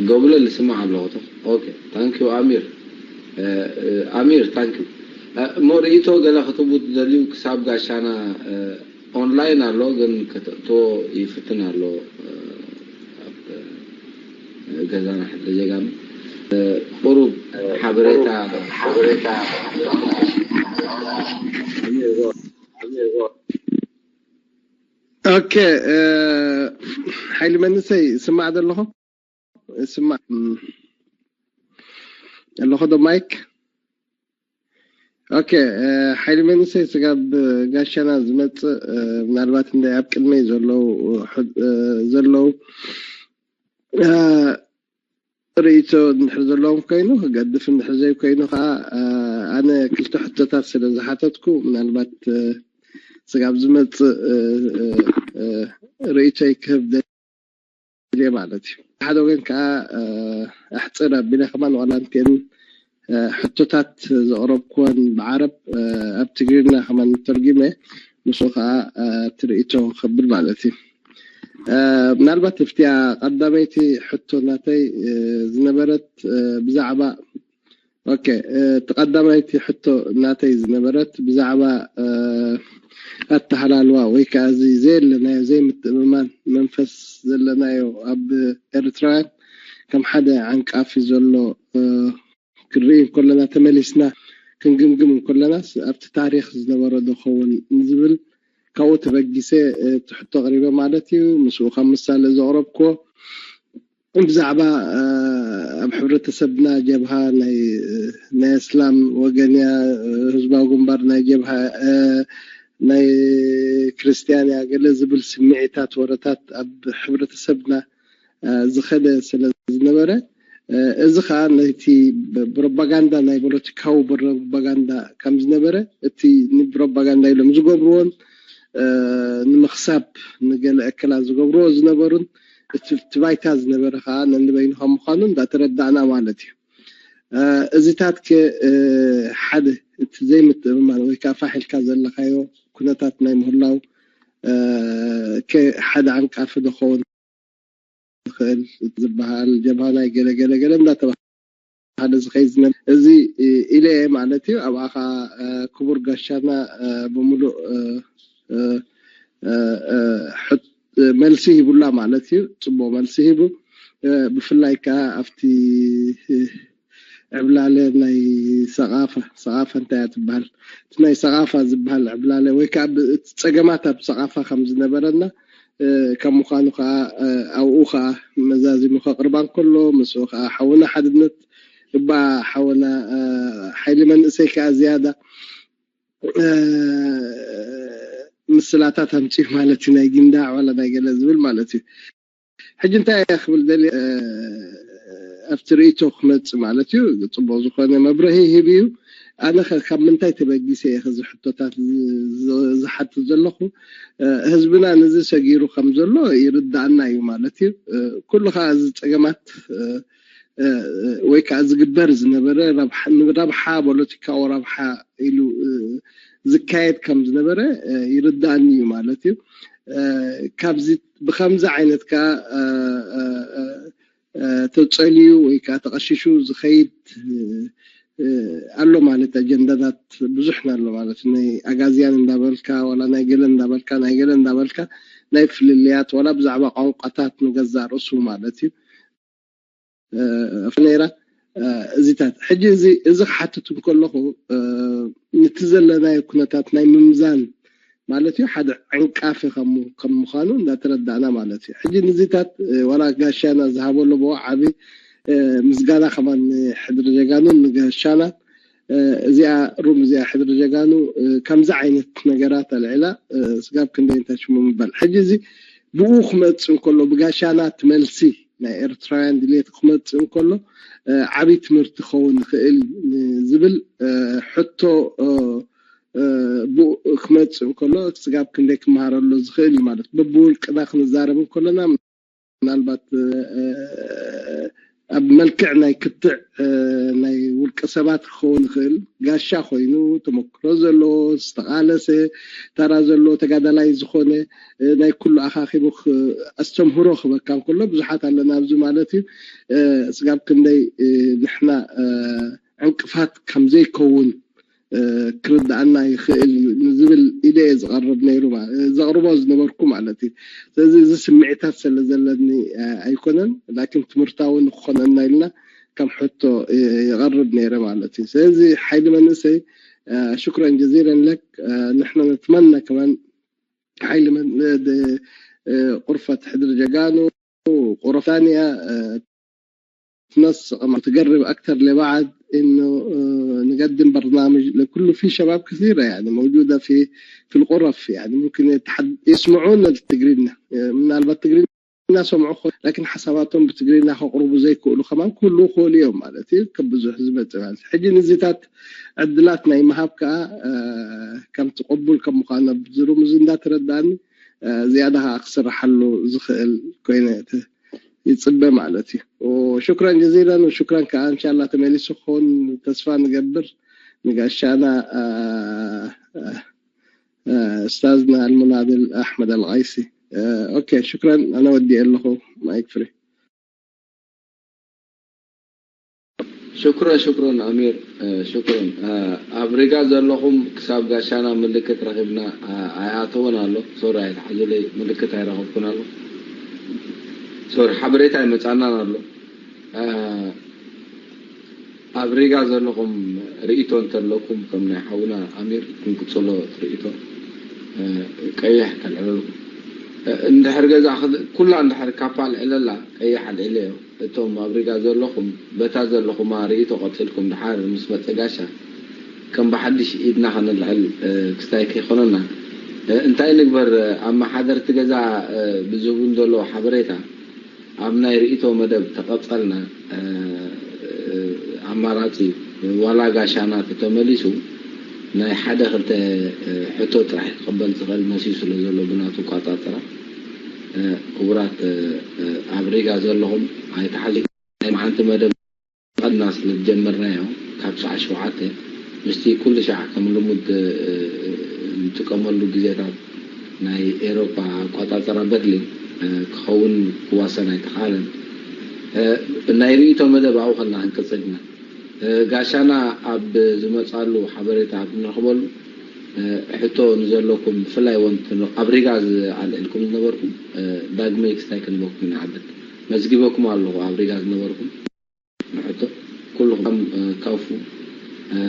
ጎብለል ይስማዕ ኣለኹ ኦኬ ታንኪዩ ኣሚር ኣሚር ታንኪዩ እሞ ርእይቶ ገለ ክትቡ ትደልዩ ክሳብ ጋሻና ኦንላይን ኣሎ ግን ከተእትዎ ይፍትን ኣሎ ገዛና ሕድሪ ጀጋኑ ቁሩብ ሓበሬታ ሓበሬታ ኦኬ ሓይሊ መንሰይ ስማዕ ዘለኹ ስማዕ ኣለኹ ዶ ማይክ ኦኬ ሓይሊ መንሰይ ስጋብ ጋሻና ዝመፅእ ምናልባት እንደ ኣብ ቅድመይ ዘለዉ ዘለዉ ርእይቶ እንድሕር ዘለዎም ኮይኑ ክገድፍ እንድሕር ዘይኮይኑ ከዓ ኣነ ክልተ ሕቶታት ስለ ዝሓተትኩ ምናልባት ስጋብ ዝመፅእ ርእይቶይ ክህብ ደልየ ማለት እዩ ሓደ ወገን ከዓ ኣሕፅር ኣቢለ ከማን ዋላ እንትን ሕቶታት ዘቕረብኩወን ብዓረብ ኣብ ትግርኛ ከማን ተርጊመ ምስኡ ከዓ ትርእይቶ ከብል ማለት እዩ ምናልባት እፍትያ ቀዳመይቲ ሕቶ ናተይ ዝነበረት ብዛዕባ ኦኬ እቲ ቀዳማይቲ ሕቶ ናተይ ዝነበረት ብዛዕባ ኣተሃላልዋ ወይ ከዓ እዚ ዘየለናዮ ዘይምትእምማን መንፈስ ዘለናዮ ኣብ ኤርትራውያን ከም ሓደ ዓንቃፊ ዘሎ ክንርኢ እንከለና ተመሊስና ክንግምግም እንከለናስ ኣብቲ ታሪክ ዝነበረ ዶ ኸውን ንዝብል ካብኡ ተበጊሰ እቲ ሕቶ ኣቕሪበ ማለት እዩ። ምስኡ ከም ምሳሌ ዘቕረብክዎ ብዛዕባ ኣብ ሕብረተሰብና ጀብሃ ናይ ናይ እስላም ወገንያ፣ ህዝባዊ ግንባር ናይ ጀብሃ፣ ናይ ክርስትያን እያ ገለ ዝብል ስምዒታት፣ ወረታት ኣብ ሕብረተሰብና ዝኸደ ስለ ዝነበረ፣ እዚ ከዓ ነቲ ፕሮፓጋንዳ፣ ናይ ፖለቲካዊ ፕሮፓጋንዳ ከም ዝነበረ፣ እቲ ንፕሮፓጋንዳ ኢሎም ዝገብርዎን ንምኽሳብ ንገለ እከላት ዝገብርዎ ዝነበሩን እቲ ባይታ ዝነበረ ከዓ ነንበይኑ ከም ምዃኑ እንዳተረዳእና ማለት እዩ። እዚታት ከ ሓደ እቲ ዘይምትእምማን ወይ ከዓ ፋሕ ኢልካ ዘለካዮ ኩነታት ናይ ምህላው ከ ሓደ ዓንቃፊ ዶ ክኸውን ይኽእል ዝበሃል ጀብሃ ናይ ገለ ገለ ገለ እንዳተባሃለ ዝኸይድ ዝነበረ እዚ ኢለ እየ ማለት እዩ። ኣብኣ ከዓ ክቡር ጋሻና ብምሉእ መልሲ ሂቡላ ማለት እዩ። ፅቡቅ መልሲ ሂቡ። ብፍላይ ከዓ ኣብቲ ዕብላለ ናይ ሰቃፈ ሰቃፈ እንታይ እያ ትበሃል? እቲ ናይ ሰቃፋ ዝበሃል ዕብላለ ወይ ከዓ እቲ ፀገማት ኣብ ሰቃፋ ከም ዝነበረና ከም ምዃኑ ከዓ ኣብኡ ከዓ መዛዚሙ ከቅርባ እንከሎ ምስኡ ከዓ ሓውና ሓድነት እባ ሓውና ሓይሊ መንእሰይ ከዓ ዝያዳ ምስላታት ኣምፅኡ ማለት እዩ። ናይ ጊንዳዕ ዋላ ናይ ገለ ዝብል ማለት እዩ። ሕጂ እንታይ እየ ክብል ደልየ ኣብቲ ርእይቶ ክመፅእ ማለት እዩ። ፅቡቅ ዝኾነ መብርሂ ሂብ እዩ። ኣነ ካብ ምንታይ ተበጊሰ እየ ከዚ ሕቶታት ዝሓትት ዘለኹ? ህዝብና ነዚ ሰጊሩ ከም ዘሎ ይርዳእና እዩ ማለት እዩ። ኩሉ ከዓ እዚ ፀገማት ወይ ከዓ ዝግበር ዝነበረ ረብሓ ፖለቲካዊ ረብሓ ኢሉ ዝካየድ ከም ዝነበረ ይርዳእኒ እዩ ማለት እዩ። ካብዚ ብከምዚ ዓይነት ከዓ ተፀልዩ ወይ ከዓ ተቐሽሹ ዝኸይድ ኣሎ ማለት ኣጀንዳታት ብዙሕ ኣሎ ማለት ናይ ኣጋዝያን እንዳበልካ ዋላ ናይ ገለ እንዳበልካ ናይ ገለ እንዳበልካ ናይ ፍልልያት ዋላ ብዛዕባ ቋንቋታት ንገዛእ ርእሱ ማለት እዩ ነይራ እዚታት ሕጂ እዚ እዚ ክሓትት እንከለኹ ነቲ ዘለናዮ ኩነታት ናይ ምምዛን ማለት እዩ ሓደ ዕንቃፊ ከም ከም ምዃኑ እንዳተረዳእና ማለት እዩ። ሕጂ ንዚታት ዋላ ጋሻና ዝሃበ ኣለዎ ዓቢ ምስጋና ከማን ንሕድሪ ጀጋኑን ንጋሻና እዚኣ ሩም እዚኣ ሕድሪ ጀጋኑ ከምዚ ዓይነት ነገራት ኣልዒላ ስጋብ ክንደይ እንታይ ሽሙ ምባል። ሕጂ እዚ ብኡ ክመፅእ እንከሎ ብጋሻና እቲ መልሲ ናይ ኤርትራውያን ድሌት ክመፅእ እንከሎ ዓብዪ ትምህርቲ ክኸውን ይኽእል ዝብል ሕቶ ብኡ ክመፅእ እንከሎ ስጋብ ክንደይ ክመሃረሉ ዝኽእል እዩ ማለት በብውልቅና ክንዛረብ እንከሎና ምናልባት ኣብ መልክዕ ናይ ክትዕ ናይ ውልቀ ሰባት ክኸውን ይኽእል ጋሻ ኮይኑ ተመክሮ ዘለዎ ዝተቓለሰ ተራ ዘለዎ ተጋዳላይ ዝኾነ ናይ ኩሉ ኣኻኺቡ ኣስተምህሮ ክበካ እንከሎ ብዙሓት ኣለና ኣብዚ ማለት እዩ ስጋብ ክንደይ ንሕና ዕንቅፋት ከም ዘይከውን ክርዳኣና ይኽእል እዩ ንዝብል ኢለ እየ ዝቐርብ ነይሩ ዘቕርቦ ዝነበርኩ ማለት እዩ ስለዚ እዚ ስምዒታት ስለ ዘለኒ ኣይኮነን ላኪን ትምህርታዊ ንክኾነና ኢልና ከም ሕቶ ይቐርብ ነይረ ማለት እዩ ስለዚ ሓይሊ መንእሰይ ሽክረን ጀዚረን ለክ ንሕና ነትመና ከማን ሓይሊ ቁርፈት ሕድሪ ጀጋኑ ቁረፍ ثانية في نص قمر تقرب أكثر لبعض إنه نقدم برنامج لكل في شباب كثيرة يعني موجودة في في الغرف يعني ممكن يسمعون التقريرنا ምናልባት ትግርኛ ሰምዑ ኾ ላኪን ሓሳባቶም ብትግርኛ ከቕርቡ ዘይክእሉ ከማን ክህልዉ ክእሉ እዮም ማለት እዩ ከም ብዙሕ ዝመፅእ ማለት ሕጂ ንዚታት ዕድላት ናይ ምሃብ ከዓ ከምቲ ቅቡል ከም ምዃኑ ብዝሩም እዚ እንዳተረዳእኒ ዝያዳ ከዓ ክስርሓሉ ዝኽእል ኮይነ ይፅበ ማለት እዩ ሽክረን ጀዚለን ሽክረን ከዓ እንሻላ ተመሊሱ ክኸውን ተስፋ ንገብር ንጋሻና استاذنا المناضل احمد الغيسي اوكي شكرا انا ودي لكم مايك فري ሽክረን ሽክረን ኣሚር ሽክረን ኣብ ሪጋ ዘለኹም ክሳብ ጋሻና ምልክት ረኺብና ኣይኣተወን ኣሎ ሶሪ ኣይትሓዙለይ ምልክት ኣይረኸብኩን ኣሎ ሶሪ ሓበሬታ ኣይመፃናን ኣሎ ኣብ ሪጋ ዘለኹም ርእይቶ እንተለኩም ከም ናይ ሓውና ኣሚር ክንቅፅሎ ርእይቶ ቀይሕ ከልዕለልኩም እንድሕር ገዛ ክል- ኩላ እንድሕር ካፓ ኣልዕለላ፣ ቀይሕ ኣልዒለዮ። እቶም ኣብ ሪጋ ዘለኹም፣ በታ ዘለኹማ ርእይቶ ቀጺልኩም፣ ድሓር ምስ መጸ ጋሻ ከም ብሓድሽ ኢድና ከነልዕል፣ እ፣ ክስታይ ከይኮነና። እ፣ እንታይ ንግበር? እ፣ ኣመሓደርቲ ገዛ፣ እ፣ ብዝህቡን ዘለዉ ሓበሬታ ኣብ ናይ ርእይቶ መደብ ተቐጸልና፣ እ፣ እ፣ ኣማራጺ እዩ። ዋላ ጋሻና ተተመሊሱ ናይ ሓደ ክልተ፣ እ፣ ሕቶ ጥራሕ ክቕበል ዝኽእል መሲሉ ስለ ዘሎ ብናቱ ኣቋጻጽራ፣ እ፣ ክቡራት፣ እ፣ እ፣ ኣብ ሪጋ ዘለኹም ኣይትሓዙ። ናይ መዓንቲ መደብ ቀድና ስለ ዝጀመርናዮ ካብ ሰዓት ሸውዓተ ምስቲ ኩሉ ሻዕ ከም ልሙድ፣ እ፣ እ፣ እንጥቀመሉ ግዜታት ናይ ኤሮፓ ኣቋጻጽራ በርሊን፣ እ፣ ክኸውን ክዋሰን ኣይተኻእለን። እ፣ ናይ ርእይቶ መደብ ኣብኡ ከለና ክንቅጽል ኢና። እ፣ ጋሻና ኣብ ዝመጻሉ ሓበሬታ ኣብ ንረኽበሉ፣ እ፣ ሕቶ ንዘለኩም ብፍላይ እውን ኣብ ሪጋ ዝ-፣ ኣልዒልኩም ዝነበርኩም፣ እ፣ ዳግመይ ክስታይ ክንበኩም ኢና። ዓበት መዝጊበኩም ኣለኹ ኣብ ሪጋ ዝነበርኩም። ንሕቶ ኩልኹም፣ እ፣ ካፉ፣ እ፣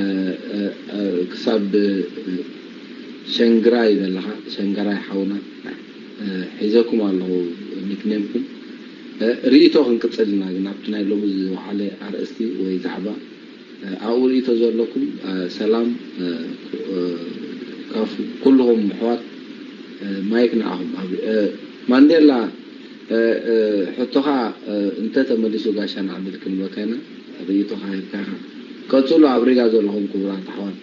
እ፣ እ፣ ክሳብ፣ እ፣ ሸንግራይ ዘለኻ፣ ሸንገራይ ሓውና፣ እ፣ ሒዘኩም ኣለኹ ኒክኔምኩም። እ፣ ርእይቶ ክንቅጽል ኢና ግን ኣብቲ ናይ ሎሚ ዝወዓለ ኣርእስቲ ወይ ዛዕባ፣ እ፣ ኣብኡ ርእይቶ ዘለኩም፣ እ፣ ሰላም፣ እ፣ እ፣ ካፉ፣ ኩልኹም ኣሕዋት፣ እ፣ ማይክ ንዓኹም። ኣብ-፣ እ፣ ማንዴላ፣ እ፣ እ፣ ሕቶኻ፣ እ፣ እንተ ተመሊሱ ጋሻ ንዓድል ክንበካ ኢና። ርእይቶኻ ሂብካ ኢኻ። ቀጽሉ ኣብ ሪጋ ዘለኹም ክቡራት ኣሕዋት።